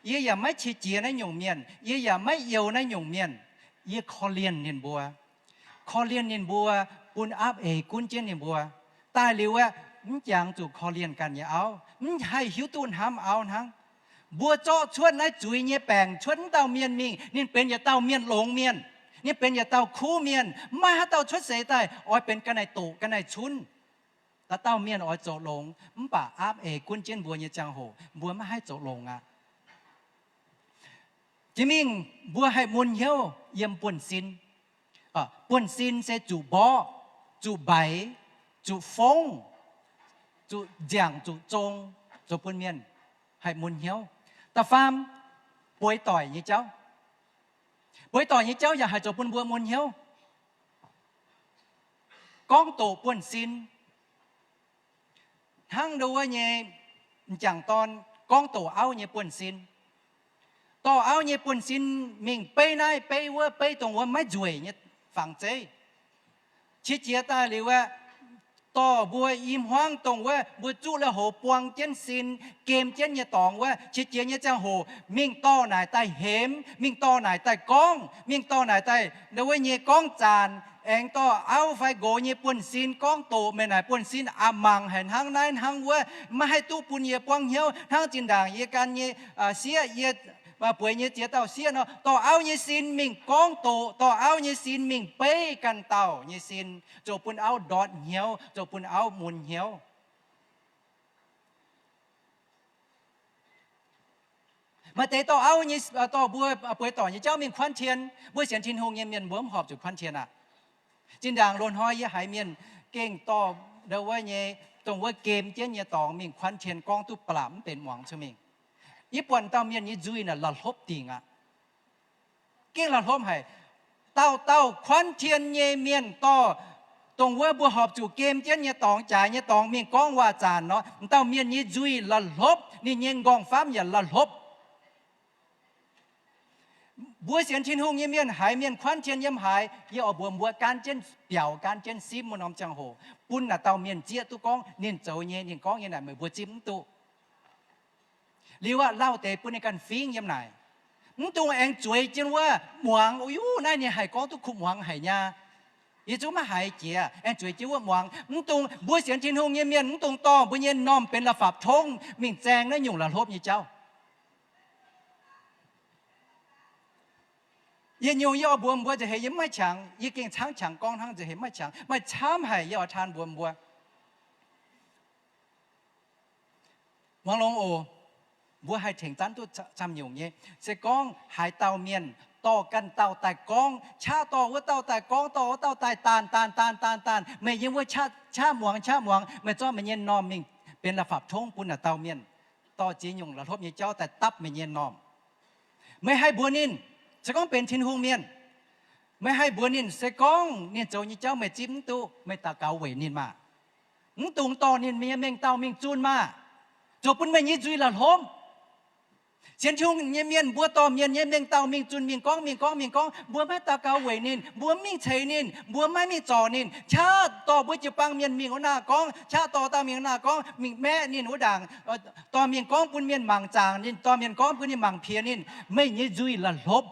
Yie yaac maiv qiex jiez naaiv nyungc mienh, yie yaac maiv youx naaiv nyungc mienh. Yie korv-lienh ninh mbuo, korv-lienh ninh mbuo, bun aapv eix gunv jienv ninh mbuo. Daaih liuz aeqv, mv jangx zuqc korv-lienh ganh nyei auv, mv haih hiuv duqv hnamv auv hnangv. Mbuo zorqv cuotv naaiv zuiz nyei baengc cuotv wuov dauh mienh mingh, ninh benx yietc dauh mienh longx mienh, ninh benx yietc dauh kuv mienh. Mv maaih haaix dauh cuotv seix daaih oix benx ga'naaiv doqc ga'naaiv cunv. Dauh dauh mienh oix zoux longx, mv baac aapv eix gunv jienv mbuo nyei ziangh hoc mbuo maiv haih zoux longx aqv. Jiex mingh mbuo haih mun hnyouv yiem buonv-sin. Buonv-sin se zuqc mborqv, zuqc mbaix, zuqc fongv, zuqc nziangc, zuqc zong, zoux bun mienh haih mun hnyouv. Da'faam, bueix doic nyei jauv. Bueix doic nyei jauv yaac haih zoux bun mbuo mun hnyouv. Gorngv doqc buonv-sin. Hnangv ndo wuov nyei m'jangc dorn gorngv doqc auv nyei buonv-sin. Dorh auv nyei buonv-sin mingh beiv naaiv beiv wuov, beiv dongh wuov maiv nzueic nyei fangx zeiv. Qiex jiez daaih liuz aeqv, dorh mbuo i hmuangv dongh wuov mbuo zuqv lui-houx buang jienv sin, gem jienv nyei dorngx wuov, qiex jiez nyei ziangh hoc mingh dorh naaic daaih hemx, mingh dorh naaic daaih gorngv, mingh dorh naaic daaih ndo wuov nyei gorngv zaanc, aengx dorh auv fai nqox nyei buonv-sin gorngv doqc meih naaic buonv-sin aqc mangc haic hnangv naaiv hnangv wuov, maiv haih duqv bun yie buangv hnyouv hnangv zinh ndaangc yie gan nyei sieqv, yie bueix nyei ziex dauh sieqv nor, dorh auv nyei sin mingh gorngv doqc, dorh auv nyei sin mingh beiv ganh dauh nyei sin, zoux bun auv ndortv hnyouv, zoux bun auv mun hnyouv. Maaih deix dorh auv nyei, dorh mbuo bueix doic nyei jauv mingh kuanv tien. Mbuo sienx Tin-Hungh nyei mienh mbuo mv horpc zuqc kuanv tien aqv. Zinh ndaangc loz-hnoi yie haiz mienh gengh dorh ndo wuov nyei, dongh wuov gem jienv nyei dorngx mingh kuanv tien gorngv duqv ba'laqc mv benx muangx cuotv mingh. Yie buatc dauh mienh nyei nzuih naaic la'hlopv dingc aqv. Gengh la'hlopv haic. Dauh dauh kuanv tien nyei mienh dorh dongh wuov mbuo horpc zuqc gem jienv nyei dorngx, jaaix nyei dorngx mingh gorngv waac-zaanc nor, dauh mienh nyei nzuih la'hlopv, ninh nyei nqorngv-famv yaac la'hlopv. Mbuo sienx Tin-Hungh nyei mienh haiz mienh kuanv tien yiem haaix, yie oix mbuox mbuo gan jienv biaux, gan jienv simv wuov norm ziangh hoc, bun naaic dauh mienh zieqv duqv gorngv ninh zoux nyei, ninh gorngv nyei naaic meih mbuo zipv mv duqv. Liuz aqv, lauh deix bun ninh ganh fingv yiem naaic. Mv dungx aengx zueiz jienv wuov muangx, o, naaiv ninh haih gorngv duqv kuv muangx haic nyei. Yie zungv maiv haiz jiex, aengx zueiz jienv wuov muangx. Mv dungx, mbuo sienx Tin-Hungh nyei mienh mv dungx dorh mbuo nyei m'normh benx la'fapv tongv mingh zaeng naaiv nyungc la'hlopv nyei jauv. Yietc nyungc yie oix mbuox mbuo nza'heix yie maiv qangx, yie gengh caangv qangx gorngv hnangv nza'heix maiv qangx, maaih camv haic yie oix taan mbuox mbuo. Muangx longx oc. Mbuo haih tengx zanv duqv camv nyungc nyei. Se gorngv haaix dauh mienh dorh ganh dauh daaih gorngv, qaqv dorh wuov dauh daaih gorngv, dorh wuov dauh daaih daanh daanh daanh daanh daanh, meih yiem wuov qaqv muangx qaqv muangx, meih zorqv meih nyei m'normh mingh benx la'fapv tongv bun naaic dauh mienh, dorh ziex nyungc la'hlopv nyei jauv daaih dapv meih nyei m'normh. Meih haih mbuox ninh, se gorngv benx Tin-Hungh mienh, meih haih mbuox ninh, se gorngv ninh zoux nyei jauv meih zipv mv duqv, meih daux gaux weic ninh maah! Mv dungx dorh ninh nyei mengh dauh mingh zunh maah! Zoux bun meih nyei nzuih la'hlopv. Sienx Tin-Hungh nyei mienh mbuo dorh mienh nyei mengh dauh mingh zunh, mingh gorngv, mingh gorngv, mingh gorngv, mbuo maiv daux gaux weic ninh, mbuo mv mingh ceix ninh, mbuo maiv mingh zorc ninh, qaqv dorh mbuo jiu-baang mienh mingh wuov naah gorngv, qaqv dorh dauh mingh wuov naah gorngv, mingh maeqv ninh wuov ndaangc, dorh mienh gorngv bun mienh mangc zaangc ninh, dorh mienh gorngv bun ninh mangc piex ninh, meih nyei nzuih la'hlopv.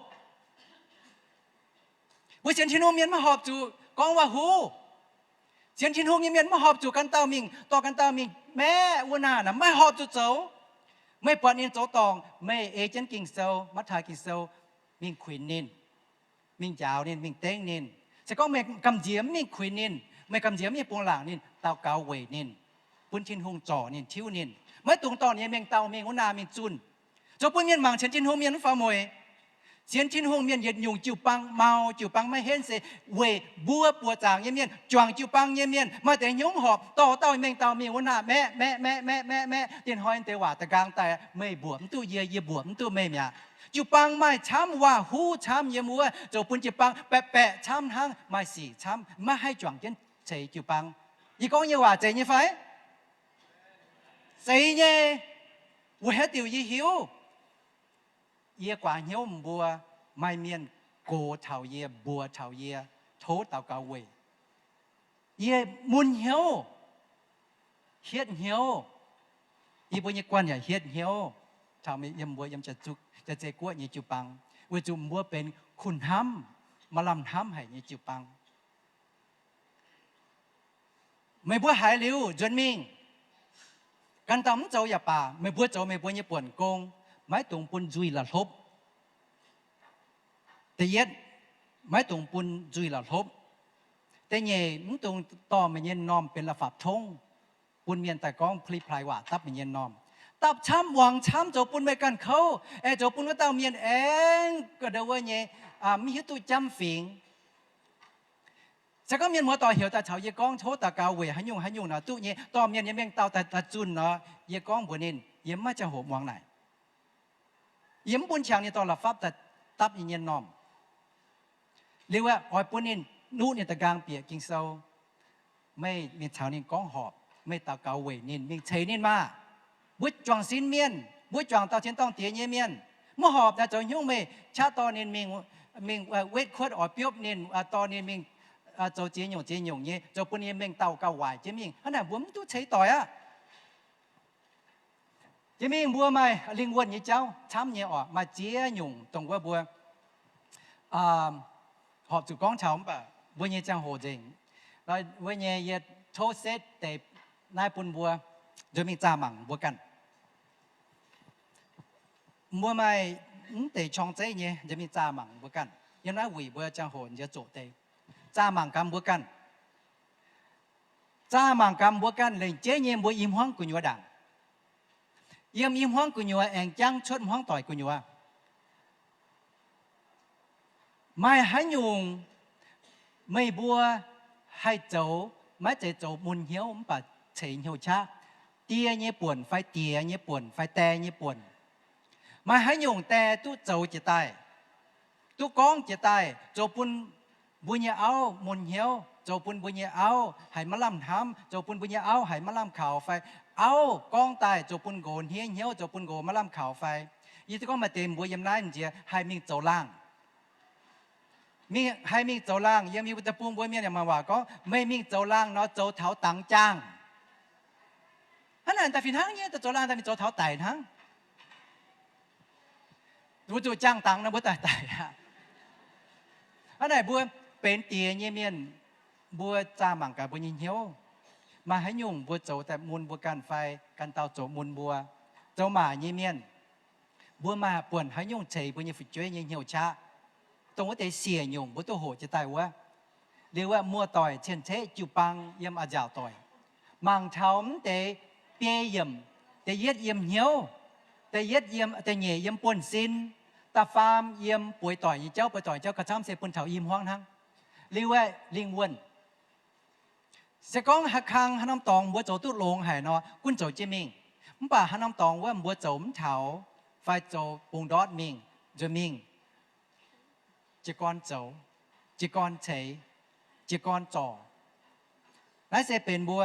Mbuo sienx Tin-Hungh mienh maiv horpc zuqc gorngv waac-huv. Sienx Tin-Hungh nyei mienh maiv horpc zuqc ganh dauh mingh, dorh ganh dauh mingh maeqv wuov naah, maiv horpc zuqc zoux. Meih buatc ninh zoux dorngc, meih ei jienv Ging-Sou, Matv^taai Ging-Sou, mingh kuinx ninh, mingh njaaux ninh, mingh dengv ninh. Se gorngv meih gamh nziex mv mingh kuinx ninh, meih gamh nziex mv mingh bungx laangc ninh, daux gaux weic ninh, bun Tin-Hungh zorc ninh, tiuv ninh. Maiv dungx dorh ninh nyei mengh dauh mingh wuov naah mingh zunh. Zoux bun mienh mangc sienx Tin-Hungh mienh mv faaux mueic. Sienx Tin-Hungh mienh yietc nyungc jiu-baang mau, jiu-baang maiv henv se weic mbuo buoqc zaangc nyei mienh, juangc jiu-baang nyei mienh, maaih deix hnyouv horpc, dorh dauh mengh dauh mingh wuov naaic maeqv maeqv maeqv maeqv maeqv maeqv, diev hnoi deix waac da'nqaang daaih, meih mbuoqc mv duqv yie, yie mbuoqc mv duqv meih mi'aqv. Jiu-baang maaih camv, waac-huv camv yiem wuov, zoux bun jiu-baang baeqc baeqc camv hnangv, maaih sic camv, maiv haih juangc jienv ceix jiu-baang. Yie gorngv nyei waac zeiz nyei fai? Zeiz nyei. Weic haaix diuc yie hiuv? Yie guaax hnyouv mbuo, maaih mienh gox taux yie, mbuox taux yie, tov daux gaux weic. Yie mun hnyouv, hietv hnyouv. Yie mbuo nyei guanh yaac hietv hnyouv taux yiem mbuo yiem jaav zei guoqv nyei jiu-baang, weic zuqc mbuo benx kuh hnamv, maaih lamh hnamv haic nyei jiu-baang. Meih mbuo haiz liuz nzuonx mingh. Ganh dauh mv zoux yaac baac, meih mbuo zoux meih mbuo nyei buonc gong, maiv dungx bun nzuih la'hlopv. Da'yietv, maiv dungx bun nzuih la'hlopv. Da'nyeic, mv dungx dorh meih nyei m'normh benx la'fapv tongv, bun mienh daaih gorngv pli-plaaix waac dapv meih nyei m'normh. Dapv camv, muangx camv, zoux bun meih ganh kouv, aengx zoux bun wuov dauh mienh aengx ga'ndouv wuov nyei, mv hiuv duqv jamv fingx. Se gorngv mienh muoz-doic heuc daaih caux yie gorngv tov daux gaux weic haaix nyungc haaix nyungc nor duqv nyei, dorh mienh nyei mengh dauh daaih zunh nor, yie gorngv mbuox ninh, yie mv maaih ziangh hoc muangx naaic. Yie mv bun qangx ninh dorh la'fapv daaih dapv ninh nyei m'normh. Liuz aeqv, oix bun ninh nuqv ninh da'nqaang bieqc Ging-Sou. Meih mingh caux ninh gorngv horpc, meih daux gaux weic ninh, mingh ceix ninh maah! Mbuo juangc sin mienh, mbuo juangc dauh cien dorngh diex nyei mienh, maiv horpc naaic zoux haaix nyungc meih qaqv dorh ninh mingh, mingh wetv kuotv oix biopv ninh, dorh ninh mingh zoux ziex nyungc ziex nyungc nyei, zoux bun ninh nyei mengh dauh gauh waaic jienv mingh. Hnangv naaic mbuo mv duqv ceix doic aqv. Jiex mingh mbuo maaih lingh wuonh nyei jauv camv nyei oc. Maaih ziex nyungc dongh wuov mbuo horpc zuqc gorngv taux, mv baac mbuo nyei ziangh hoc nzengc. Wuov nyei yie tov setv deix naaiv bun mbuo nzuonx mingh zaah mangc mbuo ganh. Mbuo maaih mv deix qorng zeiv nyei, nzuonx mingh zaah mangc mbuo ganh. Yiem naaiv wuic mbuo ziangh hoc nziex zoqc deix. Zaah mangc gaax mbuo ganh. Zaah mangc gaax mbuo ganh lengc jeiv nyei mbuo i hmuangv gu'nyuoz ndaangc. Yiem i hmuangv gu'nyuoz aengx jangv cuotv hmuangv doic gu'nyuoz. Maaih haaix nyungc meih mbuo haih zoux, maiv zeiz zoux mun hnyouv mv baac ceix hnyouv qaqv, die nyei buonc fai diex nyei buonc fai die nyei buonc? Maaih haaix nyungc die duqv zoux jiex daaih, duqv gorngv jiex daaih, zoux bun mbuo nyei auv mun hnyouv, zoux bun mbuo nyei auv haiz maiv lamh hnamv, zoux bun mbuo nyei auv haiz maiv lamh kaux fai auv gorngv daaih zoux bun nqox hniev hnyouv, zoux bun nqox maiv lamh kaux fai? Yie duqv gorngv maaih deix mbuo yiem naaiv nziex haih mingh zoux laangh. Mingh, haih mingh zoux laangh. Yiem yie mbuo deic-bung mbuo mienh yaac maaih waac gorngv, meih mingh zoux laangh nor zoux taux dangx jaangh. Hnangv naaic daaih fih hnangv nyei, zoux laangh daaih mingh zoux taux daic hnangv. Mbuo zuqc jaangh dangx nor mbuo daaih daic aqv. Hnangv naaic mbuo benx diex nyei mienh, mbuo zaah mangc gaax mbuo nyei hnyouv. Maaih haaix nyungc mbuo zoux daaih mun mbuo ganh fai ganh dauh zoux mun mbuo? Zoux maac nyei mienh, mbuo maaih buonc haaix nyungc ceix mbuo nyei fu'jueiv nyei hnyouv qaqv? Dongh wuov deix siec nyungc mbuo duqv hoqc jiex daaih wuov. Liuz aeqv, muoz-doic, cien-ceqv, jiu-baang yiem a'nziaauc doic, mangc taux mv deix biei yiemc, da'yietv yiem hnyouv, da'yietv yiem, da'nyeic yiem buonv-sin, da'faam yiem bueix doic nyei jauv. Bueix doic nyei jauv gauh camv se bun taux i hmuangv hnangv. Liuz aeqv, lingh wuonh. Se gorngv haaix kang haaix norm dorngx mbuo zoux duqv longx haic nor, gunv zoux jienv mingh. Mv baac haaix norm dorngx wuov mbuo zoux mv taux fai zoux bungx ndortv mingh, nzuonx mingh, jiez gorn zoux, jiez gorn ceix, jiez gorn zorc. Naaiv se benx mbuo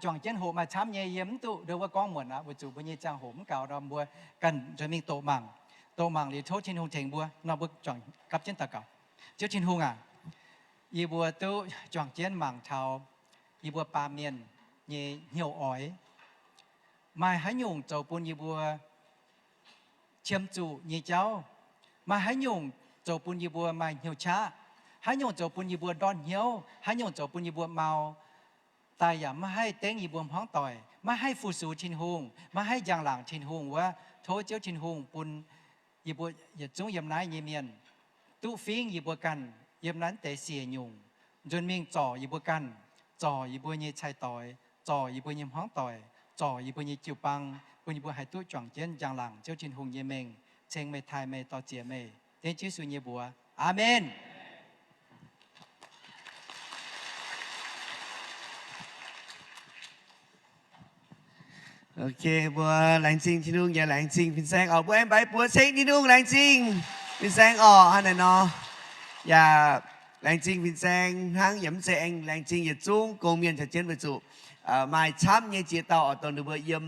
juangc jienv hoqc maaih camv nyei. Yie mv duqv ndo wuov gorngv muonc aqv, weic zuqc mbuo nyei ziangh hoc mv gaux nor, mbuo ganh nzuonx mingh doqc mangc. Doqc mangc liuz tov Tin-Hungh tengx mbuo nor, mbuo juangc gapv jienv daux gaux. Ziouv Tin-Hungh aac, yie mbuo duqv juangc jienv mangc taux yie mbuo baamh mienh nyei hnyouv oix. Maaih haaix nyungc zoux bun yie mbuo qiemx zuqc nyei jauv? Maaih haaix nyungc zoux bun yie mbuo maaih hnyouv qaqv? Haaix nyungc zoux bun yie mbuo ndortv hnyouv? Haaix nyungc zoux bun yie mbuo mau, daaih yaac maiv haih dengv yie mbuo hmuangv doic, maiv haih fu-sux Tin-Hungh, maiv haih njang-laangc Tin-Hungh wuov? Tov Ziouv Tin-Hungh bun yie mbuo yietc zungv yiem naaiv nyei mienh duqv fingv yie mbuo ganh yiem naaiv deix siec nyungc, nzuonx mingh zorc yie mbuo ganh, zorc yie mbuo nyei cai-doix, zorc yie mbuo nyei hmuangv doic, zorc yie mbuo nyei jiu-baang, bun yie mbuo haih duqv juangc jienv njang-laangc Ziouv Tin-Hungh nyei mengh. ceng meih, taaih meih, dor-ziec meih, dengv Yesu nyei mbuox. Aamen. Ok, mbuo laengz zingh Tin-Hungh yaac laengz zingh fin-saeng orqc. Mbuo aengx mbaix buoz ceng Tin-Hungh, laengz zingh fin-saeng orqc. Hnangv naaiv nor, yaac laengz zingh fin-saeng hnangv, yaac mv zeiz aengx laengz zingh yietc zungv gong-mienh caux jienv weic zuqc maaih camv nyei ziex dauh orqc, dongh ninh mbuo yiem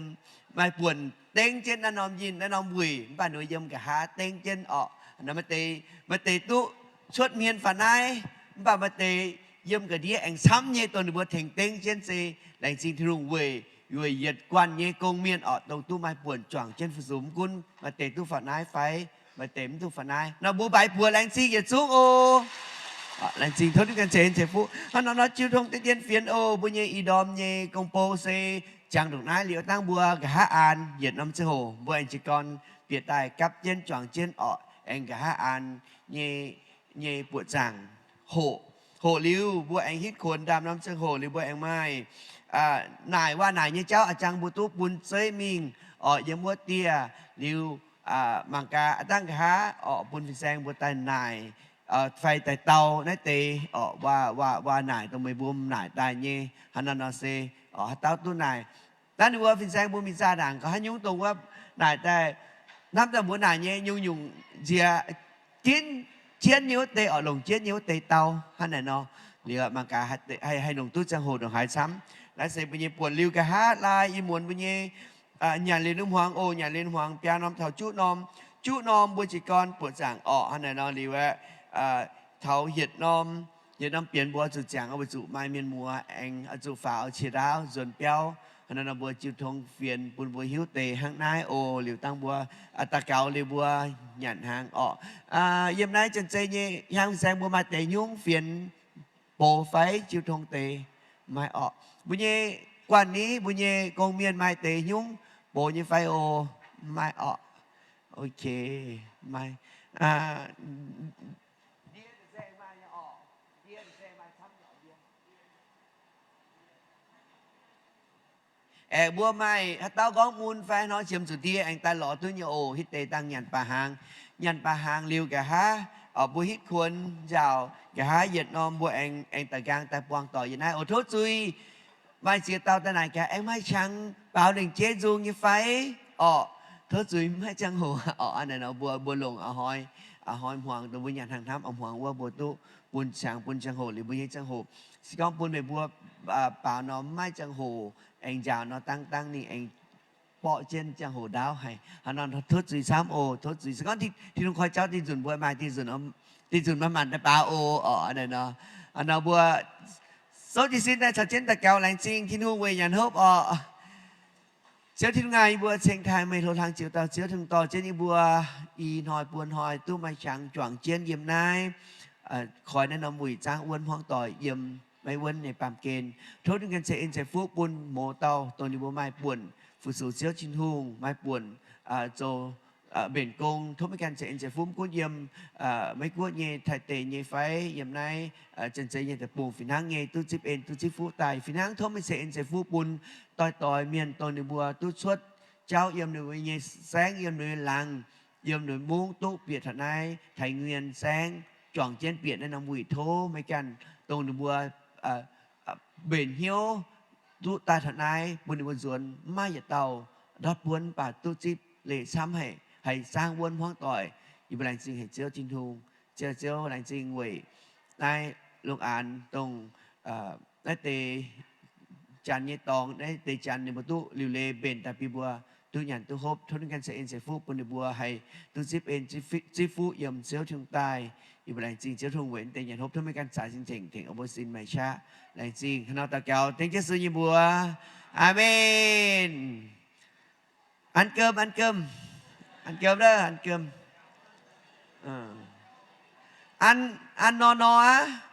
maaih buonc dengv jienv naaiv norm yinh, naaiv norm wuic, mv baac ninh mbuo yiem nqa'haav dengv jienv orqc. Maaih deix, maaih deix duqv cuotv hmien faaux naaiv, mv baac maaih deix yiem ga'ndiev aengx camv nyei, dongh ninh mbuo tengx dengv jienv se laengz zingh Tin-Hungh weic, weic yietc guanh nyei gong-mienh orqc, dongh duqv maaih buonc juangc jienv fu-sux. Mv gunv maaih deix duqv faaux naaiv fai maaih deix mv duqv faaux naaiv nor, mbuo mbaix buoz laengz zingh yietc zungv oc. Laengz zingh tov ninh ganh ceix en ceix fuqv. Hnangv nor nor, jiu tong deix dien fienx oc. Mbuo nyei ih ndorm nyei gong-bou se jangx ndongc naaiv liuz, dangh mbuo nqa'haav aan yietc norm ziangh hoc mbuo aengx jiez gorn bieqc daaih gapv jienv juangc jienv orqc, aengx nqa'haav aan nyei, nyei buoqc zaangc hoqc. Hoqc liuz mbuo aengx hitv kuonx ndaamv norm ziangh hoc liuz mbuo aengx maaih naaic waac naaic nyei jauv, a'jangx mbuo duqv bun zeiv mingh orqc, yiem wuov dieh liuz, mangc gaax aav dangh nqa'haav orqc, bun fin-saeng mbuo daaih naaic fai daaih dau naaiv deix orqc, waac, waac naaic dongh meih mbuo m'naaic daaih nyei. Hnangv naaiv nor se orqc, haaix dauh duqv naaic, dangh ninh mbuo fin-saeng mbuo mingh zaah ndaangc, gorngv haaix nyungc dongh wuov naaic daaih, hnamv daaih mbuo naaic nyei nyungc-nyungc nziex jienv, jienv nyei wuov deix orqc, longc jienv nyei wuov deix dau. Hnangv naaic nor, liuz mangc gaax haih, haih longc duqv ziangh hoc ndongc haaix camv. Naaiv se mbuo nyei buonc liuz nqa'haav laai ih muonz mbuo nyei nyanc liuz ninh hmuangx oc. Nyanc liuz ninh hmuangx biaa norm taux juqv norm. Juqv norm mbuo jiez gorn buoqc zaangc orqc. Hnangv naaic nor liuz aeqv, taux yietc norm, yietc norm bienx mbuo zuqc ziangx weic zuqc maaih mienh muoz aengx zuqc faaux qiex ndaauv nzuonx biauv. Hnangv naaiv nor mbuo jiu tong fienx bun mbuo hiuv deix hnangv naaiv oc. Liuz dangh mbuo daux gaux liuz mbuo nyanc hnaangx orqc. Yiem naaiv Janx-Zei nyei hnyangx fin-saeng mbuo maaih deix nyungc fienx box fai jiu tong deix? Maiv orqc. Mbuo nyei guanh ni mbuo nyei gong-mienh maaih deix nyungc box nyei fai oc? Maiv orqc. Ok, maiv. Aengx mbuo maaih haaix dauh gorngv mun fai hnoi qiemx zuqc ndie aengx daaih lorz duqv nyei oc. Hitv deix dangh nyanc baac hnaangx, nyanc baac hnaangx liuz nqa'haav mbuo hitv kuonx nziaauc nqa'haav yietc norm mbuo aengx, aengx daaih nqaang daaih buangh doic yiem naaiv oc. Tov zuiz, maaih ziex dauh daaih naaic gaax, aengx maaih qangx baaux lengc jeiv nzung nyei fai orqc? Tov zuiz, maiv ziangh hoc orqc. Hnangv naaic nor mbuo, mbuo longc a'hnoi, a'hnoi hmuangx dongh mbuo nyanc hnaangx hnamv a'hmuangx wuov mbuo duqv bun qangx bun ziangh hoc liuz mbuo nyei ziangh hoc. Se gorngv bun meih mbuo baaux nor maiv ziangh hoc, aengx nziaauc nor dangh dangh ninh aengx borqv jienv ziangh hoc ndaauv haic. Hnangv nor tov zuiz camv oc. Tov zuiz. Se gorngv Tin-Hungh koi jauv dinh nzunc mbuo maaih dinh nzunc, dinh nzunc manc-manc daaih baaux oc orqc. Hnangv naaic nor, hnangv nor mbuo souv jiez sin daaih caux jienv daux gaux laengz zingh Tin-Hungh weic nyanc hopv orqc. Ziouv Tin-Hungh aac, yie mbuo ceng taaih meih hlo hlang ziouc dauh Ziouv Tin-Hungh dorh jienv yie mbuo i hnoi buo hnoi duqv maaih qangx juangc jienv yiem naaiv, koi naaiv norm wuic zaangv wuonv hmuangv doic yiem maiv wuonv nyei baamh gen. Tov Tin-Hungh ganh ceix en ceix fuqv bun mouz dauh dongh ninh mbuo maaih buonc fu-sux Ziouv Tin-Hungh, maaih buonc zoux mbenc gong. Tov meih ganh ceix en ceix fuqv mv gunv yiem Meiv Guoqv nyei, Taiv deic nyei fai yiem naaiv Janx-Zei nyei deic-bung fih hnangv nyei duqv zipv en duqv zipv fuqv daaih. Fih hnangv tov meih ceix en ceix fuqv bun doix-doix mienh dongh ninh mbuo duqv cuotv jauv yiem ninh mbuo nyei saengv, yiem ninh mbuo nyei laangz, yiem ninh mbuo mungv duqv bieqc taux naaiv Taiv Nguyen Saengv, juangc jienv bieqc naaiv norm wuic. Tov meih ganh dongh ninh mbuo mbenc hnyouv duqv daaih taux naaiv bun ninh mbuo nzuonx maiv maaih yietc dauh ndortv buonv, mv baac duqv zipv leiz camv haic, haih zaangv wuonv hmuangv doic. Yie mbuo laengz zingh haic Ziouv Tin-Hungh. Ziouv, Ziouv laengz zingh weic naaiv lungh aanx dongh naaiv deix janx nyei dorngx, naaiv deix janx ninh mbuo duqv liuc leiz mbenc daaih bun mbuo duqv nyanc duqv hopv. Tov ninh ganh ceix en ceix fuqv bun ninh mbuo haih duqv zipv en zipv fuqv yiem Ziouv Tin-Hungh daaih. Yie mbuo laengz zingh Ziouv Tin-Hungh weic naaiv deix nyanc hopv. Tov meih ganh caux cing-cingx tengx mbuo sin maengc qaqv. Laengz zingh hnangv nor daux gaux dengv Yesu nyei mbuox. Aamen. An gem, an gem. An gem, an gem. An, an nor nor aqv.